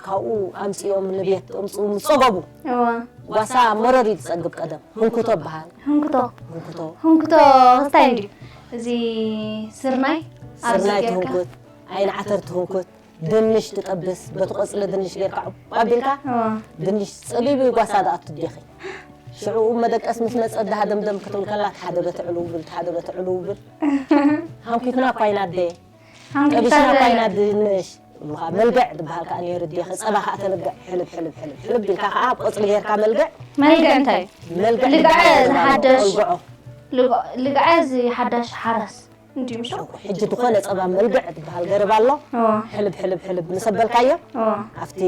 ካብኡ ኣምጺኦም ንቤት ኣምጽኡ ምስ ጸገቡ፣ እዋ። ጓሳ መረር እዩ ዝጸግብ ቀደም። ህንኩቶ ይበሃል። ህንኩቶ። ህንኩቶ። ህንኩቶ እንታይ እንድዩ? እዚ ስርናይ ኣብዚ ስርናይ ጌርካ? ትህንኩት፣ ዓይኒ ዓተር ትህንኩት፣ ድንሽ ትጠብስ፣ በቲ ቆጽሊ ድንሽ ጌርካ ዑብ ኣቢልካ፣ እዋ። ድንሽ ጸቢቡ ጓሳ ዝኣቱ ዴኺ። ሽዑ መደቀስ ምስ መጸ፣ ደሃደምደም ክትብል ከላ፣ ሓደ በቲ ዕልውብል፣ ሓደ በቲ ዕልውብል። ሃንኪትና እኳ ኢና ኣደ። ሃንኪታ ጠቢስና እኳ ኢና ድንሽ። እሉ ኸዓ መልግዕ ዝበሃል ከኣ ነይሩ ዴኺ። ጸባ ኸዓ ተልግዕ፣ ሕልብ፣ ሕልብ፣ ሕልብ፣ ሕልብ ኢልካ ኸዓ ኣብ ቆጽሊ ጌርካ መልግዕ። መልግዕ እንታይ? መልግዕ ልግዐ ዝበሃል ዝሓደሽ። ቆልግዖ። ልግ-፣ ልግዐ እዚ ሓዳሽ ሓረስ። እንድዩ ምሽ? ሕጂ ዝኾነ ጸባ መልግዕ ዝበሃል ገረብ ኣሎ። እዎ። ሕልብ፣ ሕልብ፣ ሕልብ ምስ ኣበልካዮ፣ እዎ። ኣብቲ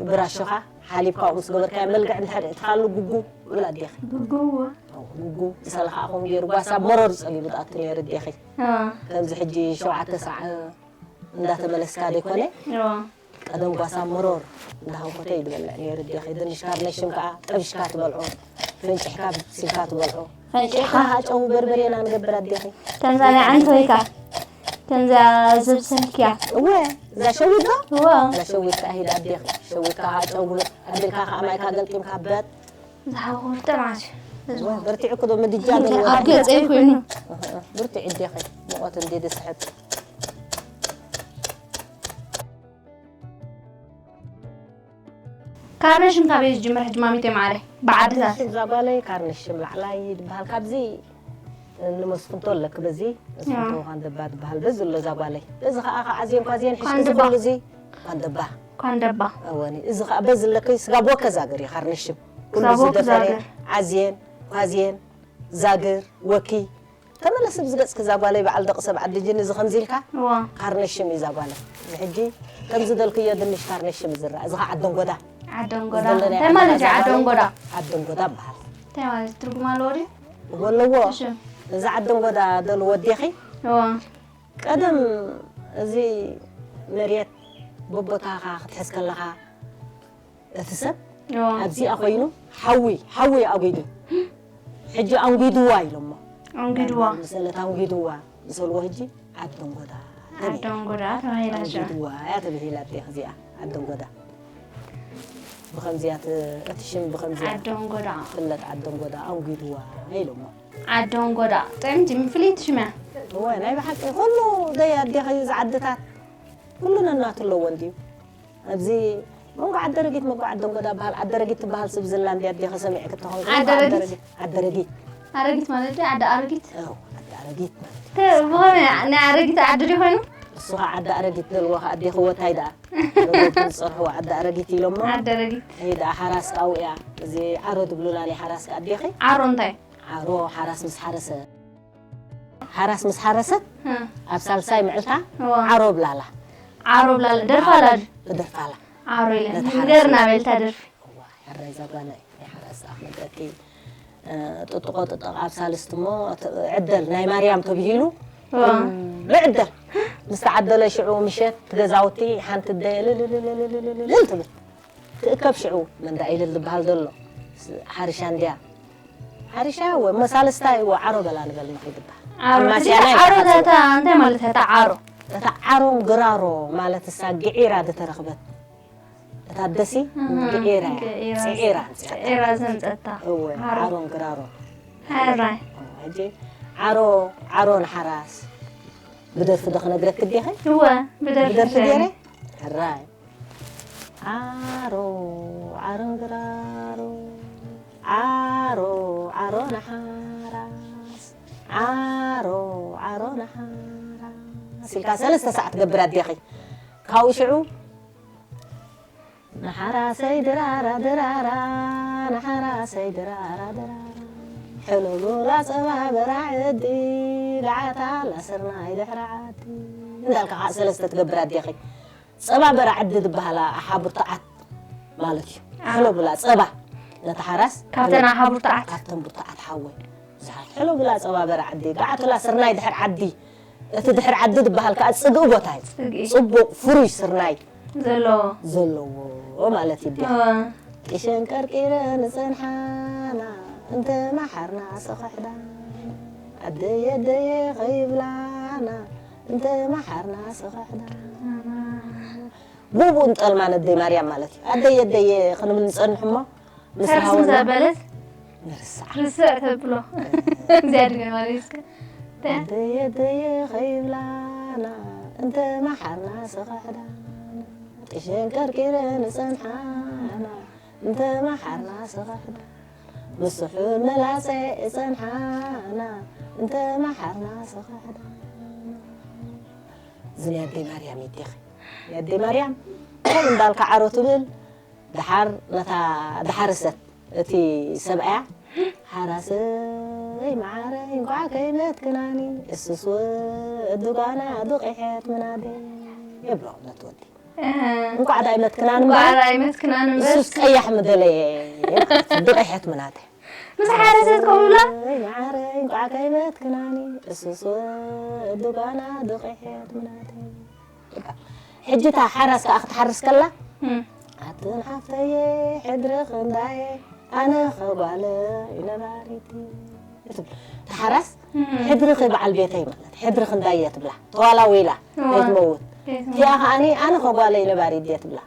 ብራሾኻ ሓሊብካ ምስ ገበርካዮ መልግዕ እንድሕር እትኻሉ ጉጉ ይብላ ኣዴኺ። ጉጉ፣ እዎ። እዎ፣ ጉጉ። ምሳለ ኸዓ ከምኡ ገይሩ ጓሳ መረር ጸቢቡ ዝኣቱ ነይሩ ኣዴኺ። እዎ። ከምዚ ሕጂ ሸውዓተ ሳዕ እንዳተመለስካ ዘይኮነ፣ እዎ። ቀደም ጓሳ መሮር እንዳሃንኮተ እዩ ዝበልዕ ነይሩ ኣዴኺ። ድንሽ ካርነሽም ከዓ ጠቢሽካ ትበልዖ፣ ፈንጭሕካ ብሲልካ ትበልዖ። ፈንጭሕካ? ከዓ ጨው በርበሬ ኢና ንገብር ኣዴኺ። ከምዛ ናይ ዓንቶይካ፣ ከምዛ ዘብሰልክያ። እወ፣ እዛ ሸዊት ዶ? እወ። እዛ ሸዊት ከዓ ሂድ ኣዴኺ። ሸዊት ከዓ ጨው ኣቢልካ ከዓ ማይካ ገልጢምካ በት። ዝሓወርተ ማለት እዩ። እወ፣ በርቲዕኩ ዶ ምድጃ ዶ? ኣብ ገፀይ ኮይኑ። ብርቱዕ ኣዴኺ፣ ሙቐት እንዲ ዝስሕብ። ካርነሽም ካበይ ዝጅምር ሕጂ ማሚተይ ማዓረይ? ብዓድታት። ካርነሽም እዛ ጓለይ ካርነሽም ላዕላይ ዝበሃል ካብዚ ንመስፍንቶ ኣለክ በዚ መስፍንቶ ያ። ኳንደባ ዝበሃል በዚ ኣሎ እዛ ጓለይ። በዚ ኸዓ ኸዓ ኣዝየን ኳዝየን ሕሽኪ ኳንደባ። ዝብሉ እዚ ኳንደባ። ኳንደባ። እወኒ፣ እዚ ኸዓ በዚ ኣለክ ስጋብ ወከ ዛግር እዩ ካርነሽም። ኩሉ ስጋብ ወከ ዝደፈረ ዛግር። ዓዝየን፣ ኳዝየን፣ ዛግር፣ ወኪ፣ ተመለስ ብዝገጽኪ እዛ ጓለይ በዓል ደቂ ሰብ ዓዲ ጅን እዚ ከምዚ ኢልካ እዋ። ካርነሽም እዩ እዛ ጓለይ። እዚ ሕጂ ከምዚ ደልክዮ ድንሽ ካርነሽም ዝረኣ። እዚ ኸዓ ዓደንጎዳ። ዓደንጎዳ። እዚ ዘለናዮ እንታይ ማለት እዩ ዓደንጎዳ? ዓደንጎዳ? ዓደንጎዳ በሃል። እንታይ ማለት ትርጉም ኣለዎ ድዩ? እዎ ኣለዎ። እሺ። እዚ ዓደንጎዳ ደልዎ ኣዴኺ? እዋ። ቀደም እዚ መሬት በቦታኻ ክትሕዝ ከለኻ እቲ ሰብ እዎ። ኣብዚኣ ኮይኑ ሓዊ፣ ሓዊ ኣጒዱ። ሕጂ ኣንጒድዋ ኢሎሞ። ኣንጒድዋ። ምሰለት ኣንጒድዋ፣ ምሰልዎ ሕጂ ዓደንጎዳ። ዓዶንጎዳ ተባሂላ ሽዑ። ኣንጒድዋ እያ ተባሂላ ኣዴኺ እዚኣ፣ ዓዶንጎዳ። ብኸምዚያ ት-፣ እቲ ሽም ብኸምዚያ ዓዶንጎዳ። ትፍለጥ ዓዶንጎዳ፣ ኣንጒድዋ ኢሎሞ። ዓዶንጎዳ፣ ጥዕምቲ ፍልይቲ ሽም እያ። እወ፣ ናይ ብሓቂ ኩሉ ደይ ኣዴኺ እዚ ዓድታት ኩሉ ነናቱ ኣለዎ እንድዩ። ኣብዚ መንጎ ዓደረጊት፣ መንጎ ዓደንጎዳ በሃል። ዓደረጊት ትበሃል ስብ ዝላ እንዲ ኣዴኸ ሰሚዕኪ ተኾንኪ፣ መንጎ ዓደረጊት? ዓደረጊት፣ ዓደረጊት። ኣረጊት ማለት ድዩ? ዓዲ ኣረጊት? እው፣ ዓዲ ኣረጊት ማለት እዩ። ተ-፣ ብኸመይ ናይ ኣረጊት ዓዲ ድዩ ኮይኑ? እሱ ኸዓ ዓዲ ኣረጊት ዘልዎ ኸዓ ኣዴኺ ወታይ ደኣ። ረጎብቲ ዝጸርሕዎ ዓዲ ኣረጊት ኢሎሞ። ዓዲ ኣረጊት። እይ ደኣ ሓራስ ካብኡ እያ። እዚ ዓሮ ትብሉላ ናይ ሓራስ ከኣ ኣዴኺ? ዓሮ እንታይ? ዓሮ ሓራስ ምስ ሓረሰ። ሓራስ ምስ ሓረሰት፣ እ። ኣብ ሳልሳይ ምዕልታ እዋ። ዓሮ ብላላ። ዓሮ ብላላ። ደርፋላ ድዩ? ትደርፋላ። ዓሮ ኢለን። ነቲ ሓራስ ንገርና በልታ ደርፊ። እዋ፣ ሕራይ እዛ ጓለይ፣ ናይ ሓራስ ኣኽመደኪ፣ እ፣ ጥጥቖ ጥጥቕ ኣብ ሳልስቲ እሞ፣ ት-፣ ዕደል ናይ ማርያም ተብሂሉ፣ እዋ። ኩሉ ዕደል። ምስ ተዓደለ ሽዑ ምሸት፣ ገዛውቲ ሓንቲ ደየ ልልልልልልልልል ትብል። ትእከብ ሽዑ፣ መንዳ ኢልል ዝበሃል ዘሎ፣ ስ-፣ ሓሪሻ እንድያ። ሓሪሻ ወ-፣ መሳልስታ እዎ፣ ዓሮ በላ ንበል ንኺድ ይበሃል። ዓሮ፣ ኣብ ማስያና ትልቅ ዓሮ ይበሃል። እታ፣ እንታይ ማለት እያ እታ ዓሮ? እታ ዓሮን ግራሮ ማለት እሳ ግዒራ ዝተረኽበት። እታ ኣደሲ እህ፣ ግዒራ እያ። ግዒራ ጽዒራ ጽዒራ ዘምጸታ። እወ፣ ዓሮ። ዓሮን ግራሮ። ሕራይ። ሕጂ ዓሮ፣ ዓሮ ንሓራስ ብደርፊ ዶ ክነግረክ ዲኺ? እወ፣ ብደርፊ ብደርፊ ሸሪ። ገይረ? ሕራይ። ዓሮ፣ ዓሮ ግራሮ፣ ዓሮ፣ ዓሮ ንሓራስ፣ ዓሮ፣ ዓሮ ንሓራስ ኢልካ ሰለስተ ሰዓት ትገብር ኣዴኺ። ካብኡ ሽዑ፣ ንሓራሰይ ድራራ ድራራ፣ ንሓራሰይ ድራራ ድራራ፣ ሕሉጉላ ጸባ በራዕ እዲ፣ ገዓታ ኣላ ስርናይ ድሕሪ ዓዲ እንዳልካ ከዓ ሰለስተ ትገብር ኣዴኺ። ጸባ በራዕ እዲ ዝበሃላ ኣሓ ቡርትዓት ማለት እዩ። ኣሓ። ሕሎ ብላ ጸባ ነታ ሓራስ ካብተን ኣሓ ቡርትዓት? ካብተን ቡርትዓት ሓወይ። ብዙሓት ሕሎ ብላ ጸባ በራዕ እዲ፣ ገዓቱላ ስርናይ ድሕር ዓዲ። እቲ ድሕር ዓዲ ዝበሃል ከዓ ጽግኢ ቦታ እዩ። ጽግኢ። ጽቡቕ ፍሩይ ስርናይ ዘለዎ። ዘለዎ ማለት እዩ። እዋ። ቂሸን ቀርቂረን ዝጸንሓና እንተ መሓርና ሰኸሕዳና። ኣደየ ኣደየ ኸይብላና እንተ መሓርና ሰኸሕዳና። ቡቡን ጠልማን ኣደይ ማርያም ማለት እዩ። ኣደየ ኣደየ ክንብል ንጸንሕ እሞ ምስ ተርስ ምስ ሃወና ኣበለት ንርስዓ። ርስዕ ተብሎ። እዚኣ ድግሜ ማለት እስከ። ተ- ኣደየ ኣደየ ኸይብላና እንተ መሓርና ሰኸሕዳና። ጢሸን ቀርቂረን እጸንሓና እንተ መሓርና ሰኸሕዳና። ምስሑል መላጸ እጸንሓና እንተ መሓርና ሰኸሕዳና። እዚ ናይ ኣደይ ማርያም ይዴኺ። ናይ ኣደይ ማርያም ከም እንዳልካ ዓሮ ትብል፣ ደሓር ነታ ደሓርሰት እቲ ሰብኣያ፣ ሓራሰይ መዓረይ እንኳዕ ከይመትክናኒ፣ እሱስ ወዲ ጓና ዱቂሐት ምናደይ፣ የብሎ ነቲ ወዲ። እህ። እንኳዕ ዳይመትክናኒ እንኳዕ እምበር፣ ዳይመትክናኒ እምበር። እሱስ ቀያሕ ምደለየ፣ ዱቂሐት ምናደይ። ምስ ሓረሰት ከምኡ ኢላ? ኣይ መዓረይ እንኳዕ ከይመትክናኒ፣ እሱስ ወዲ ጓና ዱቂሐት ምናደይ። ሕጂ እታ ሓራስ ከኣ ክትሓርስ ከላ፣ እም። ኣትን ሓፍተየ ሕድሪ ክንዳየ፣ ኣነ ኸጓለ ነባሪት እየ ትብል። እታ ሓራስ እም። ሕድሪ ኸ በዓል ቤተይ ማለት፣ ሕድሪ ክንዳየ ትብላ። ተዋላዊላ፣ እዋ። ከይትመውት። ከይትመውት። እቲኣ ከኣኒ ኣነ ኸጓለ ነባሪት እየ ትብላ።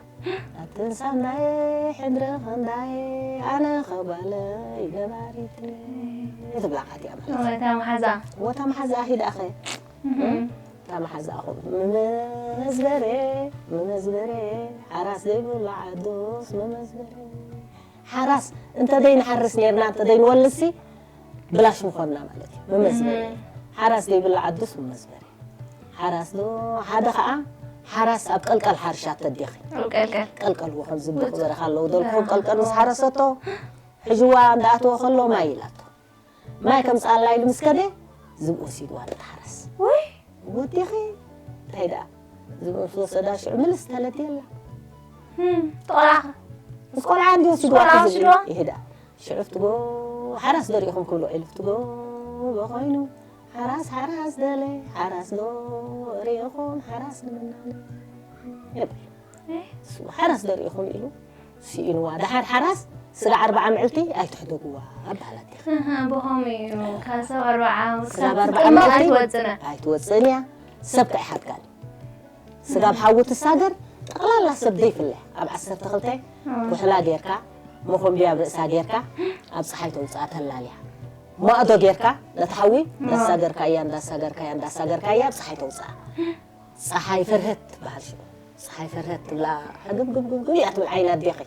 ኣትን ሳንዳየ ሕድሪ ክንዳየ፣ ኣነ ኸጓለ ነባሪት እየ ትብላ እቲኣ ማለት። እዋ፣ እታ መሓዛ። እዋ፣ እታ መሓዛ ሂዳ ኸ። እም። እታ መሓዛኹም መመዝበሬ፣ መመዝበሬ፣ ሓራስ ዘይብሉ ዓዱስ መመዝበሬ። ሓራስ እንተ ዘይንሓርስ ኔርና፣ እንተ ዘይንወልድሲ፣ ብላሽ ምኾንና ማለት እዩ። መመዝበሬ። እህ። ሓራስ ዘይብሉ ዓዱስ መመዝበሬ። ሓራስ ዶ፣ ሓደ ኸዓ፣ ሓራስ ኣብ ቀልቀል ሓርሻ ተዴኺ። ኣብ ቀልቀል። ቀልቀል እዎ፣ ከምዚ ውጥ-፣ ብበረኻ ኣለዉ፣ ደልኩ በረኻ። ቀልቀል ምስ ሓረሰቶ፣ ሕጅዋ እንዳኣተወ ከሎ ማይ ኢላቶ። ማይ ከምጽኣላ ኢሉ ምስ ከደ፣ ዝብኢ ወሲድዋ ነታ ሓራስ። ውይ! ወዲኺ፣ እንታይ ደኣ? ዝብኢ ምስ ወሰዳ ሽዑ ምልስ ተለትየላ። ህም፣ ተቆልዓ ኸ? ምስ ቆልዓ እንዲ ወሲድዋ ቆልዓ እቲ ዝብኢ። ወሲድዋ? ይሄዳ። ሽዑ ፍትጎ፣ ሓራስ ዶ ሪኢኹም ክብሎ ኢሉ ፍትጎ በኾይኑ። ሓራስ፣ ሓራስ ደለ፣ ሓራስ ዶ ሪኢኹም፣ ሓራስ ንምናነ። ይብል። እ? እሱ ሓራስ ዶ ሪኢኹም ኢሉ። ስኢንዋ። ደሓር ሓራስ ስጋዕ ኣርብዓ መዕልቲ ኣይትሕደግዋ በሃለት እያ። እህ፣ ብኸምኡ እዩ። ካብ ሰብ ኣርብዓ፣ ስጋብ ክሳብ ኣርብዓ ትጥመቕ መዕልቲ ኣይትወጽእን እያ። ኣይትወጽእን እያ። ሰብ ከኣ ይሓድጋን። ስጋብ ሓዊ ትሳገር ጠቕላላ ሰብ ዘይፍለ ኣብ ዓሰርተ ክልተ ኩሕላ ጌርካ መኾንብያ ኣብ ርእሳ ጌርካ ኣብ ፀሓይ ተውፅኣ ተላልያ። ማእዶ ጌርካ ነቲ ሓዊ እንዳሳገርካያ እንዳሳገርካያ እንዳሳገርካያ ኣብ ፀሓይ ተውፅኣ። ፀሓይ ፍርህት ትበሃል ሽዑ። ፀሓይ ፍርህት ትብላ ሕግብ ግብ ግብ ግብ እያ ትብል ዓይኒ ኣዴኺ።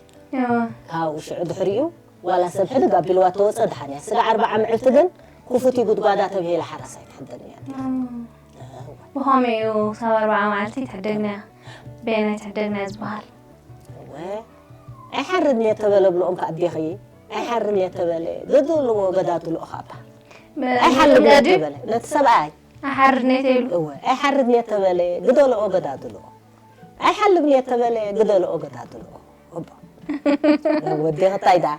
ካብኡ ሽዑ ድሕሪኡ ዋላ ሰብ ሕድግ ኣቢልዋ ተወፀ ድሓን እያ። ስጋዕ ኣርባዓ ምዕልቲ ግን ክፉት እዩ ጉድጓዳ ተብሂላ ሓራስ ኣይትሕደግን እያ ኣዴኺ። ብኸመይ እዩ ክሳብ ኣርባዓ መዓልቲ ትሕደግንያ? በየናይ ትሕደግንያ ዝበሃል? እወ ኣይሓርድን እየ ተበለ ብልኦም ከኣዴኺ። ኣይሓርን እየ ተበለ ግድልዎ ገዳድልኦ ከኣ በሃል። ኣይሓልብን እየ ተበለ ነቲ ሰብኣይ። ኣይሓርድን እየ ተይሉ። እወ ኣይሓርድን እየ ተበለ ግደልኦ ገዳድልኦ። ኣይሓልብን እየ ተበለ ግደልኦ ገዳድልኦ። እባ ወዴኺ እንታይ ደኣ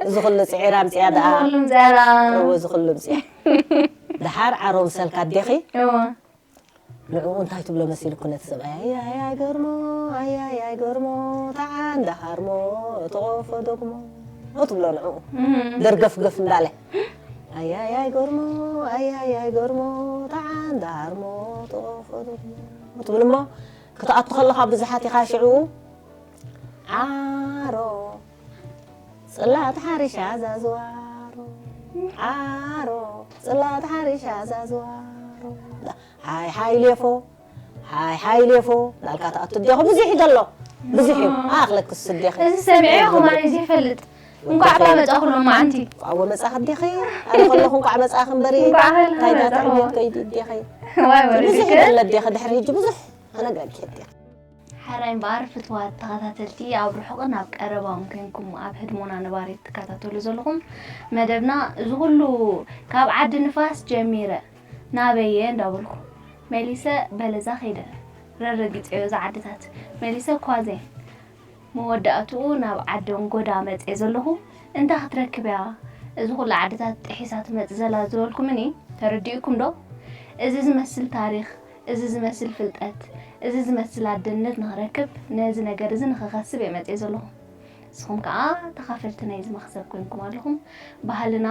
እዚ ኩሉ ጽዒራ ኣምጽያ ደኣ። ኩሉ ምጽያራ። እወ እዚ ኩሉ ምጽያ። ደሓር ዓሮ ምሰልካ ኣዴኺ። እወ ንዕኡ እንታይ ትብሎ መሲልኩ ነቲ ሰብኣይ ኣያያይ ገርሞ ኣያያይ ገርሞ ተዓንዳ ሃርሞ ተቆፎ ደግሞ ትብሎ ንዕኡ ደርገፍገፍ እንዳለ ኣያያይ ገርሞ ኣያያይ ገርሞ ተዓንዳ ሃርሞ ተቆፎ ደግሞ ትብል እሞ ክትኣቱ ከለኻ ብዙሓት ኢኻ ሽዕኡ ዓሮ ጽላት ሓሪሻ ዛዝዋሮ ዓሮ ጽላት ሓሪሻ ዛዝዋሮ ሓይ ሓይ ሌፎ ሓይ ሓይ ሌፎ ዳልካ ተኣቱ ዴኹ ብዙሕ እዩ ዘሎ ብዙሕ እዩ ኣኽለክ ስዴኺ እዚ ሰሚዐ ከማን እዩ ዘይፈልጥ እንኳዕ ባ መጻኹ ሎማዓንቲ እንኳዕ ወመጻኽ ዴኺ ኣነ ከለኹ እንኳዕ መጻኽ እምበሪ እንታይ ናትዕብዮት ከይዲ ዴኺ ብዙሕ ይደለ ዴኺ ድሕሪ ህጂ ብዙሕ ኣነጋጊ ዴኺ ሓራይ እምበኣር ፍትዋት ተኸታተልቲ ኣብ ርሑቕን ኣብ ቀረባን ኮይንኩም ኣብ ህድሞና ነባሪት ትከታተሉ ዘለኹም መደብና እዚ ኩሉ ካብ ዓዲ ንፋስ ጀሚረ ናበየ እንዳበልኩ መሊሰ በለዛ ከይደ ረረጊፀዮ እዛ ዓድታት መሊሰ ኳዜ መወዳእትኡ ናብ ዓዲ እንጎዳ መፅየ ዘለኹ እንታይ ክትረክብ እያ እዚ ኩሉ ዓድታት ጥሒሳ ትመፅእ ዘላ ዝበልኩምኒ ተረዲእኩም ዶ? እዚ ዝመስል ታሪኽ እዚ ዝመስል ፍልጠት፣ እዚ ዝመስል ኣደነት ንኽረክብ፣ ነዚ ነገር እዚ ንኽኸስብ እየ መጺኤ ዘለኹ። ንስኹም ከኣ ተኻፈልቲ ናይዚ መኽሰብ ኮይንኩም ኣለኹም። ባህልና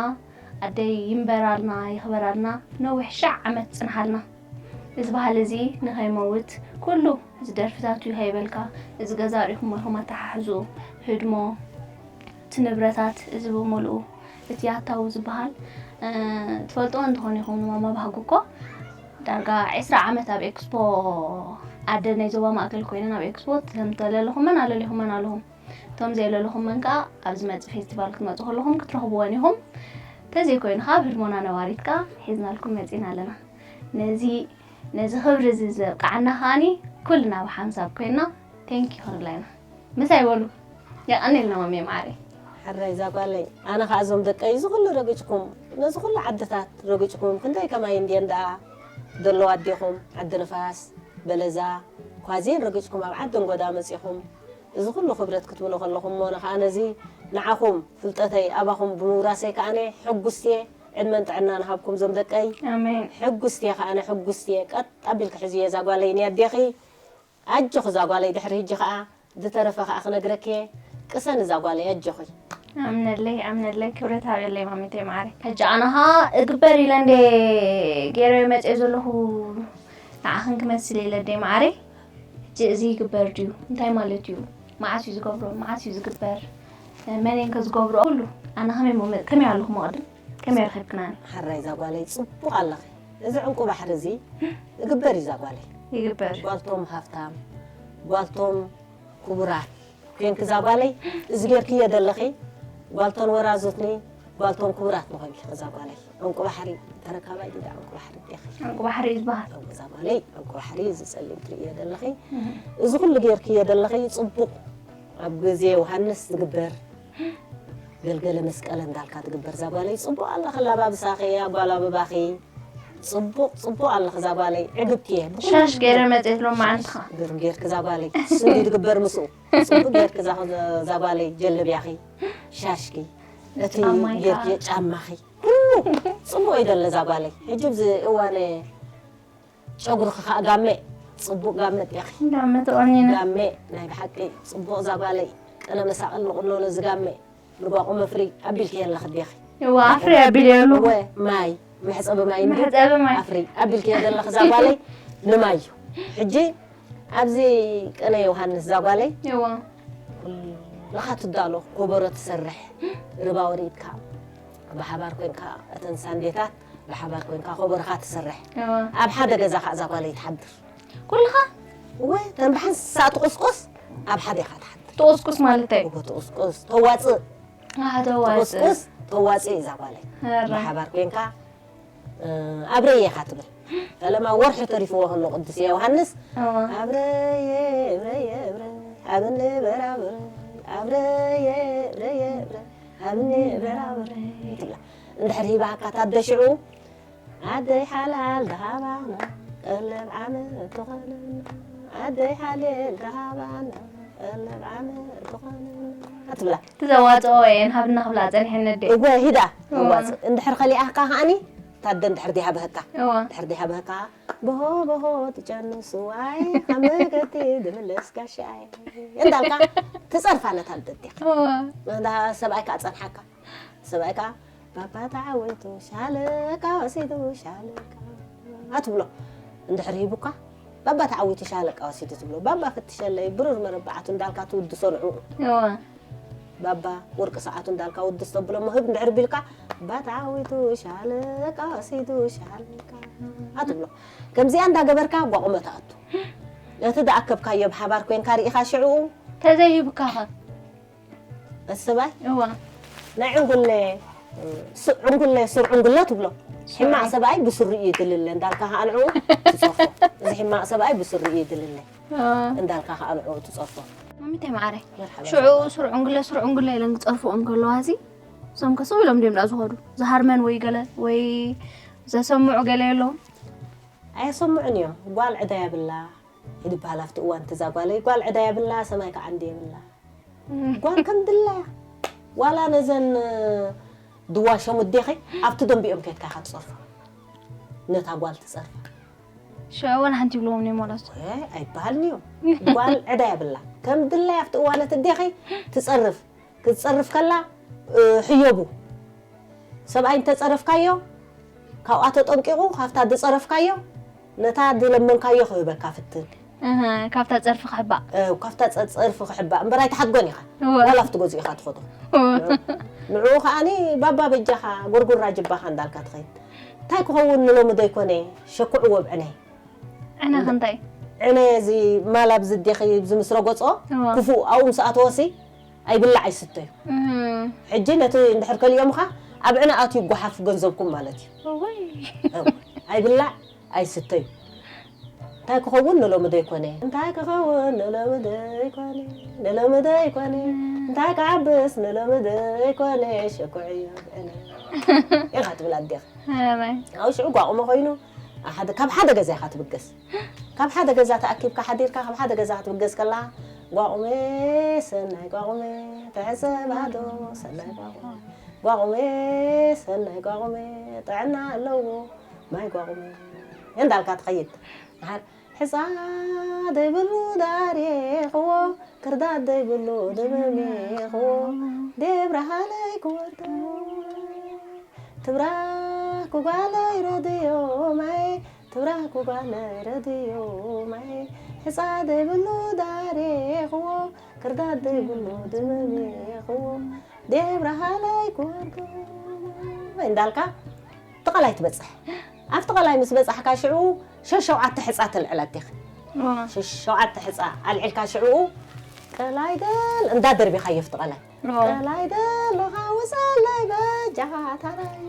ኣደይ ይንበራልና ይኽበራልና ነዊሕ ሻዕ ዓመት ጽንሓልና። እዚ ባህሊ እዚ ንኸይመውት ኩሉ እዚ ደርፍታቱ ከይበልካ እዚ ገዛ ሪኢኹሞ ኢኹም ኣተሓሕዝኡ ህድሞ እቲ ንብረታት እዚ ብምልኡ እቲ ኣታዊ ዝበሃል ትፈልጥዎ እንትኾን ኢኹም ንማማ ባህጉ እኮ ዳርጋ ዕስራ ዓመት ኣብ ኤክስፖ ኣደ ናይ ዞባ ማእከል ኮይነን ኣብ ኤክስፖ ተምተለለኹመን ኣለሊኹመን ኣለኹም እቶም ዘየለለኹመን ከዓ ኣብ ዝመፅእ ፌስቲቫል ክትመፁ ከለኹም ክትረኽብወን ኢኹም ተዘይኮይኑ ከዓ ኣብ ህድሞና ነባሪት ከዓ ሒዝናልኩም መፂና ኣለና ነዚ ነዚ ክብሪ እዚ ዘብቅዓና ከዓኒ ኩልና ብሓንሳብ ኮይንና ቴንኪ ክንብላ ኢና። ምሳይ በሉ። የቐንየልና ማሜ ማዓረይ። ሕራይ እዛ ጓለይ ኣነ ከዓ እዞም ደቀይ እዚ ኩሉ ረጊፅኩም ነዚ ኩሉ ዓድታት ረጊፅኩም ክንደይ ከማይ እንድየን ደኣ ዘለዋ ኣዴኹም ዓዲ ንፋስ በለዛ ኳዜን ረጊፅኩም ኣብ ዓዲ እንጎዳ መፂኹም እዚ ኩሉ ክብረት ክትብሉ ከለኹም እሞ ኣነ ከዓ ነዚ ንዓኹም ፍልጠተይ ኣባኹም ብምውራሰይ ከዓ ሕጉስቲ እየ ዕድመን ጥዕናን ሃብኩም ዞም ደቀይ ኣሜን። ሕጉስቲ እየ ከዓ ሕጉስቲ እየ ቀጥ ኣቢልኪ ሕዝዮ እዛ ጓለይ ንየዴኺ ኣጆኺ እዛ ጓለይ ድሕሪ ህጂ ከዓ ዝተረፈ ከዓ ክነግረኪ እየ ቅሰኒ እዛ ጓለይ ኣጆኺ። ኣምነለይ ኣምነለይ ክብረት ሃብየለይ ማሚተይ ማዓረይ። ሕጂ ኣነ ኸዓ እግበር ኢለ እንደ ገይረ መፅየ ዘለኹ ንዓኽን ክመስል ኢለ ኣደይ ማዓረይ። ሕጂ እዚ ይግበር ድዩ እንታይ ማለት እዩ? መዓስ እዩ ዝገብሮ? መዓስ እዩ ዝግበር? መን እየን ከ ዝገብርኦ? ኩሉ ኣነ ከመይ ኣለኹ መቕድም? ከመይ ረኺብክናኒ? ሓራይ እዛ ጓለይ ፅቡቕ ኣለኺ። እዚ ዕንቁ ባሕሪ እዚ እግበር እዩ እዛ ጓለይ። ይግበር። ጓልቶም ሃፍታም፣ ጓልቶም ክቡራት ኮንኪ እዛ ጓለይ እዚ ጌርክዮ ዘለኺ ጓልቶን ወራዙትኒ ጓልቶን ክቡራት ንኾንኪ እዛ ጓለይ። ዕንቁ ባሕሪ ተረካባይ ዲዳ ዕንቁ ባሕሪ ዲኺ? ዕንቁ ባሕሪ እዩ ዝበሃል። እዛ ጓለይ ዕንቁ ባሕሪ እዚ ጸሊም ትርእዮ ዘለኺ እዚ ኩሉ ጌርክዮ ዘለኺ ጽቡቕ ኣብ ግዜ ዮሃንስ ዝግበር ገልገለ መስቀለ እንዳልካ ትግበር እዛ ጓለይ ጽቡቕ ኣለኺ ኣላባብሳኺ ኣጓላብባኺ ጽቡቕ ጽቡቕ ኣለኺ እዛ ጓለይ ዕግብቲ እየ ብኹሉ ሻሽ ገይረ መፅየት ሎማዓንቲ ኸዓ ግርም ጌርኪ እዛ ጓለይ ስንዲ ትግበር ምስኡ ጽቡቕ ጌርኪ እዛ እዛ ጓለይ ጀለብያኺ ሻሽኪ እቲ ጫማይ ጌርኪ ጫማኺ ኩሉ ጽቡቕ እዩ ደለ እዛ ጓለይ ሕጂ ኣብዚ እዋነ ጨጉርኺ ከዓ ጋሜ ፅቡቅ ጋሜ ዲኺ? ጋሜ ተቆኒነ። ጋሜ ናይ ብሓቂ ፅቡቅ እዛ ጓለይ ቅነ መሳቅል ንቁኖ ነዚ ጋሜ ንጓቁ መፍሪ ኣቢልክዮ ኣለኺ ዲኺ? እወ ኣፍሪ ኣቢለዮ ኣለኹ። እወ ማይ መሕፀቢ ማይ እንዲ መሕፀቢ ማይ ኣፍሪ ኣቢልክዮ ዘለኺ እዛ ጓለይ ንማይ እዩ። ሕጂ ኣብዚ ቅነ ዮሃንስ ዛጓለይ እዋ ኩልኻ ትዳሎ ኮበሮ ትሰርሕ ርባ ወሪድካ ብሓባር ኮንካ እተን ሳንዴታት ብሓባር ኮንካ ኮበሮኻ ትሰርሕ እዋ ኣብ ሓደ ገዛ ከዓ ዛጓለይ ትሓድር ኩልኻ እወ ተን ብሓንሳእ ትቁስቁስ ኣብ ሓደ ኢኻ ትሓድር ትቁስቁስ ማለት እንታይ እወ ትቁስቁስ ተዋፅእ ኣህ ተዋፅእ ትቁስቁስ ተዋፅእ እዩ ዛጓለይ ኧረ ብሓባር ኮንካ ኣብረየ ኢኻ ትብል ፈለማ ወርሒ ተሪፍዎ ከሎ ቅዱስ ዮሃንስ እዋ ኣብረየ እብረየ እብረ ኣብኒ በራብረ ኣብረየ እብረየ እብረ ኣብኒ በራብረ ትብላ እንድሕር ሂባካ ታደሽዑ ኣደይ ሓላል ደሃባና ቀለብ ዓመት ትኾነና ኣደይ ሓሌል ደሃባና ቀለብ ዓመት ትኾነና ትብላ ትዘዋፅኦ እየን ሃብና ክብላ ፀኒሐን ኣደ እወ ሂዳ እዋ። እዋፅ እንድሕር ከሊኣካ ከዓኒ ታደ እንድሕር ዲሃበህካ እዋ እንድሕር ዲሃበህካ በሆ በሆ ትጨንሱ ኣይ ካብ መገዲ ድምለስ ጋሻ ኣይ እንዳልካ ትፀርፋ ነታ ደዲኻ እዋ እንዳ ሰብኣይካ ኣፀንሓካ ሰብኣይካ ባባ ተዓዊቱ ሻለቃ ወሲዱ ሻለቃ ኣትብሎ እንድሕር ሂቡካ ባባ ተዓዊቱ ሻለቃ ወሲዱ ትብሎ ባባ ፍትሸለይ ብሩር መረባዕቱ እንዳልካ ትውድሶ ንዕኡ እዋ ባባ ወርቂ ሰዓቱ እንዳልካ ውድስ ተብሎ ምህብ እንድሕር ቢልካ ባባ ተዓዊቱ ሻለቃ ወሲዱ ሻለቃ ኣትብሎ ከምዚኣ እንዳገበርካ ጓቑመ ትኣቱ እቲ ዝኣከብካዮ ብሓባር ኮንካ ርኢኻ ሽዕኡ ተዘይሂብካኸ እቲ ሰብኣይ እዋ ናይ ዕንጉለ ስ- ዕንጉለ ሱር ዕንጉለ ትብሎ ሕማቕ ሰብኣይ ብሱሪ እዩ ድልለ እንዳልካ ከዓ ንዕኡ ትፀፎ እዚ ሕማቕ ሰብኣይ ብሱሪ እዩ ድልለ እዋ እንዳልካ ከዓ ንዕኡ ትፀፎ ማሚታይ ማዓረ መርሓባ ሽዑ ሱር ዕንጉለ ሱር ዕንጉለ ኢለን ክፀርፍኦ እንከለዋ እዚ እዞም ከስው ኢሎም ድዮም ደኣ ዝኸዱ ዝሃርመን ወይ ገለ ወይ ዘሰምዑ ገለ የለዎም ኣየሰምዑን እዮም ጓል ዕዳ የብላ ይድበሃል ኣብቲ እዋን ትዛ ጓለይ ጓል ዕዳ የብላ ሰማይ ከዓ እንዲ የብላ ጓል ከም ድላያ ዋላ ነዘን ድዋሸሙ ኣዴኺ ኣብቲ ደንቢኦም ከድካ ኢኻ ትፀርፋ ነታ ጓል ትፀርፋ ሽዑ ወላ ሓንቲ ይብልዎም እዮም ወላስ ኣይበሃልን እዮም ጓል ዕዳ የብላ ከም ድላይ ኣብቲ እዋነት ኣዴኺ ትፀርፍ ክትፀርፍ ከላ ሕየቡ ሰብኣይ እንተፀረፍካዮ ካብኣ ተጠንቂቑ ካብታ ዝፀረፍካዮ ነታ ዝለመንካዮ ክህበካ ፍትን ካብታ ፀርፊ ክሕባእ ካብታ ፀርፊ ክሕባእ እምበር ኣይትሓድጎን ኢኻ ዋላ ኣብቲ ገዝኡ ኢኻ ትኸዶ ንዕኡ ከዓኒ ባባ በጃኻ ጎርጉራ ጅባኻ እንዳልካ ትኸይድ እንታይ ክኸውን ንሎሚ ዘይኮነ ሸኩዕዎ ብዕነይ ዕነኽ እንታይ ዕነ እዚ ማል ኣብዚ ዴኺ ኣብዚ ምስ ረገጾ ክፉእ ኣብኡ ምስ ኣተወሲ ኣይብላዕ ኣይስተዩ ሕጂ ነቲ እንድሕር ከሊኦምኻ ኣብ ዕነ ኣትዩ ጓሓፍ ገንዘብኩም ማለት እዩ ኣይብላዕ ኣይስተዩ እንታይ ክኸውን ንሎሚ ዘይኮነ እንታይ ክኸውን ንሎሚ ዘይኮነ ንሎሚ ዘይኮነ እንታይ ክዓብስ ንሎሚ ዘይኮነ ሸኩዕ እዩ ዕነ ኢኻ ትብል ኣዴኻ ኣብ ሽዑ ጓቑመ ኮይኑ ካብ ሓደ ገዛ ኢኻ ትብገስ ካብ ሓደ ገዛ ተኣኪብካ ሓዲርካ ካብ ሓደ ገዛ ክትብገስ ከላ ጓቑመ ሰናይ ጓቑመ ትሕሰባዶ ሰናይ ጓቑመ ጓቑመ ሰናይ ጓቑመ ጥዕና ኣለዎ ማይ ጓቑመ እንዳልካ ትኸይድ ሕፃ ዘይብሉ ዳሬኽዎ ክርዳድ ዘይብሉ ድመሜኽዎ ደብረሃለይ ክወርዶ ትብራኽ ኩጓለይ ረድዮ ማይ ትብራኽ ኩጓለይ ረድዮ ማይ ሕፃ ዘይብሉ ዳሬኽዎ ክርዳድ ዘይብሉ ድመሜኽዎ ደብረሃለይ ክወርዶ እንዳልካ ተቐላይ ትበፅሕ ኣብቲ ቐላይ ምስ በጻሕካ ሽዑ ሸሸውዓተ ሕጻ ተልዕል ኣዴኺ ሸሸውዓተ ሕጻ ኣልዒልካ ሽዑ ቀላይ ደል እንዳ ደርቢኻዮ ኣብቲ ቐላይ ቀላይ ደለኻ ውፀለይ በጃኻ ታራዩ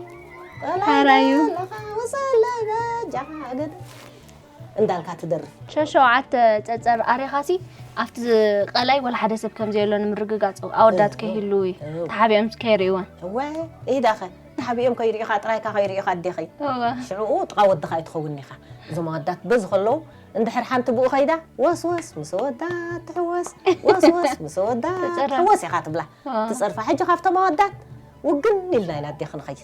ቀላይ ደለኻ ውፀለይ በጃኻ ግድ እንዳልካ ትደርፍ ሸሸውዓተ ፀፀር ኣሪኻሲ ኣብቲ ቀላይ ወላ ሓደ ሰብ ከም ዘየሎ ንምርግጋፅ ኣወዳት ከይህሉ ተሓቢኦም ከይርእይወን እወ ኢዳኸ ተሓቢኦም ከይርእኻ ጥራይካ ከይርእኻ ኣዴኸይ ሽዕኡ ጥቓ ወድኻ ኣይትኸውን ኢኻ እዞም ኣወዳት በዚ ከለዉ እንድሕር ሓንቲ ብኡ ኸይዳ ወስወስ ምስ ወዳት ትሕወስ ወስወስ ምስ ወዳት ትሕወስ ኢኻ ትብላ ትፀርፋ ሕጂ ካብቶም ኣወዳት ውግን ኢልና ኢና ኣዴ ክንኸይድ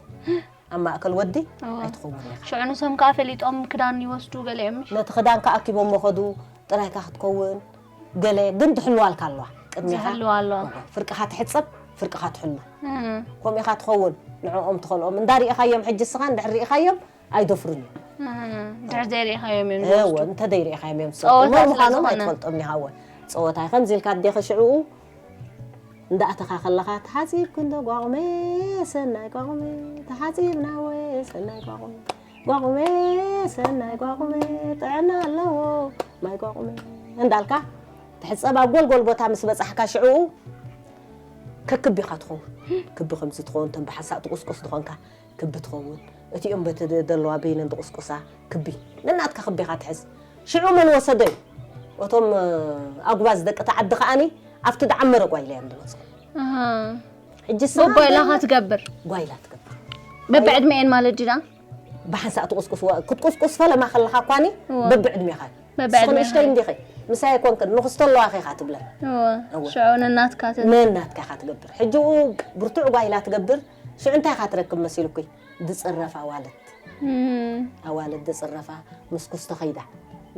ኣብ ማእከል ወዲ ኣይትኸውን ኢኻ ሽዑ ንሶም ከዓ ፈሊጦም ክዳን ይወስዱ ገሊኦም ነቲ ክዳን ከኣኪቦሞ ኸዱ ጥራይካ ክትከውን ገለ ግን ትሕልዋልካ ኣለዋ ቅድሚኻ ዝሕልዋ ኣለዋ ፍርቅኻ ትሕፀብ ፍርቅኻ ትሕሉ ከምኡ ኢኻ ትኸውን ንዕኦም ትኸልኦም እንዳርኢኻዮም ሕጂ ስኻ እንድሕር ርኢኻዮም ኣይደፍሩን እዮም እህ፣ ድሕር ዘይርኢኻዮም እዮም እወ ዝወስዱ። እንተ ዘይርኢኻዮም እዮም ዝሰጡ ጸወታ መን ስለ ምዃኖም ዝኾነ። ኣይትፈልጦም ኒሃወ ጸወታ ከምዚ ኢልካ ኣዴኺ ሽዕኡ እንዳእተኻ ከለኻ ተሓፂብኪ እንዶ ጓቑመ ሰናይ ጓቑመ ተሓፂብና ወ ሰናይ ጓቑመ ጓቑመ ሰናይ ጓቑመ ጥዕና ኣለዎ ማይ ጓቑመ እንዳልካ ትሕፀብ ኣብ ጎልጎል ቦታ ምስ በፃሕካ ሽዕኡ ከክብ ኢኻ ትኸውን ክቢ ከምዚ ትኸውን ተን ብሓንሳእ ትቁስቁስ ዝኾንካ ክቢ ትኸውን እቲኦም በቲ ዘለዋ በይነን ዝቁስቁሳ ክቢ ነናትካ ክቢ ኢኻ ትሕዝ ሽዑ መን ወሰዶ እዩ እቶም ኣጉባዝ ደቂ ተዓዲ ከዓኒ ኣብቲ ዝዓመረ ጓይላ እዮም ዝመፁ ኣሃ። ሕጂ በቦ ኢላኻ ትገብር። ጓይላ ትገብር በብዕድመኤን ማለት ድዩ? ብሓንሳእ ትቁስቁስ ክትቁስቁስ ፈለማ ከለኻ እኳኒ እወ። በብዕድሜኻ እዩ በብዕድሜኻ። ንስኺ ንእሽተይ እንዲኺ ምሳይ ኣይኮንክን ንኽስተለዋኺ ኢኻ ትብለን እወ። እወ። ሽዑ ነናትካ ተ- ነናትካ ኢኻ ትገብር ሕጂ ኡ ብርቱዕ ጓይላ ትገብር ሽዑ እንታይ ኢኻ ትረክብ መሲሉኪ ዝፅረፍ ኣዋልድ እም። ኣዋልድ ዝፅረፋ ምስ ኩስቶ ኸይዳ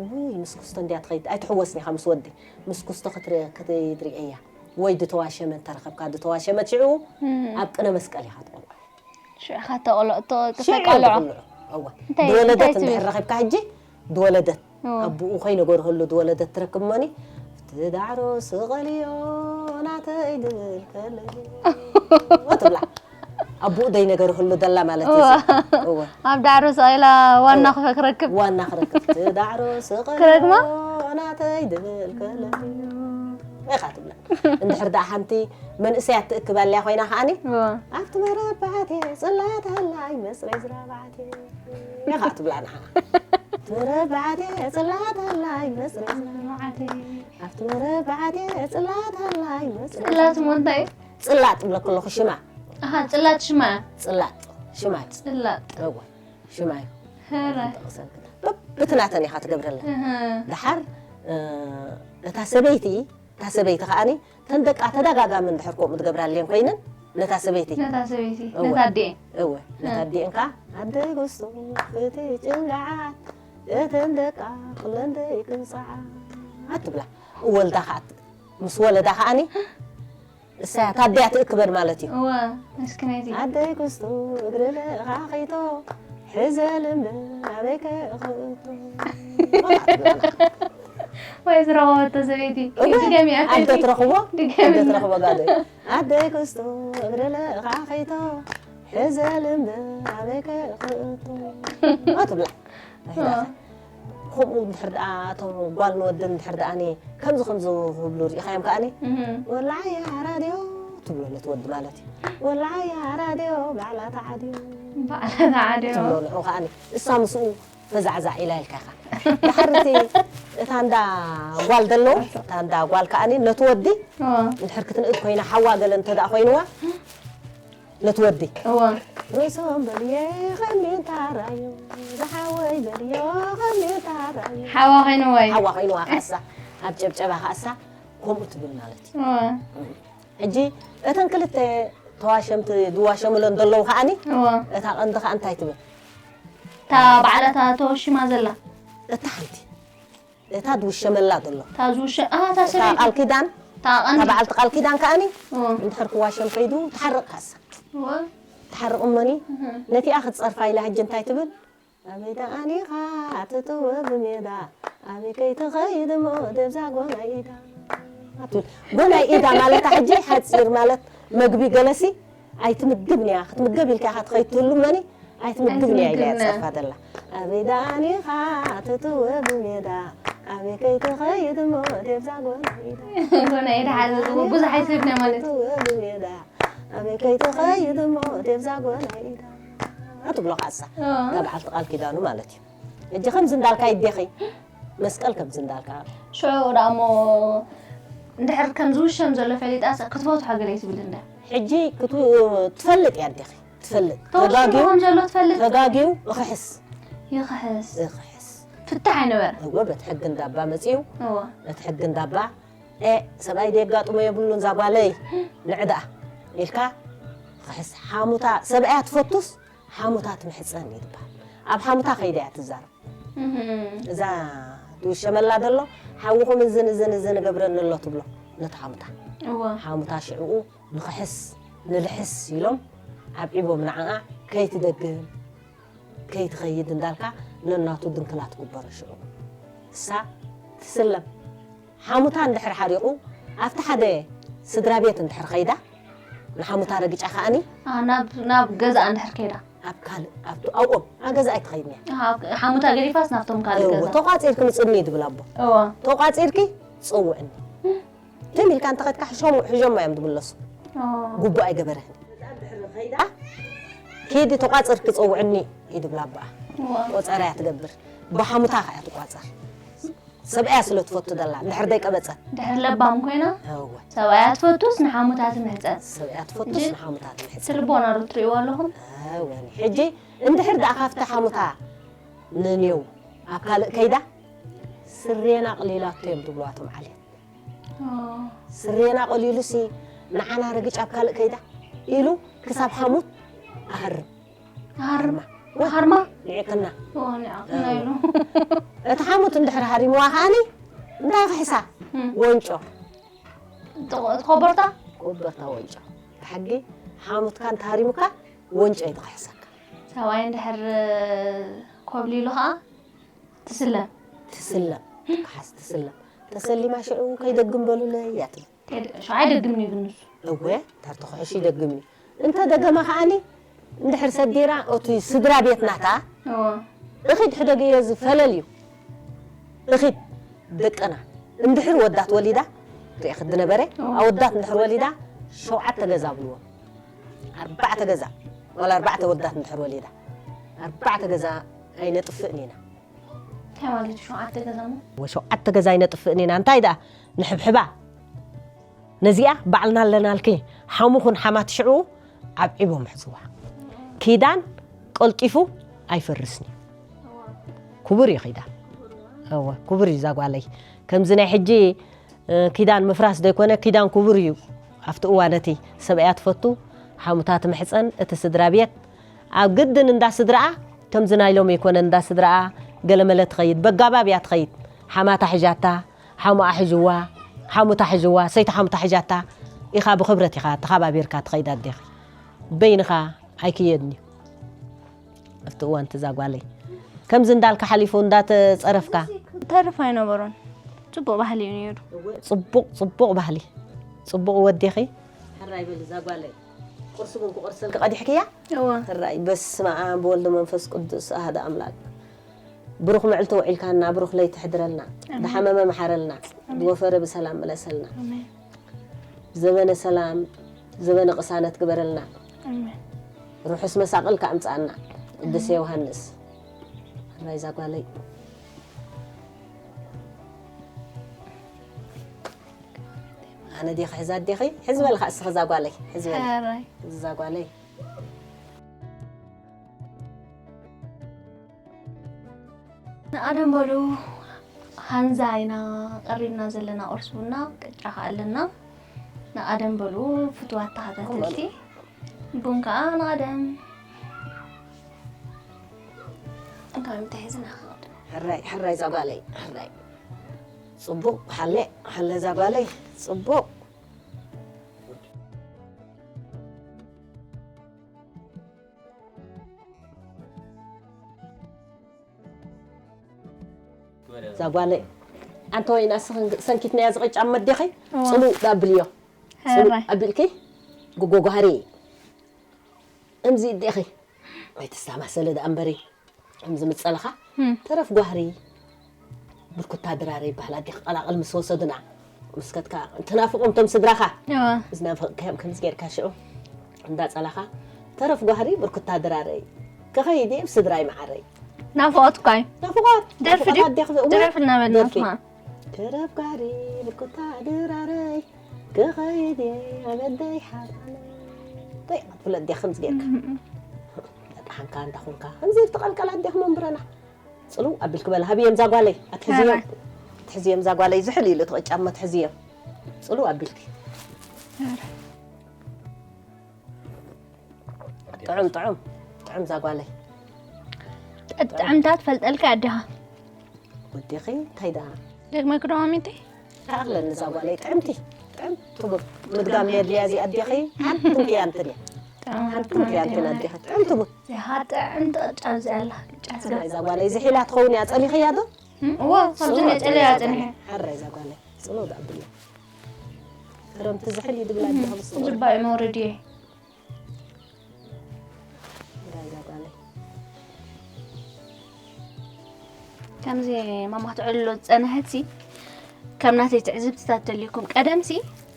ውይ ምስ ኩስቶ እንድያ ትኸይድ ኣይትሕወስኒ ኢኻ ምስ ወዲ ምስ ኩስቶ ክትሪ- ክትሪኤያ ወይ ዝተዋሸመ እንተረኸብካ ዝተዋሸመት ሽዑ ኣብ ቅነ መስቀል ኢኻ ትቆልዖ ሽዑ ኢኻ ተቆሎ- ተ- ሽዑ ተቃልዖ። ትቆልዖ እወ እንታይ- ዝወለደት እንታይ ትብል? እንድሕር ረኺብካ ሕጂ ዝወለደት እወ። ኣቡኡ ከይነገርህሉ ዝወለደት ትረክብ እሞኒ ኣብቲ ዳዕሮ ስቐልዮ ናተይ ድብል ከለዮ ትብላ ኣቡኡ ዘይነገርህሉ ደላ ማለት እዩ እወ። እወ ኣብ ዳዕሮ ሰቂላ ዋና ክረክብ። ዋና ክረክብ እቲ ዳዕሮ ስቐልዮ ክረግማ? ናተይ ድብል ከለዮ ኢኻ ትብላ እንድሕር ደኣ ሓንቲ መንእሰያት ትእክብ ኣልያ ኮይና ከዓኒ እወ። ኣብቲ መረባዕቴ ጽላት ኣላይ መስረይ ዝራባዕቴ ኢኻ ትብላ ንዓ ኣብቲ መረባዕቴ ጽላት ኣላይ መስረይ ዝራባዕቴ ኣብቲ መረባዕቴ ጽላት ኣላይ መስረይ ጽላት እሞ እንታይ እዩ? ጽላጥ ብለኩ ኣለኹ ሽማ ኣሃ ጽላት ሽማ። ጽላጥ ሽማ እዩ ጽላት። እወ ሽማ እዩ ሄረ። ጠቕሰልክና በብትናተን ኢኻ ትገብረለን እህ። ድሓር እ፣ እታ ሰበይቲ እታ ሰበይቲ ከዓኒ ተን ደቃ ተደጋጋሚ እንድሕር ከምኡ ትገብራለን ኮይነን ነታ ሰበይቲ ነታ ሰበይቲ እወ። ነታ ኣዴ እወ ነታ ኣዴን ከኣ ኣደይ ጉስቶ እቲ ጭንጋዓት እተን ደቃ ኩለን ደይ ክንስዓት ትብላ እወልዳ ከኣ ት- ምስ ወለዳ ከዓኒ እሳ እታ ኣደያ ትእክበን ማለት እዩ እወ መስኪነይቲ። ኣደይ ጉስቶ እግሪ ለኻኺቶ ሕዘል እምበር ኣበይ ከእኽእቶ ወይ ዝረኸበቶ ሰበይቲ እወ፣ ድገሚ ኣደ ትረኽቦ ድገሚ ኣደ ትረኽቦ ጋዶ ኣደይ ክስቶ እግሪ ለኻኺቶ ሕዘል እምበር ኣበይ ከእኽእቶ ትብላ ከምኡ እንድሕር ደኣ እቶም ጓል ንወድን እንድሕር ደኣ ከምዚ ከምዚ ክብሉ ርኢኻዮም ከኣኒ ወላዓያ ራድዮ ትብሎ ነቲ ወዲ ማለት እዩ ወላዓያ ራድዮ ባዕላ ተዓድዮ ባዕላ ተዓድዮ ትብሎ ንዑ ከኣኒ እሳ ምስኡ ፈዛዕዛዕ ኢላ ኢልካ ኢኻ ድሓር እቲ እታ እንዳ ጓል ዘሎ እታ እንዳ ጓል ከኣኒ ነቲ ወዲ እንድሕር ክትንእድ ኮይና ሓዋ ገለ እንተ ደኣ ኮይንዋ ነቲ ወዲ እወ ርእሶም በልየ ከሚንታ ራዩ ዝሓወይ በልዮ ከሚንታ ራዩ ሓዋ ኮይንዎ እዩ ሓዋ ኮይንዋ ከኣሳ ኣብ ጨብጨባ ከኣሳ ከምኡ ትብል ማለት እዩ እወ ሕጂ እተን ክልተ ተዋሸምቲ ዝዋሸሙለን ዘለዉ ከኣኒ እወ እታ ቀንዲ ከኣ እንታይ ትብል እታ ባዕላ እታ ተወሽማ ዘላ እታ ሓንቲ እታ ዝውሸመላ ዘሎ እታ ዝውሸ ኣ እታ እታ ሰበይቲ ቃል ኪዳን እታ እታ ቀንዲ በዓልቲ ቃል ኪዳን ከኣኒ እወ እንድሕር ክዋሸም ከይዱ ትሓርቕ ካሳ እወ ትሓርቕ እሞኒ ነቲኣ ክትፀርፋ ኢላ ሕጂ እንታይ ትብል ኣበይ ደኣኒኻ ትጥወ ብሜዳ ኣበይ ከይትኸይድ እሞ ደብዛ ጓናይ ኢዳ ትብል ጓናይ ኢዳ ማለታ ሕጂ ሓፂር ማለት መግቢ ገለሲ ኣይትምግብን እያ ክትምገብ ኢልካ ኢኻ ትኸይድ ትህሉ እሞኒ ኣይትምግብን እያ ኢላ እያ ኣይትምግብን እያ። ትፀርፋ ዘላ ኣበይ ደኣኒኻ ትጥወ ብሜዳ ኣበይ ከይትኸይድ እሞ ደብዛ ጓናይ ኢዳ ጎና ኢዳ ሓዚ ብዙሕ ኣይስብነ ማለት እዩ ትጥወ ብሜዳ ኣበይ ከይትኸይድ እሞ ደብዛ ጓናይ ኢዳ ትብሎ ካሳ እወ። እታ በዓልቲ ቃል ኪዳኑ ማለት እዩ ሕጂ ከምዚ እንዳልካ ይዴኺ መስቀል ከምዚ እንዳልካ ሽዑ ደኣ እሞ እንድሕር ከም ዝውሸም ዘሎ ፈሊጣ ክትፈትሖ ገለ ትብል እንዳ ሕጂ ክቱ- ትፈልጥ እያ ኣዴኺ ትፈልጥ ተወሽሙ ተጋግዩ ከም ዘሎ ትፈልጥ ተጋግዩ እኽሕስ ይኽሕስ እኽሕስ ፍታሕ ኣይነበረ እወ በቲ ሕጊ እንዳባ መፅዩ እወ እቲ ሕጊ እንዳባ ኤ ሰብኣይ ደየጋጥሞ የብሉን ዛጓለይ ንዕድኣ ኢልካ ክሕስ ሓሙታ ሰብኣያ ትፈቱስ ሓሙታ ትምሕፀን እዩ ዝበሃል ኣብ ሓሙታ ከይዳ እያ ትዛረብ እህም። እዛ ትውሸመላ ዘሎ ሓውኹም እዝን እዝን እዝን እገብረኒ ኣሎ ትብሎ ነቲ ሓሙታ እወ ሓሙታ ሽዕኡ ንኽሕስ ንልሕስ ኢሎም ኣብዒቦም ንዓኣ ከይትደግም ከይትኸይድ እንዳልካ ነናቱ ድንክላ ትግበሮ ሽዑ። እሳ ትስለም። ሓሙታ እንድሕር ሓሪቑ፣ ኣብቲ ሓደ ስድራ ቤት እንድሕር ኸይዳ፣ ንሓሙታ ረጊጫ ከኣኒ፣ ኣ፣ ናብ፣ ናብ ገዛ እንድሕር ከይዳ። ኣብ ካልእ፣ ኣብቲ፣ ኣብኦም፣ ኣብ ገዛ ኣይትኸይድን እያ። ኣሃ፣ ሓሙታ ገዲፋስ ናብቶም ካልእ እወ፣ ገዛ። ተቋጺርኪ ምጽኒ ትብል ኣቦ። እወ። ተቋጺርኪ ጽውዕኒ። ትም ኢልካ እንተኸድካ፣ ሕሾም-፣ ሕሾማ እዮም ዝምለሱ። ኦ። ጉቡእ ኣይገበረን። ኪዲ ተቋጽርኪ ጽውዕኒ እዩ ዝብል ኣቦኣ። እወ። ቆጸራ እያ ትገብር። ብሓሙታ ከኣ እያ ትቋጸር። ሰብኣያ ስለ ትፈቱ ደላ፣ እንድሕር ደይቀበጸት። ድሕር ለባም ኮይና፣ እወ። ሰብኣያ ትፈቱስ ንሓሙታ ትምሕጸን። ሰብኣያ ትፈቱስ እንጂ ንሓሙታ ትምሕጸን። ሰብኣያ ትፈቱስ ንሓሙታ ትምሕጸን። እቲ ልቦና ዶ ትርእይዎ ኣለኹም? እወ። ሕጂ እንድሕር ደኣ ካብቲ ሓሙታ ነንየው ኣብ ካልእ ከይዳ፣ ስሬና ኣቕሊላቶ እዮም ዝብልዋ እቶም ዓሌት። ኦ። ስሬና ኣቐሊሉሲ ንዓና ረጊጫ ኣብ ካልእ ከይዳ ኢሉ ክሳብ ሓሙት ኣሃርም። ኣሃርማ። ኣሃርማ? ኣሃርማ? ንዕቅና። ኦ፣ ንዕቅና እወ። ኢሉ። እቲ ሓሙት እንድሕር ሃሪምዋ ከኣኒ፣ እንታይ ክሕሳ? እም። ወንጮ። እቲ፣ እቲ ኮበርታ? ኮበርታ ወንጮ። ብሓቂ ሓሙትካ እንተሃሪሙካ፣ ወንጮ እዩ ዝኽሕሰካ። ሰብኣይ እንድሕር ኮብሊሉ ኸኣ፣ ትስለም። ትስለም። ትከሓስ ትስለም። ተሰሊማ ሽዑ ከይደግም በሉለይ እያ ትብል። ከይደ-፣ ሽዑ ኣይደግምን እዩ ግን ንሱ። እወ፣ እንድሕር ተኹሕሽ ይደግም እዩ። እንተ ደገመ ከኣኒ፣ እንድሕር ሰዲራ፣ እቲ ስድራ ቤት ናታ፣ እወ። እኺድ ሕደግዮ ዝፈለል እዩ። እኺድ ደቅና፣ እንድሕር ወዳት ወሊዳ፣ ርኢኺ ድነበረ፣ እወ። ኣወዳት እንድሕር ወሊዳ፣ ሸውዓተ ገዛ ብልዎ። ኣርባዕተ ገዛ፣ ዋላ ኣርባዕተ ወዳት እንድሕር ወሊዳ፣ ኣርባዕተ ገዛ ኣይነጥፍእን ኢና። እንታይ ማለት እዩ ሸውዓተ ገዛ እሞ? ወሸውዓተ ገዛ ኣይነጥፍእን ኢና። እንታይ ደኣ ንሕብሕባ። ነዚኣ ባዕልና ኣለናልኪ። ሓሙኹን ሓማት ሽዑ ኣብዒቦም ኣሕዝዋ። ኪዳን ቀልጢፉ ኣይፈርስን እዩ። ክቡር እዩ ኪዳን። እወ፣ ክቡር እዩ እዛ ጓለይ። ከምዚ ናይ ሕጂ እ፣ ኪዳን ምፍራስ ዘይኮነ፣ ኪዳን ክቡር እዩ። ኣብቲ እዋን እቲ ሰብኣያ ትፈቱ፣ ሓሙታ ትምሕጸን፣ እቲ ስድራ ቤት ኣብ ግድን እንዳ ስድራኣ፣ ከምዚ ናይ ሎሚ ኣይኮነን፣ እንዳ ስድራኣ ገለመለ ትኸይድ፣ በጋባብ እያ ትኸይድ። ሓማታ ሒዛታ፣ ሓሙኣ ሒዝዋ፣ ሓሙታ ሒዝዋ፣ ሰይቲ ሓሙታ ሒዛታ ኢኻ ብኽብረት ኢኻ ተኻባቢርካ ትኸይድ ኣዴኺ። በይንኻ ኣይክየድን እዩ። ኣብቲ እዋን እቲ እዛ ጓለይ ከምዚ እንዳልካ ሓሊፉ እንዳተጸረፍካ። ተርፍ ኣይነበሮን። ጽቡቕ ባህሊ እዩ ነይሩ። ጽቡቕ፣ ጽቡቕ ባህሊ። ጽቡቕ ወዴኺ። ሕራይ በሊ እዛ ጓለይ። ቁርሲ እውን ክቆርሰልኪ ቀዲሕክያ? እወ። ሕራይ በስመ ኣብ ወወልድ መንፈስ ቅዱስ ኣሃደ ኣምላክ። ብሩኽ መዕልቲ ውዒልካና፣ ብሩኽ ለይቲ ሕድረልና። ኣሜን። ዝሓመመ መሓረልና። ኣሜን። ዝወፈረ ብሰላም ምለሰልና። ኣሜን። ዘበነ ሰላም፣ ዘበነ ቅሳነት ግበረልና። ኣሜን። ርሑስ መሳቕል ከኣምጽኣና። ቅዱስ ኣሜን። ዮሃንስ። ሕራይ እዛ ጓለይ። ኣነ ድየ ክሕዛ ኣዴኺ? ሕዚ በሊ ኸኣ እስኺ እዛ ጓለይ። ሕዚ በሊ። ሕራይ። እዛ ጓለይ። ንኣደም በሉ፣ ሃንዛ ኢና ቀሪብና ዘለና ቁርሲ ቡና፣ ቅጫ ከኣ ኣለና። ንኣደም በሉ ፍቱዋት ተኸታተልቲ። ቡን ከኣ ንኣደም። እንታይ ምተሒዝና ክቐድም? ሕራይ፣ ሕራይ እዛ ጓለይ፣ ሕራይ። ጽቡቕ፣ ሓለ፣ ሓለ እዛ ጓለይ፣ ጽቡቕ። እዛ ጓለይ፣ ኣንቲ ወይና ሰንኪትናያ ዝቕጫ መዴኺ፣ እዋ። ጽሉእ ዳብልዮ። ጽሉእ ሕራይ። ኣቢልኪ፣ ጉጎ ጓህሪ። እምዚ እዴኺ። ኣይትስታማሰለ ደኣ እምበሪ። እምዚ ምጸለኻ፣ እም። ተረፍ ጓህሪ። ብርኩታ ድራረ ይበሃል። ኣዴኺ ቀላቕል ምስ ወሰዱና፣ ምስ ከድካ፣ እንትናፍቖም እቶም ስድራኻ። እዋ። ዝናፈቕካዮም ከምዚ ጌርካ ሽዑ፣ እንዳጸላኻ፣ ተረፍ ጓህሪ ብርኩታ ድራረይ፣ ክኸይድ እየ ብስድራይ መዓረይ። ናፍቖት እኳ እዩ። ናፍቖት፣ ደርፊ ናፍቖት ድዩ? ኣዴኺ፣ እወ፣ ድረፍልና በል ደርፊ። ናትማ። ተረፍ ጓህሪ ብርኩታ ድራረይ፣ ክኸይድ እየ ኣበደይ ሓራነይ። እንታይ ኢኻ ትፍለጥ ዲኻ ከምዚ ጌርካ? እም፣ እም። ተጣሓንካ እንዳኾንካ፣ ከምዚ ተቐልቀላ ኣዴኺ መንብረና። ጽልው ኣቢልኪ በላ፣ ሃብዮም እዛ ጓለይ፣ ኣትሕዝዮም። ኣረ። ኣትሕዝዮም እዛ ጓለይ፣ ዝሕል ኢሉ እቲ ጫማ ኣትሕዝዮም። ጽልው ኣቢልኪ። ኣረ። ጥዑም፣ ጥዑም፣ ጥዑም እዛ ጓለይ። ጥዕምታ ትፈልጠልካ ኣዴኻ። ወዴኺ፣ እንታይ ደኣ? ደግመ ክዶ ማሚተይ? ተኣኽለኒ እዛ ጓለይ፣ ጥዕምቲ፣ ጥዕምቲ ትቡር። ምድጋም የድልያ እዚኣ ኣዴኺ፣ ሓንቲ እንድያ እንትን እያ። ሓንቲ ምክንያት ግን ኣዴኻ ጥዕምቲ ቡን። እዚኣ ጥዕምቲ ቅጫ እዚኣ ኣላ፣ ቅጫ እዚኣ። እዛ ጓለይ ዝሒላ ትኸውን እያ፣ ጸሊኽያ ዶ? እም፣ እዎ፣ ካብዚ ነይ ጸሊያ ጸኒሐ። ሓራ እዛ ጓለይ፣ ጽኑዕ ዶ ኣብላ። ክረምቲ ዝሕል እዩ ድብላ ኣዴኻ ምስ ዝበሉ። ዝባይ መውረድ እየ። እዛ ጓለይ። ከምዚ ማማ ክትዕልሎ ዝጸንሐትሲ፣ ከም ናተይ ትዕዝብትታት ተልይኩም፣ ቀደምሲ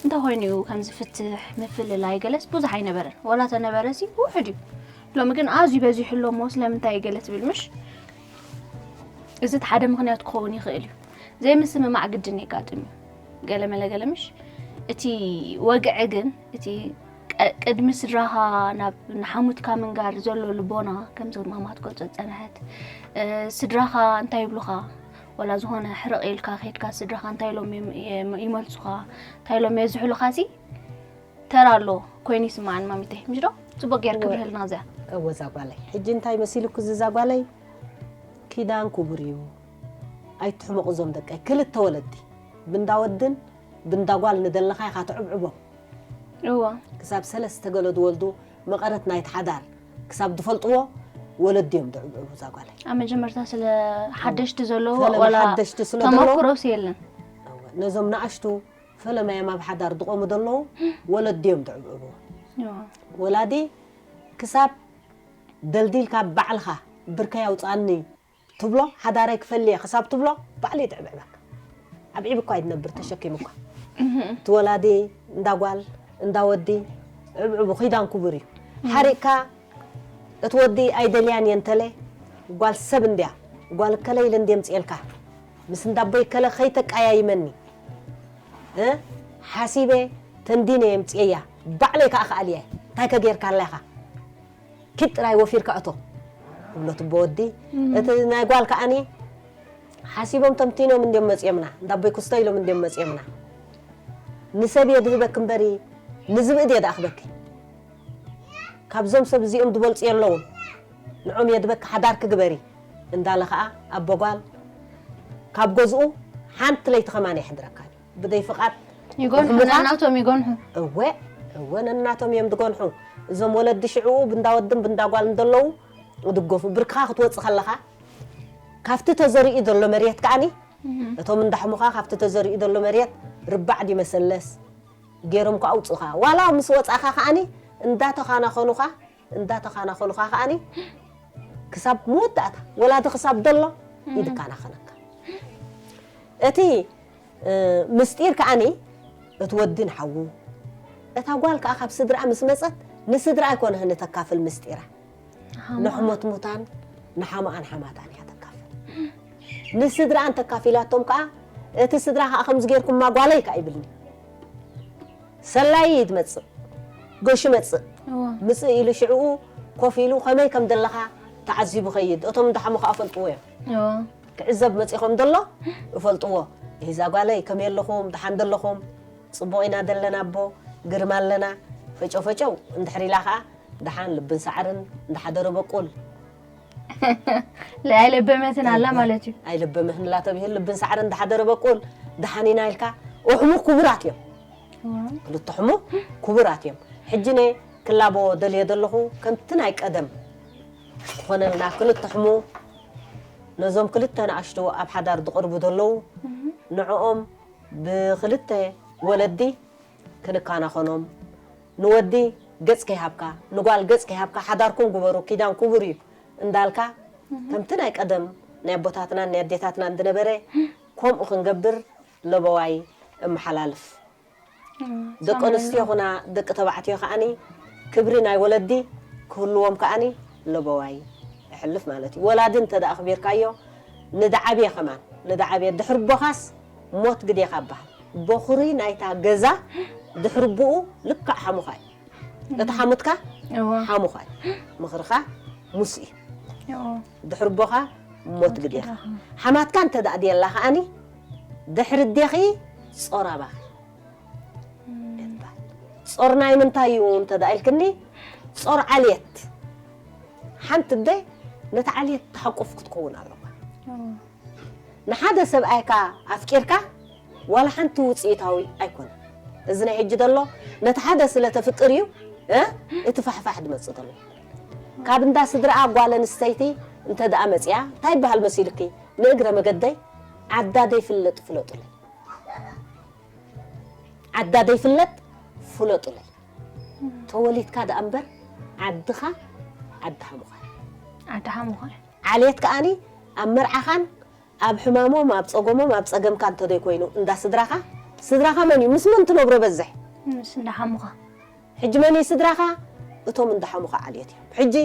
እንታይ ኮይኑ እዩ ከምዚ ፍትሕ፣ ምፍልላይ ገለስ ብዙሕ ኣይነበረን። ዋላ ተነበረሲ ውሑድ እዩ። ሎሚ ግን ኣዝዩ በዚሑ ኣሎ እሞ ስለምንታይ እዩ ገለ ትብል ምሽ? እዚ እቲ ሓደ ምኽንያት ክኸውን ይኽእል እዩ። ዘይምስምማዕ ግድን የጋጥም እዩ። ገለ መለ ገለ ምሽ? እቲ ወግዒ ግን፣ እቲ ቀ-፣ ቅድሚ ስድራኻ ናብ ንሓሙትካ ምንጋር ዘሎ ልቦና፣ ከምዚ ማማ ክትገልጾ ዝጸንሐት፣ እ፣ ስድራኻ እንታይ ይብሉኻ? ወላ ዝኾነ ሕርቕ ኢልካ ከይድካ ስድራኻ እንታይ ኢሎም ይም-፣ ይም-፣ ይመልሱኻ? እንታይ ኢሎም የዝሕሉኻሲ? ተራ ኣሎ ኮይኑ ይስምዓኒ ማሚተይ። ምሽ ዶ? ጽቡቕ ጌርኪ እወ። ብርህልና እዚኣ። እወ እዛ ጓለይ። ሕጂ እንታይ መሲሉኪ እዚ እዛ ጓለይ? ኪዳን ክቡር እዩ። ኣይትሕመቑ እዞም ደቀይ። ክልተ ወለዲ። ብንዳ ወድን ብንዳ ጓል ንደለኻ ኢኻ ትዕብዕቦም። እወ። ክሳብ ሰለስተ ገለ ዝወልዱ መቐረት ናይቲ ሓዳር ክሳብ ዝፈልጥዎ ወለዲ እዮም ዝዕብዕቡ እዛ ጓለይ። ኣብ መጀመርታ ስለ ሓደሽቲ ዘለዉ ፈለማ ወላ ሓደሽቲ ስለ ዘለዉ ተመክሮስ የለን። እወ፣ ነዞም ንኣሽቱ ፈለማ እዮም ኣብ ሓዳር ዝቖሙ ዘለዉ ወለዲ እዮም ዝዕብዕቡ። እወ። ወላዲ ክሳብ ደልዲልካ ባዕልኻ ብርከይ ኣውፅኣኒ ትብሎ፣ ሓዳረይ ክፈሊ እየ ክሳብ ትብሎ ባዕሉ እዩ ዝዕብዕበካ። ኣብዒቡ እኳ እዩ ዝነብር ተሸኪሙ እኳ። እቲ ወላዲ እንዳ ጓል እንዳ ወዲ ዕብዕቡ ኪዳን ክቡር እዩ። ሓሪቕካ እቲ ወዲ ኣይደልያን እየ እንተለ ጓል ሰብ እንድያ፣ ጓል እከለ ኢለ እንድየ ምፅኤልካ፣ ምስ እንዳቦይ እከለ ከይተቀያይመኒ እ ሓሲበ ተንዲነ እየ ምፅኤያ፣ ባዕለይ ከዓ ክኣልየ እንታይ ከጌርካላ ኢኻ? ኪድ ጥራይ ወፊርካ እቶ እብሎ ትቦ ወዲ። እቲ ናይ ጓል ከዓኒ ሓሲቦም ተምቲኖም እንድዮም መፅዮምና፣ እንዳ ኣቦይ ክስቶ ኢሎም እንድዮም መፅዮምና። ንሰብ እየ ድህበክ እምበሪ ንዝብኢ ድየ ድኣኽበኪ? ካብዞም ሰብ እዚኦም ዝበልፁ የለውን፣ ንዖም እየ ድበኪ ሓዳርኪ ግበሪ እንዳለ ከዓ ኣቦ ጓል ካብ ገዝኡ ሓንቲ ለይቲ ከማን የሕድረካን እዩ። ብደይ ፍቓድ ይጎንሑ፣ ክሕሙኻ ነናቶም ይጎንሑ። እወ፣ እወ፣ ነናቶም እዮም ዝጎንሑ። እዞም ወለዲ ሽዕኡ ብንዳ ወድን ብንዳ ጓል እንደለዉ ይድገፉ። ብርክኻ ክትወፅእ ከለኻ ካብቲ ተዘሪኡ ዘሎ መሬት ከዓኒ እቶም እንዳሕሙኻ ካብቲ ተዘሪኡ ዘሎ መሬት ርባዕ ድዩ መሰለስ ገይሮም ክኣውፅኡኻ። ዋላ ምስ ወፃእኻ ከዓኒ እንዳተኻናኸኑኻ እንዳተኻናኸኑኻ ከዓኒ ክሳብ መወዳእታ ወላዲ ክሳብ ደሎ ይድካናኸነካ። እቲ እ፣ ምስጢር ከዓኒ እቲ ወዲ ንሓዉ እታ ጓል ከዓ ካብ ስድራ ምስ መፀት ንስድራ ኣይኮነህን ተካፍል ምስጢራ። ንሕሞት ሙታን ንሓማኣን ሓማታን እያ ተካፍል። ንስድራኣን ተካፊላቶም ከዓ እቲ ስድራ ከዓ ከምዚ ጌርኩማ ጓለይ ከዓ ይብልኒ። ሰላይ እዩ ዝመፅእ፣ ገሹ መፅእ። እዋ። ምፅእ ኢሉ ሽዕኡ ኮፍ ኢሉ ከመይ ከም ዘለኻ ተዓዚቡ ኸይድ። እቶም እንዳሓሙ ከዓ ፈልጥዎ እዮም። እዋ። ክዕዘብ መፂኹም ደሎ እፈልጥዎ። እዛ ጓለይ ከመይ ኣለኹም? ደሓን ደለኹም? ፅቡቕ ኢና ደለና ኣቦ ግርማ ኣለና። ፈጨው ፈጨው እንድሕር ኢላ ከዓ ደሓን ልብን ሳዕርን እንዳሓደረ በቁል። ኣይለበመትን ኣላ ማለት እዩ። ኣይለበምህን ላ ተብሂል ልብን ሳዕርን እንዳሓደረ በቁል ደሓን ኢና ኢልካ እሕሙ ክቡራት እዮም። ክልተ ሕሙ ክቡራት እዮም። ሕጂ ነ ክላቦ ደልየ ዘለኹ ከምቲ ናይ ቀደም ክኾነልና ክልተ ሕሙ ነዞም ክልተ ንኣሽቱ ኣብ ሓዳር ዝቐርቡ ዘለዉ ንዕኦም ብክልተ ወለዲ ክንከናኸኖም ንወዲ ገጽ ከይሃብካ ንጓል ገጽ ከይሃብካ ሓዳርኩም ግበሩ ኪዳን ክቡር እዩ እንዳልካ ከምቲ ናይ ቀደም ናይ ኣቦታትናን ናይ ኣዴታትናን ዝነበረ ከምኡ ክንገብር ለበዋይ እመሓላልፍ። ደቂ ኣንስትዮ ኹና ደቂ ተባዕትዮ ከዓኒ ክብሪ ናይ ወለዲ ክህልዎም ከዓኒ ለበዋይ እሕልፍ ማለት እዩ። ወላዲ እንተ ደኣ ኣኽቢርካዮ ንድዓብየ ከማን ንድዓብየ ድሕሪ ቦኻስ ሞት ግዴኻ ይበሃል። በኹሪ ናይታ ገዛ ድሕሪ ብኡ ልክዕ ሓሙኻ እዩ። እቲ ሓሙትካ እዋ። ሓሙኻ እዩ። ምኽርኻ ሙስ እዩ። እዋ። ድሕሪ ቦኻ ሞት ግዴኻ። ሓማትካ እንተ ደኣ ድየላ ከዓኒ ድሕሪ ዴኺ ጾር ኣባኺ። ጾር ናይ ምንታይ እዩ እንተ ደኣ ኢልክኒ፣ ጾር ዓልየት። ሓንቲ ኣደ ነቲ ዓልየት ትሓቁፍ ክትከውን ኣለዋ። ንሓደ ሰብኣይካ ኣፍቂርካ ዋላ ሓንቲ ውፅኢታዊ ኣይኮነን። እዚ ናይ ሕጂ ዘሎ ነቲ ሓደ ስለ ተፍቅር እዩ፣ እ? እቲ ፋሕፋሕ ዝመጽእ ዘሎ። ካብ እንዳ ስድራኣ ጓል ኣንስተይቲ እንተ ደኣ መጺኣ፣ እንታይ ይበሃል መሲልኪ? ንእግረ መገደይ፣ ዓዳ ዘይፍለጥ ፍለጡለይ። ዓዳ ዘይፍለጥ ፍለጡለይ። ተወሊድካ ደኣ እምበር፣ ዓድኻ ዓዲ ሓሙኻ። ዓዲ ሓሙኻ። ዓሌት ከኣኒ ኣብ መርዓኻን ኣብ ሕማሞም፣ ኣብ ጸገሞም፣ ኣብ ጸገምካ እንተደይ ኮይኑ፣ እንዳ ስድራኻ፣ ስድራኻ መን እዩ? ምስ መን ትነብሮ በዝሕ? ምስ እንዳ ሓሙኻ። ሕጂ መን እዩ ስድራኻ? እቶም እንዳ ሓሙኻ ዓሌት እዮም። ሕጂ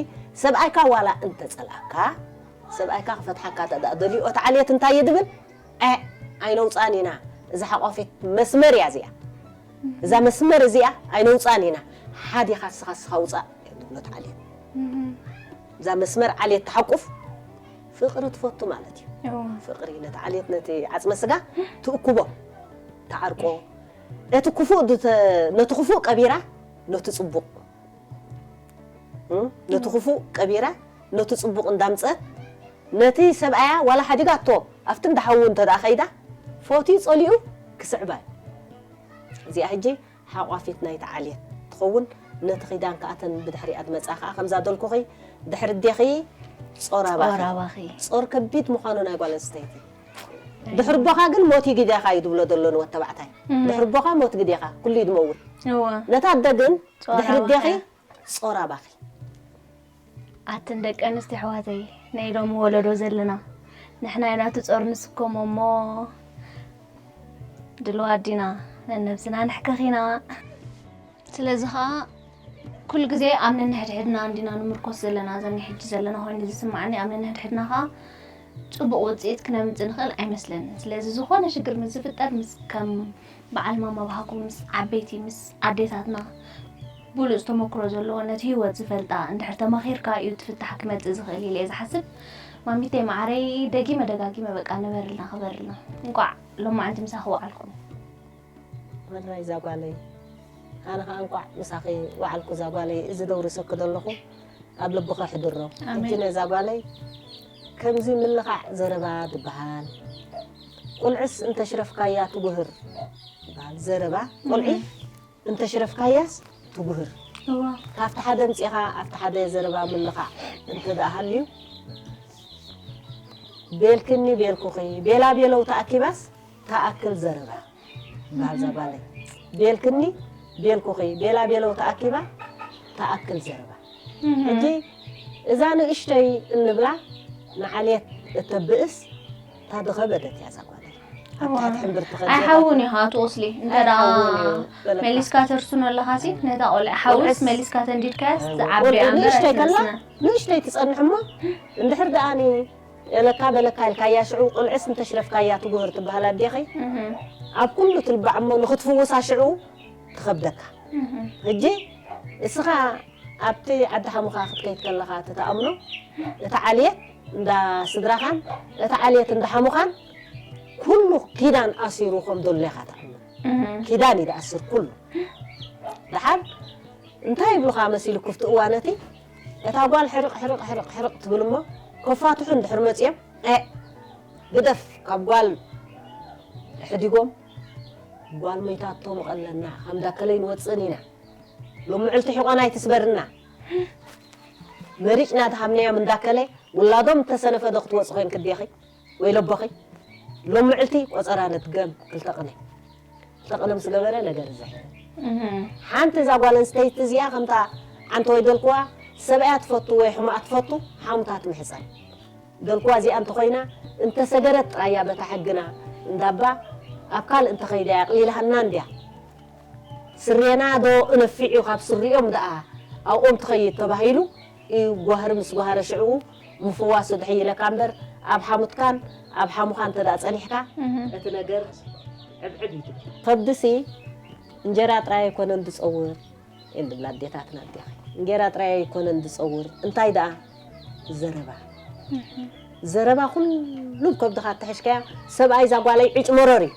ሰብኣይካ ዋላ እንተጸልኣካ፣ ሰብኣይካ ክፈትሓካ እንተ ደኣ ደልዩ፣ እቲ ዓሌት እንታይ እዩ ድብል? እ፣ ኣይነውጻን ኢና። እዛ ሓቋፊት መስመር እያ እዚኣ። እዛ መስመር እዚኣ ኣይነውጻን ኢና። ሓዲኻ እስኻ፣ እስኻ ውጻእ ድብሎ እቲ ዓሌት። እዛ መስመር ዓሌት ትሓቁፍ ፍቕሪ ትፈቱ ማለት እዩ። እዎ። ፍቕሪ ነቲ ዓሌት፣ ነቲ ዓጽመ ስጋ ትእኩቦ፣ ትዓርቆ። እቲ ክፉእ ድተ-፣ ነቲ ክፉእ ቀቢራ ነቲ ጽቡቕ፣ እ? ነቲ ክፉእ ቀቢራ ነቲ ጽቡቕ እንዳምጸት፣ ነቲ ሰብኣያ ዋላ ሓዲጋቶ ኣብቲ እንዳሓዉ እንተ ደኣ ኸይዳ፣ ፎትዩ ጸሊኡ ክስዕባ እዩ። እዚኣ ሕጂ ሓቋፊት ናይቲ ዓሌት ትኸውን። ነቲ ኺዳን ከኣ እተን ብድሕሪኣ ዝመጻ ከኣ ከምዛ ደልኩኺ ድሕሪ ኣዴኺ ጾር ኣባኺ። ጾር ኣባኺ። ጾር ከቢድ ምዃኑ ናይ ጓል ኣንስተይቲ። ድሕሪ ኣቦኻ ግን ሞት ይግዴኻ እዩ ዝብሎ ዘሎ ንወድ ተባዕታይ። እም። ድሕሪ ኣቦኻ ሞት ግዴኻ፣ ኩሉ እዩ ዝመውት። እወ። ነታ ኣደ ግን ጾር ድሕሪ ኣባኺ። ኣዴኺ ጾር ኣባኺ። ኣትን ደቂ ኣንስትዮ ኣሕዋተይ፣ ናይ ሎሚ ወለዶ ዘለና፣ ንሕና ኢና እቲ ጾር ንስከሞ እሞ፣ ድልዋት ዲና፣ ነነብስና ንሕከኽ ኢና። ስለዚ ኸኣ፣ ኩሉ ግዜ ኣብ ነንሕድሕድና እንዲና ንምርኮስ ዘለና፣ እዘን ሕጂ ዘለና ኮይኑ ዝስምዓኒ፣ ኣብ ነንሕድሕድና ኸኣ ጽቡቕ ውጽኢት ክነምጽእ ንኽእል ኣይመስለንን። ስለዚ ዝኾነ ሽግር ምስ ዝፍጠር፣ ምስ ከም በዓል ማማ በሃኩ፣ ምስ ዓበይቲ፣ ምስ ኣዴታትና፣ ብሉጽ ተመክሮ ዘለዎ፣ ነቲ ህይወት ዝፈልጣ፣ እንድሕር ተማኺርካ እዩ እቲ ፍታሕ ክመጽእ ዝኽእል ኢለ እየ ዝሓስብ። ማሚተይ መዓረይ፣ ደጊመ ደጋጊመ በቃ ንበርልና፣ ክበርልና። እንቋዕ ሎማዓንቲ ምሳኺ ወዓልኩ። መራይ እዛ ጓለይ፣ ኣነ ኸኣ እንቋዕ ምሳኺ ወዓልኩ እዛ ጓለይ፣ እዚ ደውርሰኪ ዘለኹ ኣብ ልብኺ ኣሕድሮ። ኣሜን። ሕጂ ነዛ ጓለይ ከምዚ ምልኻዕ ዘረባ ትበሃል። ቁልዕስ እንተሽረፍካያ ትጉህር ይበሃል። ዘረባ ቁልዒ እም። እንተሽረፍካያስ ትጉህር። እዋ። ካብቲ ሓደ ኣምጺኻ ኣብቲ ሓደ ዘረባ ምልኻዕ እንተ ደኣ ሃልዩ፣ ቤልክኒ ቤልኩኺ፣ ቤላ ቤለው ተኣኪባስ ተኣክል ዘረባ። በሃልዛ ጓለይ። ቤልክኒ ቤልኩኺ፣ ቤላ ቤለው ተኣኪባ ተኣክል ዘረባ። እም። ሕጂ እዛ ንእሽተይ እንብላ ንዓልየት እተብእስ፣ እታ ዝኸበደት እያ እዛ ጓለይ። ኣብታ እዋ። ትሕምብር ትኸድ ዘላ። ኣይሓውን እዩ፣ ኣቶ ቁስሊ። እንተ ደኣ ኣይሓውን እዩ፣ በለካ። መሊስካ ተርስኖ ኣለኻሲ፣ ነታ ቆልዓ ሓውስ ቆልዕስ መሊስካ ተንዲድካያስ፣ እዋ። ትዓቢ ቆልዑ እያ እምበር ንእሽተይ ከላ፣ ኣይትርስና። ንእሽተይ ትጸንሕ እሞ፣ እንድሕር ደኣኒ፣ ኤለካ በለካ ኢልካያ፣ ሽዑ ቁልዕስ እንተሽረፍካያ ትጉህር ትበሃል ኣዴኺ። እህ። ኣብ ኩሉ ትልባዕ እሞ፣ ንኽትፍውሳ ሽዑ ትኸብደካ። እህ። ሕጂ፣ እስኻ ኣብቲ ዓዲ ሓሙኻ ክትከይድ ከለኻ፣ እቲ ተኣምኖ፣ እቲ ዓልየት እንዳ ስድራኻን፣ እቲ ዓልየት እንዳ ሓሙኻን፣ ኩሉ ኪዳን ኣሲሩ ከም ዘሎ ኢኻ ትኣምን። እህ። ኪዳን እዩ ዝኣስር ኩሉ። ደሓር እንታይ ይብሉኻ መሲሉ ክፍቲ እዋን እቲ፣ እታ ጓል ሕርቕ፣ ሕርቕ፣ ሕርቕ፣ ሕርቕ ትብል እሞ፣ ከፋትሑ እንድሕር መጺኦም፣ ኤእ፣ ግደፍ፣ ካብ ጓል ሕዲጎም፣ ጓል ሞይታቶ ምቐለና፣ ካብ እንዳከለይ ንወጽእን ኢና። ሎሚ ምዕልቲ ሒቖና ኣይትስበርና። መሪጭና ተሃብናዮም እንዳከለ፣ ውላዶም እተሰነፈ ዶ ክትወጽ ኮይንኪ ኣዴኺ? ወይ ለቦኺ? ሎም ምዕልቲ ቆጸራ ነትገም ክልተ ቅነ። ክልተ ቅነ ምስ ገበረ ነገር ይዘሕል። እህ። ሓንቲ እዛ ጓል ኣንስተይቲ እዚኣ ከምታ ዓንተ ወይ ደልክዋ ሰብኣያ ትፈቱ ወይ ሕማኣ ትፈቱ ሓሙታ ትምሕጸን። ደልክዋ እዚኣ እንተኾይና እንተሰገረት ጥራያ በታ ሕግና እንዳባ ኣብ ካልእ እንተኸይዳ እያ ኣቕሊልሃና እንድያ። ስሬና ዶ እነፊዕ እዩ ካብ ስሪኦም ደኣ ኣብኦም ትኸይድ ተባሂሉ እዩ ጓህሪ ምስ ጓህረ ሽዕኡ ምፍዋሱ ድሕይ ኢለካ እምበር ኣብ ሓሙትካን ኣብ ሓሙኻን እንተ ደኣ ጸኒሕካ እህ። እቲ ነገር ዕብዕብ እዩ ትብል። ከብድሲ እንጀራ ጥራይ ኣይኮነን ዝጸውር እየን ዝብላ ኣዴታትና ኣዴኺ። እንጌራ ጥራይ ኣይኮነን ዝጸውር፣ እንታይ ደኣ? ዘረባ። እህ። ዘረባ ኩሉ ከብድኻ ኣተሐሽካያ፣ ሰብኣይ እዛ ጓለይ ዕጭ መሮር እዩ።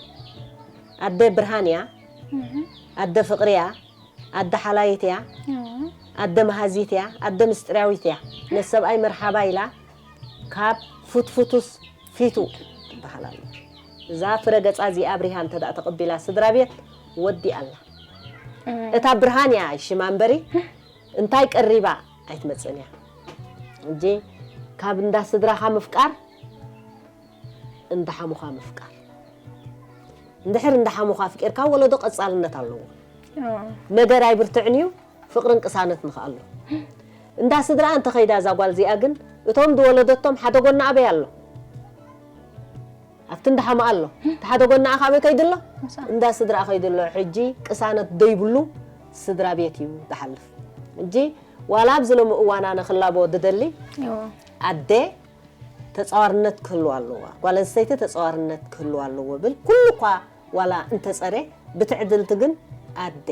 ኣደ ብርሃን እያ፣ እህ። ኣደ ፍቕሪ እያ፣ ኣደ ሓላይት እያ፣ እህ። ኣደ መሃዚት እያ፣ ኣደ ምስጢራዊት እያ። ነቲ ሰብኣይ መርሓባ ኢላ ካብ ፍትፍቱስ ፊቱ ትበሃል ኣላ። እዛ ፍረ ገጻ እዚኣ ኣብሪሃ እንተ ደኣ ተቐቢላ ስድራ ቤት ወዲኣ ኣላ። እህ። እታ ብርሃን እያ ሽማ እምበሪ፣ እንታይ ቀሪባ ኣይትመጽእን እያ። እንጂ ካብ እንዳ ስድራኻ ምፍቃር እንዳ ሓሙኻ ምፍቃር። እንድሕር እንዳ ሓሙኻ ኣፍቂርካ ወለዶ ቀጻልነት ኣለዎ። ነገር ኣይብርትዕን እዩ፣ ፍቕርን ቅሳነት ንኽኣሉ። እንዳ ስድራ እንተኸይዳ እዛ ጓል እዚኣ ግን እቶም ዝወለደቶም ሓደ ጎና ኣበይ ኣሎ? ኣብቲ እንዳ ሓሙኣ ኣሎ። እቲ ሓደ ጎና ኣኻ ኣበይ ከይዱ ኣሎ? እንዳ ስድራ ከይዱ ኣሎ። ሕጂ ቅሳነት ደይብሉ ስድራ ቤት እዩ ዝሓልፍ። ሕጂ ዋላ ኣብዚ ሎሚ እዋን ኣነ ክላቦ ዝደሊ ኣደ ተጻዋርነት ክህልዋ ኣለዋ። ጓል ኣንስተይቲ ተጻዋርነት ክህልዋ ኣለዎ ብል ኩሉ እኳ ዋላ እንተጸረ ብትዕድልቲ ግን ኣደ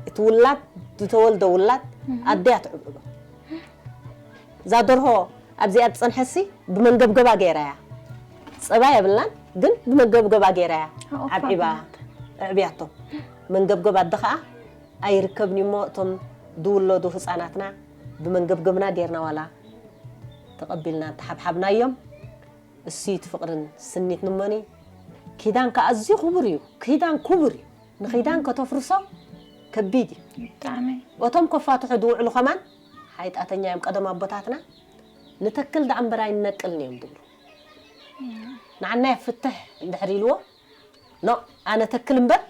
እቲ ውላድ ዝተወልደ ውላድ ኣደ እያ ትዕብዕቦ። እዛ ደርሆ ኣብዚኣ ትጸንሐሲ ብመንገብገባ ገይራ እያ። ጸባ የብላን ግን ብመንገብገባ ገይራ እያ ኣብዒባ ኣዕብያቶ። መንገብገብ ኣደ ኸኣ ኣይርከብን እሞ እቶም ዝውለዱ ህጻናትና ብመንገብገብና ጌርና ዋላ ተቐቢልና ተሓብሓብናዮም። እሱ እቲ ፍቕርን ስኒት ንመኒ ኪዳን ከኣ ኣዝዩ ክቡር እዩ። ኪዳን ክቡር እዩ። ንኺዳን ከተፍርሶ ከቢድ እዩ። ብጣዕሚ። እቶም ከፋትሑ ዝውዕሉ ኸማን ሓይጣተኛ እዮም። ቀደም ኣቦታትና ንተክል ደኣ እምበር ኣይንነቅልን እዮም ዝብሉ። ንዓና ፍትሕ እንድሕር ኢልዎ ኖ ኣነ ተክል እምበር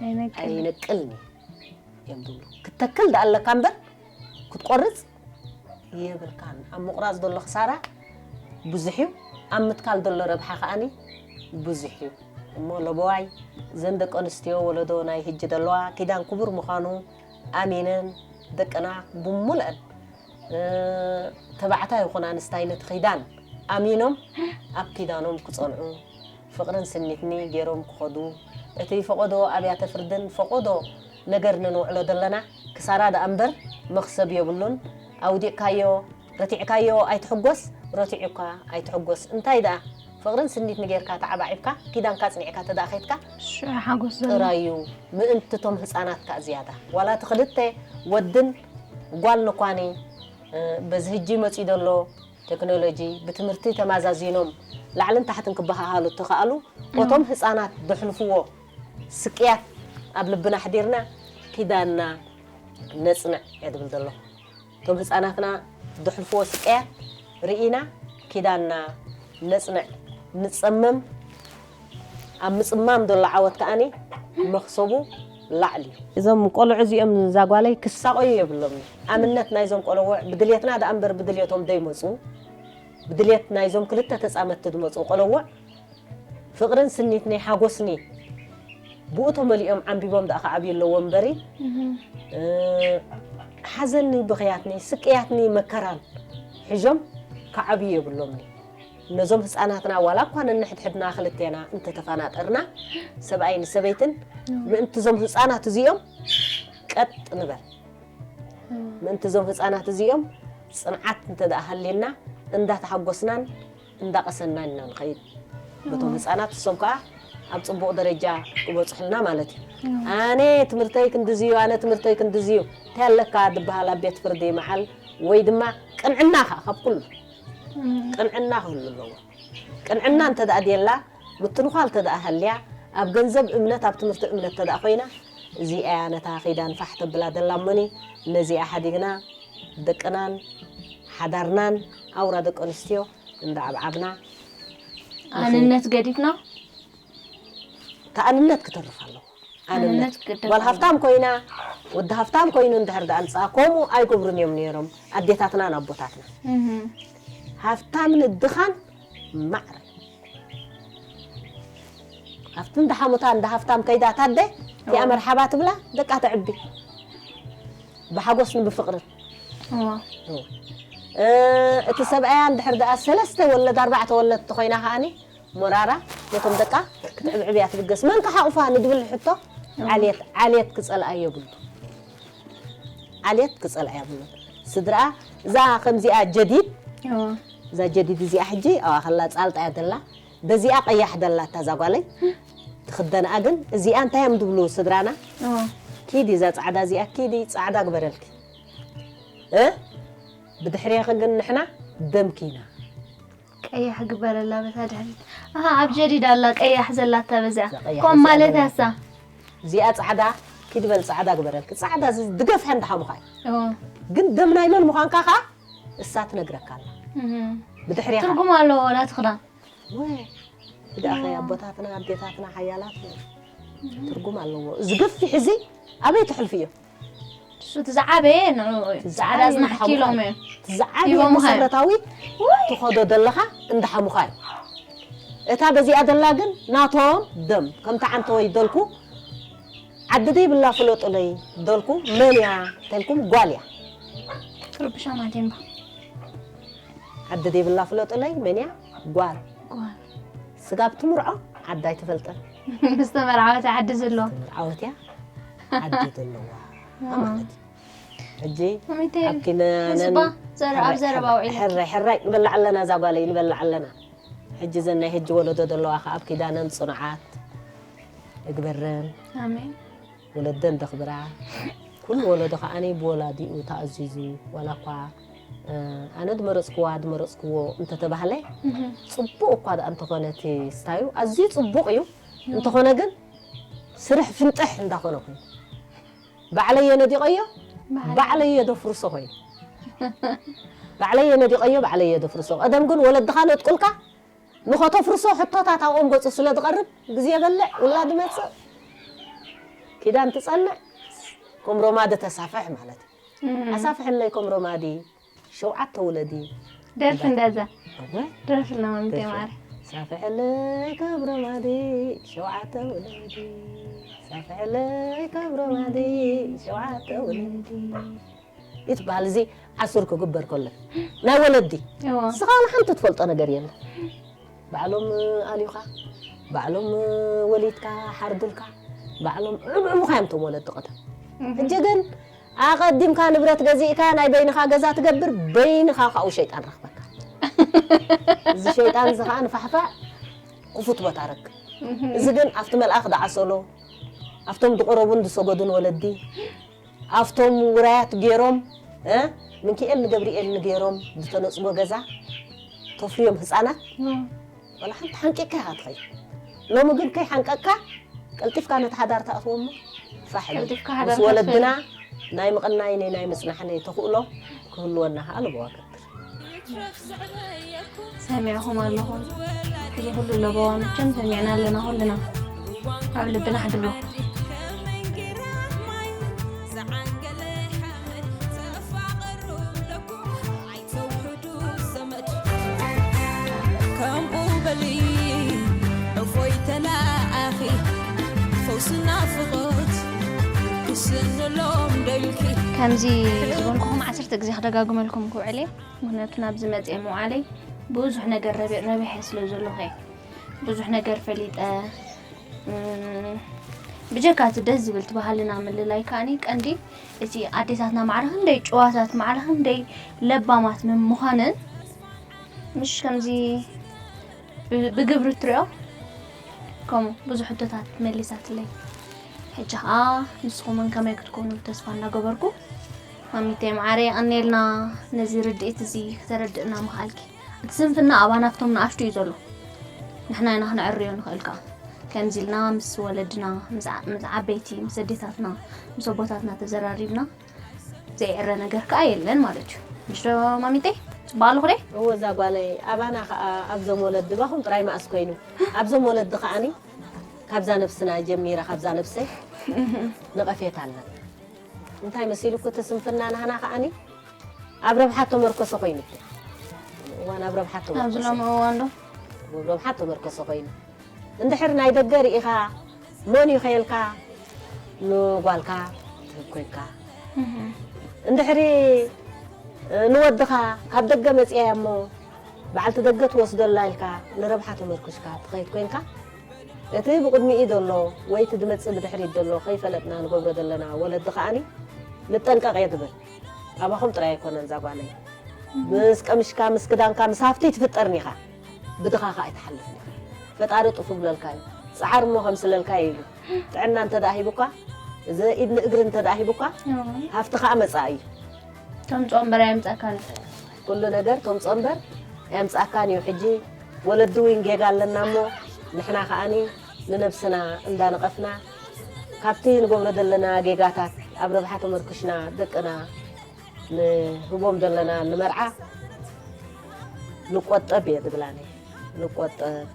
ኣይነቅልን። ኣይነቅልን እዮም ዝብሉ። ክትተክል ደኣ ኣለካ እምበር ክትቆርጽ የብልካን። ኣብ ምቑራጽ ዘሎ ክሳራ ብዙሕ እዩ፣ ኣብ ምትካል ዘሎ ረብሓ ከኣኒ ብዙሕ እዩ። እሞ ለበዋይ እዘን ደቂ ኣንስትዮ ወለዶ ናይ ህጂ ዘለዋ ኪዳን ክቡር ምዃኑ ኣሚነን ደቅና ብሙልአን እ፣ ተባዕታይ ይኹን ኣንስታይ ነቲ ኺዳን ኣሚኖም ኣብ ኪዳኖም ክጸንዑ፣ ፍቕርን ስኒትኒ ገይሮም ክኸዱ፣ እቲ ፈቐዶ ኣብያተ ፍርድን ፈቐዶ ነገር ነንውዕሎ ዘለና ክሳራ ደኣ እምበር መኽሰብ የብሉን። ኣውዲቕካዮ፣ ረቲዕካዮ ኣይትሕጎስ፣ ረቲዑካ ኣይትሕጎስ። እንታይ ደኣ ፍቕርን ስኒትኒ ጌርካ ተዓባዒብካ፣ ኪዳንካ ኣጽኒዕካ ተደኣ ኸይድካ፣ ሽዑ ሓጎስ ዘሎ። ጥራይ እዩ። ምእንቲ እቶም ህጻናት ከኣ ዝያዳ። ዋላ እቲ ክልተ ወድን ጓል ንኳኒ፣ እ፣ በዚ ህጂ መጺኡ ዘሎ ቴክኖሎጂ ብትምህርቲ ተማዛዚኖም ላዕልን ታሕትን ክበሃሃሉ እተኸኣሉ፣ እቶም ህጻናት ዘሕልፍዎ ስቅያት ኣብ ልብና ኣሕዲርና ኪዳንና ነጽንዕ እየ ዝብል ዘለኹ። እቶም ህጻናትና ዘሕልፍዎ ስቅያት ርኢና ኪዳንና ነጽንዕ፣ ንጸመም። ኣብ ምጽማም ዘሎ ዓወት ከኣኒ መኽሰቡ ላዕሊ እዩ። እዞም ቆልዑ እዚኦም እዛ ጓለይ ክሳቐዩ የብሎምን። ኣምነት ናይዞም ቆለውዕ ብድልየትና ደኣ እምበር ብድልየቶም ደይመጹ፣ ብድልየት ናይዞም ክልተ ተጻመድቲ ዝመጹ ቆለውዕ ፍቕርን ስኒትኒ ሓጎስኒ ብኡ ተመሊኦም ዓንቢቦም ደኣ ክዓብዩ ኣለዎ እምበሪ፣ እህ። እ፣ ሓዘኒ፣ ብኽያትኒ፣ ስቅያትኒ፣ መከራን ሒዞም ክዓብዩ የብሎምኒ። ነዞም ህጻናትና ዋላ እኳ ነንሕድሕድና ክልቴና እንተተፈናጠርና፣ ሰብኣይን ሰበይትን፣ እዎ። ምእንቲ እዞም ህጻናት እዚኦም ቀጥ ንበል። እዎ። ምእንቲ እዞም ህጻናት እዚኦም ጽንዓት እንተ ደኣ ሃልየና፣ እንዳተሓጎስናን እንዳቐሰናን ኢና ንኸይድ። በቶም እዎ። ህጻናት እሶም ከኣ ኣብ ጽቡቕ ደረጃ ክበጽሑልና ማለት እዩ። እዎ። ኣነ ትምህርተይ ክንድዚ እዩ፣ ኣነ ትምህርተይ ክንድዚ እዩ፣ እንታይ ኣለካ ድበሃል ኣብ ቤት ፍርዲ መዓል ወይ ድማ ቅንዕና ከኣ ካብ ኩሉ እም። ቅንዕና ክህሉ ኣለዎ። ቅንዕና እንተ ደኣ ድየላ፣ ምትንዃል እንተ ደኣ ሃልያ፣ ኣብ ገንዘብ እምነት፣ ኣብ ትምህርቲ እምነት እንተ ደኣ ኮይና፣ እዚኣ እያ ነታ ኺዳን ፋሕ ተብላ ደላ እሞኒ፣ ነዚኣ ሓዲግና ደቅናን ሓዳርናን ኣውራ ደቂ ኣንስትዮ እንዳዓብዓብና ኣንነት ገዲፍና? ተኣንነት ክተርፍ ኣለዎ። ኣንነት ኣንነት ክተርፍ ጓል ኣለዎ። ሃፍታም ኮይና፣ ወዲ ሃፍታም ኮይኑ እንድሕር ደኣ ኣምጽኣ፣ ከምኡ ኣይገብሩን እዮም ነይሮም ኣዴታትናን ኣቦታትና። እህ። ሃፍታምን ድኻን ማዕረ። ኣብቲ እንዳ ሓሙታ እንዳ ሃፍታም ከይዳ ታደ፣ እቲኣ እዎ። መርሓባ ትብላ፣ ደቃ ተዕቢ። ብሓጎስን ብፍቕርን። እዎ። እዎ። እ፣ እቲ ሰብኣያ እንድሕር ደኣ ሰለስተ ወለድ፣ ኣርባዕተ ወለድ ተኾይና ከኣኒ፣ ሞራራ ነቶም ደቃ ክትዕብዕብ እያ ትብገስ። መን ክሓቑፋ ንድብል ሕቶ፣ እዎ። ዓሌት፣ ዓሌት ክጸልኣ የብሉ። ዓሌት ክጸልኣ የብሉን። ስድራኣ፣ እዛ ከምዚኣ ጀዲድ፣ እዎ። እዛ ጀዲድ እዚኣ ሕጂ፣ ኣዋ፣ ከላ ጻልጣ እያ ደላ። በዚኣ ቀያሕ ደላታ እዛ ጓለይ። ትኽደንኣ ግን፣ እዚኣ እንታይ እዮም ድብሉ ስድራና? እዎ። ኪዲ እዛ ጻዕዳ እዚኣ፣ ኪዲ ጻዕዳ ግበረልኪ። እ? ብድሕሬኺ ግን ንሕና ደምኪና። ቀያሕ ግበረላ በታ ድሕሪት። ኣሃ፣ ኣብ ጀዲድ ኣላ ቀያሕ ዘላታ በዚኣ። እዛ ቀያሕ ከምኡ እዚኣ ማለት ዘላ። እያ እሳ። እዚኣ ጻዕዳ፣ ኪዲ በል ጻዕዳ ግበረልኪ። ጻዕዳ ዝ-፣ ድገፍሐ እንዳ ሓሙኻ እዩ። እዎ። ግን ደም ናይ መን ምዃንካ ኸዓ እሳ ትነግረካ ኣላ። እህ። ብድሕሪኻ። ትርጉም ኣለዎ ናቲ ክዳን። ወይ፣ ብድኣኸ ኣቦታትና፣ ኣዴታትና ሓያላት እዮም። ትርጉም ኣለዎ። እዚ ገፊሕ እዚ ኣበይ ተሕልፍዮ? እሱ እቲ ዝዓበየ ንዕኡ እዩ። እቲ ጻዕዳ ዝዓበየ ዝናሕኪ ኢሎም እዮም። እቲ ዝዓበየ ሂቦምኻ እዮም። መሰረታዊ ወይ። ትኸዶ ዘለኻ እንዳሓሙኻ እዩ። እታ በዚኣ ዘላ ግን ናቶም ደም፣ ከምቲ ዓንተወይ ደልኩ፣ ዓዲ ዘይብላ ፍለጡለይ ደልኩ፣ መን እያ ተልኩም፣ ጓል እያ። ክርብሻ ማለት እዩ። ዓዲ ዘይብላ ፍለጡለይ፣ መን እያ? ጓል። ጓል። ስጋብ ትምርዖ ዓዲ ኣይትፈልጥን። ምስ ተመርዓወት ዓዲ ዘሎ። ምስ ተመርዓወት እያ ዓዲ ዘለዋ ዋ። ማለት እዩ። ሕጂ ኣሚተይ ኣብ ኪነ ህዝባ ነን ዘረ-፣ ኣብ ዘረባ ውዒላ። ሕራይ፣ ሕራይ፣ ንበልዕ ኣለና፣ እዛ ጓለይ ንበልዕ ኣለና። ሕጂ ዘን ናይ ሕጂ ወለዶ ዘለዋ ኸዓ ኣብ ኪዳነን ጽኑዓት እግበረን። ኣሜን። ወለደን ደኽብራ። ኩሉ ወለዶ ከዓኒ ብወላዲኡ ተኣዚዙ፣ ዋላ እኳ፣ እ፣ ኣነ ድመረጽክዋ፣ ድመረጽክዎ እንተተባህለ፣ እህ። ጽቡቕ እኳ ደኣ እንተኾነ እቲ ስታዩ ኣዝዩ ጽቡቕ እዩ። እህ። እንተኾነ ግን ስርሕ ፍንጥሕ እንዳኾነ ኮይኑ። ባዕለየ ነዲቐዮ፣ ባዕለየ። ባዕለየ ደፍርሶ ኮይኑ። ባዕለየ ነዲቐዮ፣ ባዕለየ ደፍርሶ። ቀደም ግን ወለድኻ ነጥቁልካ፣ ንኸተፍርሶ ሕቶታት ኣብኦም ገጹ ስለ ዝቐርብ፣ ግዜ በልዕ፣ ውላድ መጽእ፣ ኪዳን ትጸንዕ፣ ከም ሮማዲ ተሳፍሕ ማለት እዩ። እም። ኣሳፍሕለይ ከም ሮማዲ፣ ሸውዓተ ውለዲ። ደርፊ እንዳዛ። እወ። ደርፊ ኣለና፣ ማሚተይ ደርፊ። ማሪ። ሳፍሕለይ ከም ሮማዲ፣ ሸውዓተ ውለዲ። ሳፍሕለይ ከም ሮማዲ፣ ሸውዓተ ውለዲ። ይትበሃል፣ እዚ ዓሱር ክግበር ከሎ ናይ ወለዲ። እዎ። ንስኻ ዋላ ሓንቲ ትፈልጦ ነገር የለን። ባዕሎም ኣልዩኻ፣ ባዕሎም ወሊድካ፣ ሓርዱልካ፣ ባዕሎም ዕብዕቡኻ እዮም እቶም ወለዲ ቀደም። እህ። ሕጂ ግን ኣቐዲምካ ንብረት ገዚእካ ናይ በይንኻ ገዛ ትገብር፣ በይንኻ ካብኡ ሸይጣን ረኽበካ። እዚ ሸይጣን እዚ ኸዓ ንፋሕፋሕ ክፉት ቦታ ረክብ። እህ። እዚ ግን ኣብቲ መልኣኽ ደዓሰሎ፣ ኣብቶም ዝቐረቡን ዝሰገዱን ወለዲ፣ ኣብቶም ውራያት ገይሮም፣ እ፣ ምንኪኤል ንገብርኤል ንገይሮም ዝተነጽጎ ገዛ ተፍርዮም ህጻናት፣ እም። ዋላ ሓንቲ ሓንቂቕካ ኢኻ ትኸይድ። ሎሚ ግን ከይሓንቀቕካ ቀልጢፍካ ነቲ ሓዳር ትኣትዎ እሞ ፋሕ ኢሉ። ቀልጢፍካ ሓዳር ምስ ወለድና ክትፈል። ናይ ምቕናይነይ ናይ ምጽናሕነይ ተኽእሎ ክህልወና ከኣ ለበዋ ገብር። ሰሚዕኹም ኣለኹም። እዚ ኩሉ ለበዋ መቸም ሰሚዕና ኣለና ኩልና። ኣብ ልብና ኣሕድሮ። ከምኡ በሊ እፎይ ተለኣኺ፣ ፈውሲ ናፍቖት ክስንሎም ደልኪ። ከምዚ ዝበልኩኹም ዓሰርተ ግዜ ክደጋግመልኩም ክውዕል እየ። ምኽንያቱ ናብዚ መፅየ ምውዓለይ ብዙሕ ነገር ረቢ-፣ ረቢሐ ስለ ዘለኹ እየ። ብዙሕ ነገር ፈሊጠ፣ እም፣ ብጀካ እቲ ደስ ዝብል እቲ ባህልና ምልላይ ከኣኒ ቀንዲ እቲ ኣዴታትና ማዕረ ክንደይ ጭዋታት፣ ማዕረ ክንደይ ለባማት ም-፣ ምዃነን፣ ምሽ ከምዚ ብ-፣ ብግብሪ እትሪኦ ከምኡ ብዙሕ ሕቶታት መሊሳትለይ። ሕጂ ኸኣ ንስኹም እውን ከመይ ክትኮኑ ተስፋ እናገበርኩ፣ ማሚተይ መዓረ የቐንየልና ነዚ ርድኢት እዚ ክተረድእና ምኽኣልኪ። እቲ ስንፍና ኣባና ኣብቶም ንኣሽቱ እዩ ዘሎ። ንሕና ኢና ክነዕርዮ ንኽእል ከኣ። ከምዚ ኢልና ምስ ወለድና፣ ምስ ዓ-፣ ምስ ዓበይቲ፣ ምስ ኣዴታትና፣ ምስ ኣቦታትና ተዘራሪብና ዘይዕረ ነገር ከኣ የለን ማለት እዩ። ምሽ ዶ ማሚተይ? ጽቡቕ ኣለኹ ዶ? እወ፣ እዛ ጓለይ፣ ኣባና ከኣ ኣብዞም ወለዲ ባኹም ጥራይ መኣስ ኮይኑ። ኣብዞም ወለዲ ከኣኒ ካብዛ ነብስና ጀሚራ፣ ካብዛ ነብሰይ ነቐፌታ ኣለና። እንታይ መሲሉኩ እቲ ስንፍና ናህና ከኣኒ ኣብ ረብሓ ተመርኮሰ ኮይኑ። እዋን ኣብ ረብሓ ኣብዚ ተመርኮሰ። ሎሚ እዋን ዶ? ኣብ ረብሓ ተመርኮሰ ኮይኑ። እንድሕር ናይ ደገ ርኢኻ፣ መን እዩ ከየልካ፣ ንጓልካ ትህብ ኮንካ። እህ። እንድሕሪ፣ እ፣ ንወድኻ ካብ ደገ መጽያ እሞ በዓልቲ ደገ ትወስደላ ኢልካ ንረብሓ ተመርኩሽካ ትኸይድ ኮንካ፣ እቲ ብቕድሚኡ ዘሎ ወይ እቲ ዝመጽእ ብድሕሪት ዘሎ ከይፈለጥና ንገብሮ ዘለና ወለዲ ከኣኒ ንጠንቀቕ እየ ዝብል። ኣባኹም ጥራይ ኣይኮነን እዛ ጓለይ። ምስ ቀምሽካ፣ ምስ ክዳንካ፣ ምስ ሃፍቲ ትፍጠርን ኢኻ። ብድኻ ከኣ ኣይትሓልፍን ኢኻ። ፈጣሪ ጡፍ ይብለልካ እዩ። ጸዓር እሞ ከምስለልካ እዩ ኢሉ። ጥዕና እንተ ደኣ ሂቡካ፣ እዚ ኢድ ንእግሪ እንተ ደኣ ሂቡካ፣ እዎ። ሃፍቲ ከኣ መጻኢ እዩ። ተምጽኦ እምበር ኣየምጻእካን እዩ። ኩሉ ነገር ተምጽኦ እምበር ኣየምጻእካን እዩ። ሕጂ ወለዲ እውን ጌጋ ኣለና እሞ፣ ንሕና ከኣኒ ንነብስና እንዳነቐፍና፣ ካብቲ ንገብሮ ዘለና ጌጋታት ኣብ ረብሓ ተመርኩሽና ደቅና ንህቦም ዘለና ንመርዓ ንቆጠብ እየ ዝብላኒ። ንቆጠብ፣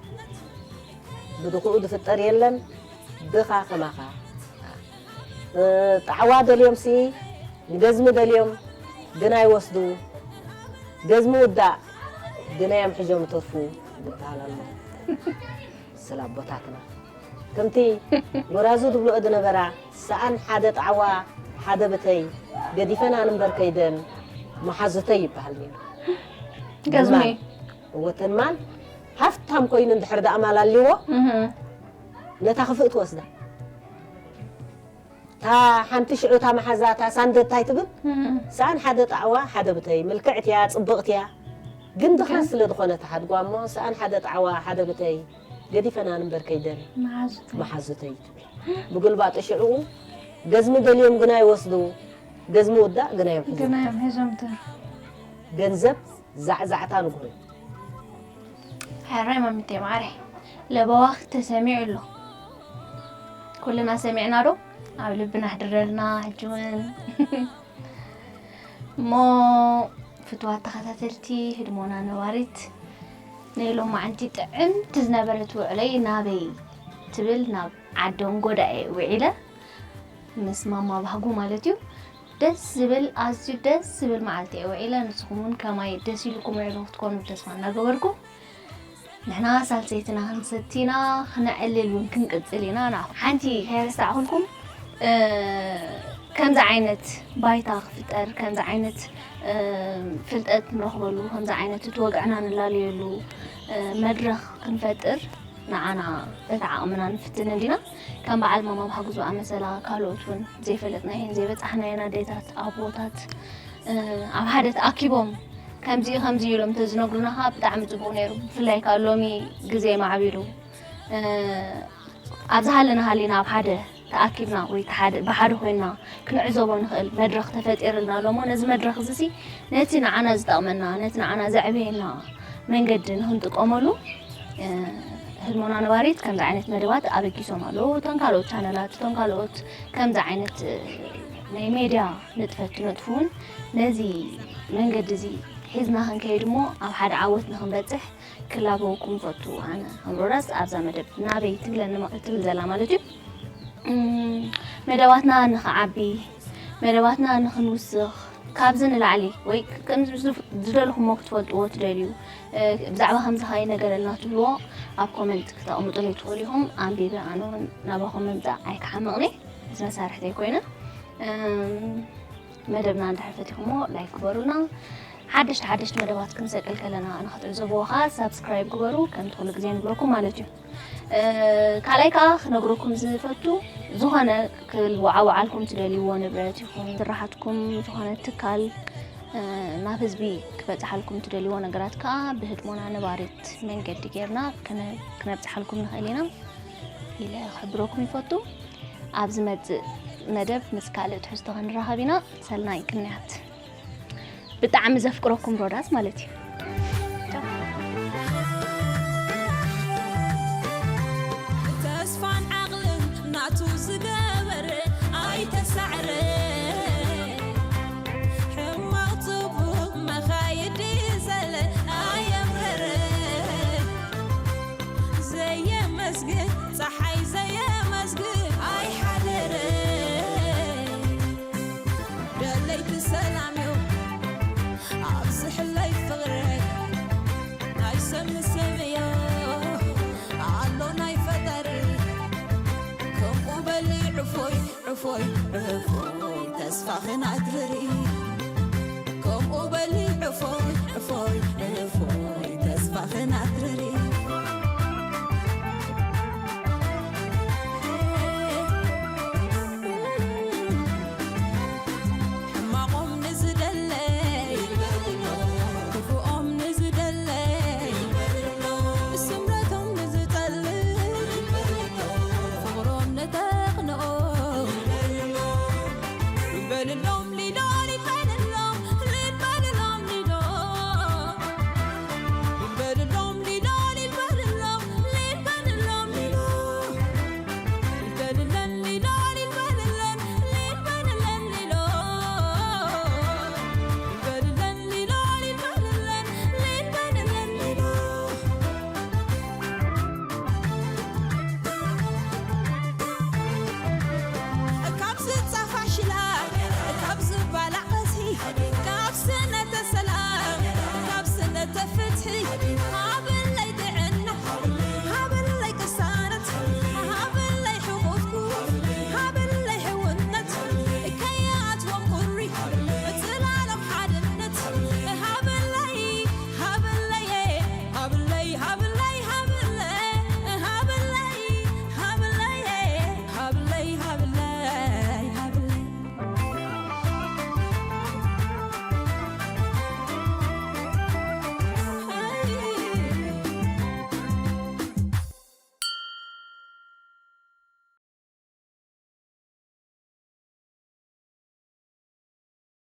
ብድኹኡ ዝፍጠር የለን፣ ድኻ ከማኻ። ጣዕዋ ደልዮም ሲ ንገዝሚ ደልዮም ግና ይወስዱ፣ ገዝሚ ውዳእ ግና እዮም ሒዞም ተርፉ ይበሃል ኣሎ። ስለ ኣቦታትና ከምቲ ጎራዙ ዝብልኦ ዝነበራ፣ ሰኣን ሓደ ጣዕዋ ሓደ ብተይ፣ ገዲፈና ንንበር ከይደን መሓዙተይ ይበሃል ነይሩ። ገዝሚ እወ፣ ተን ማል ሃፍታም ኮይኑ እንድሕር ደኣ ማል ኣልዎ፣ ነታ ክፍእ ትወስዳ። እታ ሓንቲ ሽዑ እታ መሓዛ እታ ሳንደት እንታይ ትብል? ሰኣን ሓደ ጣዕዋ ሓደ ብተይ፣ ምልክዕቲ እያ፣ ጽብቕቲ እያ። ግን ድኻ ስለ ዝኾነት ሓድጓ እሞ፣ ሰኣን ሓደ ጣዕዋ ሓደ ብተይ፣ ገዲፈና ንንበር ከይደን መሓዙተይ ትብል። ብግልባጡ ሽዑ ገዝሚ ደልዮም ግና ይወስዱ፣ ገዝሚ ውዳእ ግና እዮም ሒዞም። ግና እዮም ሒዞም ተርፉ። ገንዘብ ዛዕዛዕታ ንጉሆ እዩ። ሕራይ ማሚተይ ማዕረይ፣ ለበዋኺ ተሰሚዑ ኣሎ። ኩልና ሰሚዕና ዶ? ኣብ ልብና ኣሕድረልና። ሕጂ እውን እሞ ፍትዋት ተኸታተልቲ ህድሞና ነባሪት፣ ናይ ሎማዓንቲ ጥዕምቲ ዝነበረት ውዕለይ ናበይ ትብል ናብ ዓዶም ጎዳኤ ውዒለ፣ ምስ ማማ ባህጉ ማለት እዩ። ደስ ዝብል፣ ኣዝዩ ደስ ዝብል መዓልቲ እየ ውዒለ። ንስኹም እውን ከማይ ደስ ኢልኩም ውዕሎ ክትኮኑ ተስፋ እናገበርኩ፣ ንሕና ሳልሰይትና ክንሰቲ ኢና፣ ክነዕልል እውን ክንቅጽል ኢና። ንዓኹም ሓንቲ ከይረሳዕኩልኩም፣ እ፣ ከምዚ ዓይነት ባይታ ክፍጠር፣ ከምዚ ዓይነት፣ እ፣ ፍልጠት ንረኽበሉ፣ ከምዚ ዓይነት እቲ ወግዕና ንላለየሉ፣ እ፣ መድረኽ ክንፈጥር ንዓና በቲ ዓቕምና ንፍትን እንዲና። ከም በዓል ማማ ባህጉ ዝኣመሰላ ካልኦት እውን ዘይፈለጥናየን ዘይበጻሕናየን ኣዴታት፣ ኣቦታት፣ እ፣ ኣብ ሓደ ተኣኪቦም ከምዚ ከምዚ ኢሎም እንተዝነግሩና ከዓ ብጣዕሚ ጽቡቕ ነይሩ። ብፍላይ ከዓ ሎሚ ግዜ ማዕቢሉ፣ እ፣ ኣብ ዝሃለና ሃሊና ኣብ ሓደ ተኣኪብና ወይ ተሓደ-፣ ብሓደ ኮይንና ክንዕዘቦ ንኽእል መድረኽ ተፈጢርልና ኣሎ እሞ፣ ነዚ መድረኽ እዚ ሲ ነቲ ንዓና ዝጠቕመና፣ ነቲ ንዓና ዘዕብየና መንገዲ ንኽንጥቀመሉ፣ እ፣ ህድሞና ነባሪት ከምዚ ዓይነት መደባት ኣበጊሶም ኣለዉ። እቶም ካልኦት ቻነላት፣ እቶም ካልኦት ከምዚ ዓይነት፣ እ፣ ናይ ሜድያ ንጥፈት ትነጥፉ እውን ነዚ መንገዲ እዚ ሒዝና ክንከይድ እሞ ኣብ ሓደ ዓወት ንኽንበጽሕ ክላበወኩም ይፈቱ። ኣነ ከም ሮዳስ ኣብዛ መደብ ናበይ ትብለኒ ማ-፣ ትብል ዘላ ማለት እዩ። እም፣ መደባትና ንኽዓቢ፣ መደባትና ንኽንውስኽ፣ ካብዚ ንላዕሊ ወይ ከምዚ ዝፍ-፣ ዝደለኹሞ ክትፈልጥዎ ትደልዩ፣ እ፣ ብዛዕባ ከምዚ ኸኣ ይነገረልና ትብልዎ ኣብ ኮመንት ክተቕምጡለይ ትኽእሉ ኢኹም። ኣንቢበ ኣነ እውን ናባኹም ምምጻእ ኣይክሓምቕኒ፣ ምስ መሳርሕተይ ኮይነ። እም፣ መደብና እንድሕር ፈቲኹሞ ላይክ ግበሩልና። ሓደሽቲ ሓደሽቲ መደባት ክንሰቅል ከለና ንክትዕዘብዎ ከዓ ሳብስክራይብ ግበሩ፣ ከምቲ ኩሉ ግዜ ንብለኩም ማለት እዩ። እ፣ ካልኣይ ከዓ ክነግረኩም ዝፈቱ፣ ዝኾነ ክልወዓወዓልኩም ትደልይዎ ንብረት ይኹን ስራሓትኩም፣ ዝኾነ ትካል፣ እ፣ ናብ ህዝቢ ክበፅሓልኩም ትደልይዎ ነገራት ከዓ ብህድሞና ነባሪት መንገዲ ጌርና ክነ-፣ ክነብፅሓልኩም ንኽእል ኢና ኢለ ክሕብረኩም ይፈቱ። ኣብ ዝመፅእ መደብ ምስ ካልእ ትሕዝቶ ክንራኸብ ኢና። ሰናይ ቅንያት። ብጣዕሚ ዘፍቅረኩም ሮዳስ ማለት እዩ። ተስፋን ዓቕልን ናቱ ዝገበረ ኣይተሳዕረ፣ ሕማቕ ጽቡቕ መኻይዲ ዘለ ኣየምረረ። ዘየመስግን ጸሓይ ዘየመስግን ኣይሓደረ። ደለይቲ ሰላም እዮም ኣብዚ ሕለይ ፍቕረይ። ናይ ሰብ ንሰብ እዮ ኣሎ ናይ ፈጣሪ። ከምኡ በሊ ዕፎይ ዕፎይ ዕፎይ ተስፋኽን ኣድርሪ። ከምኡ በሊ ዕፎይ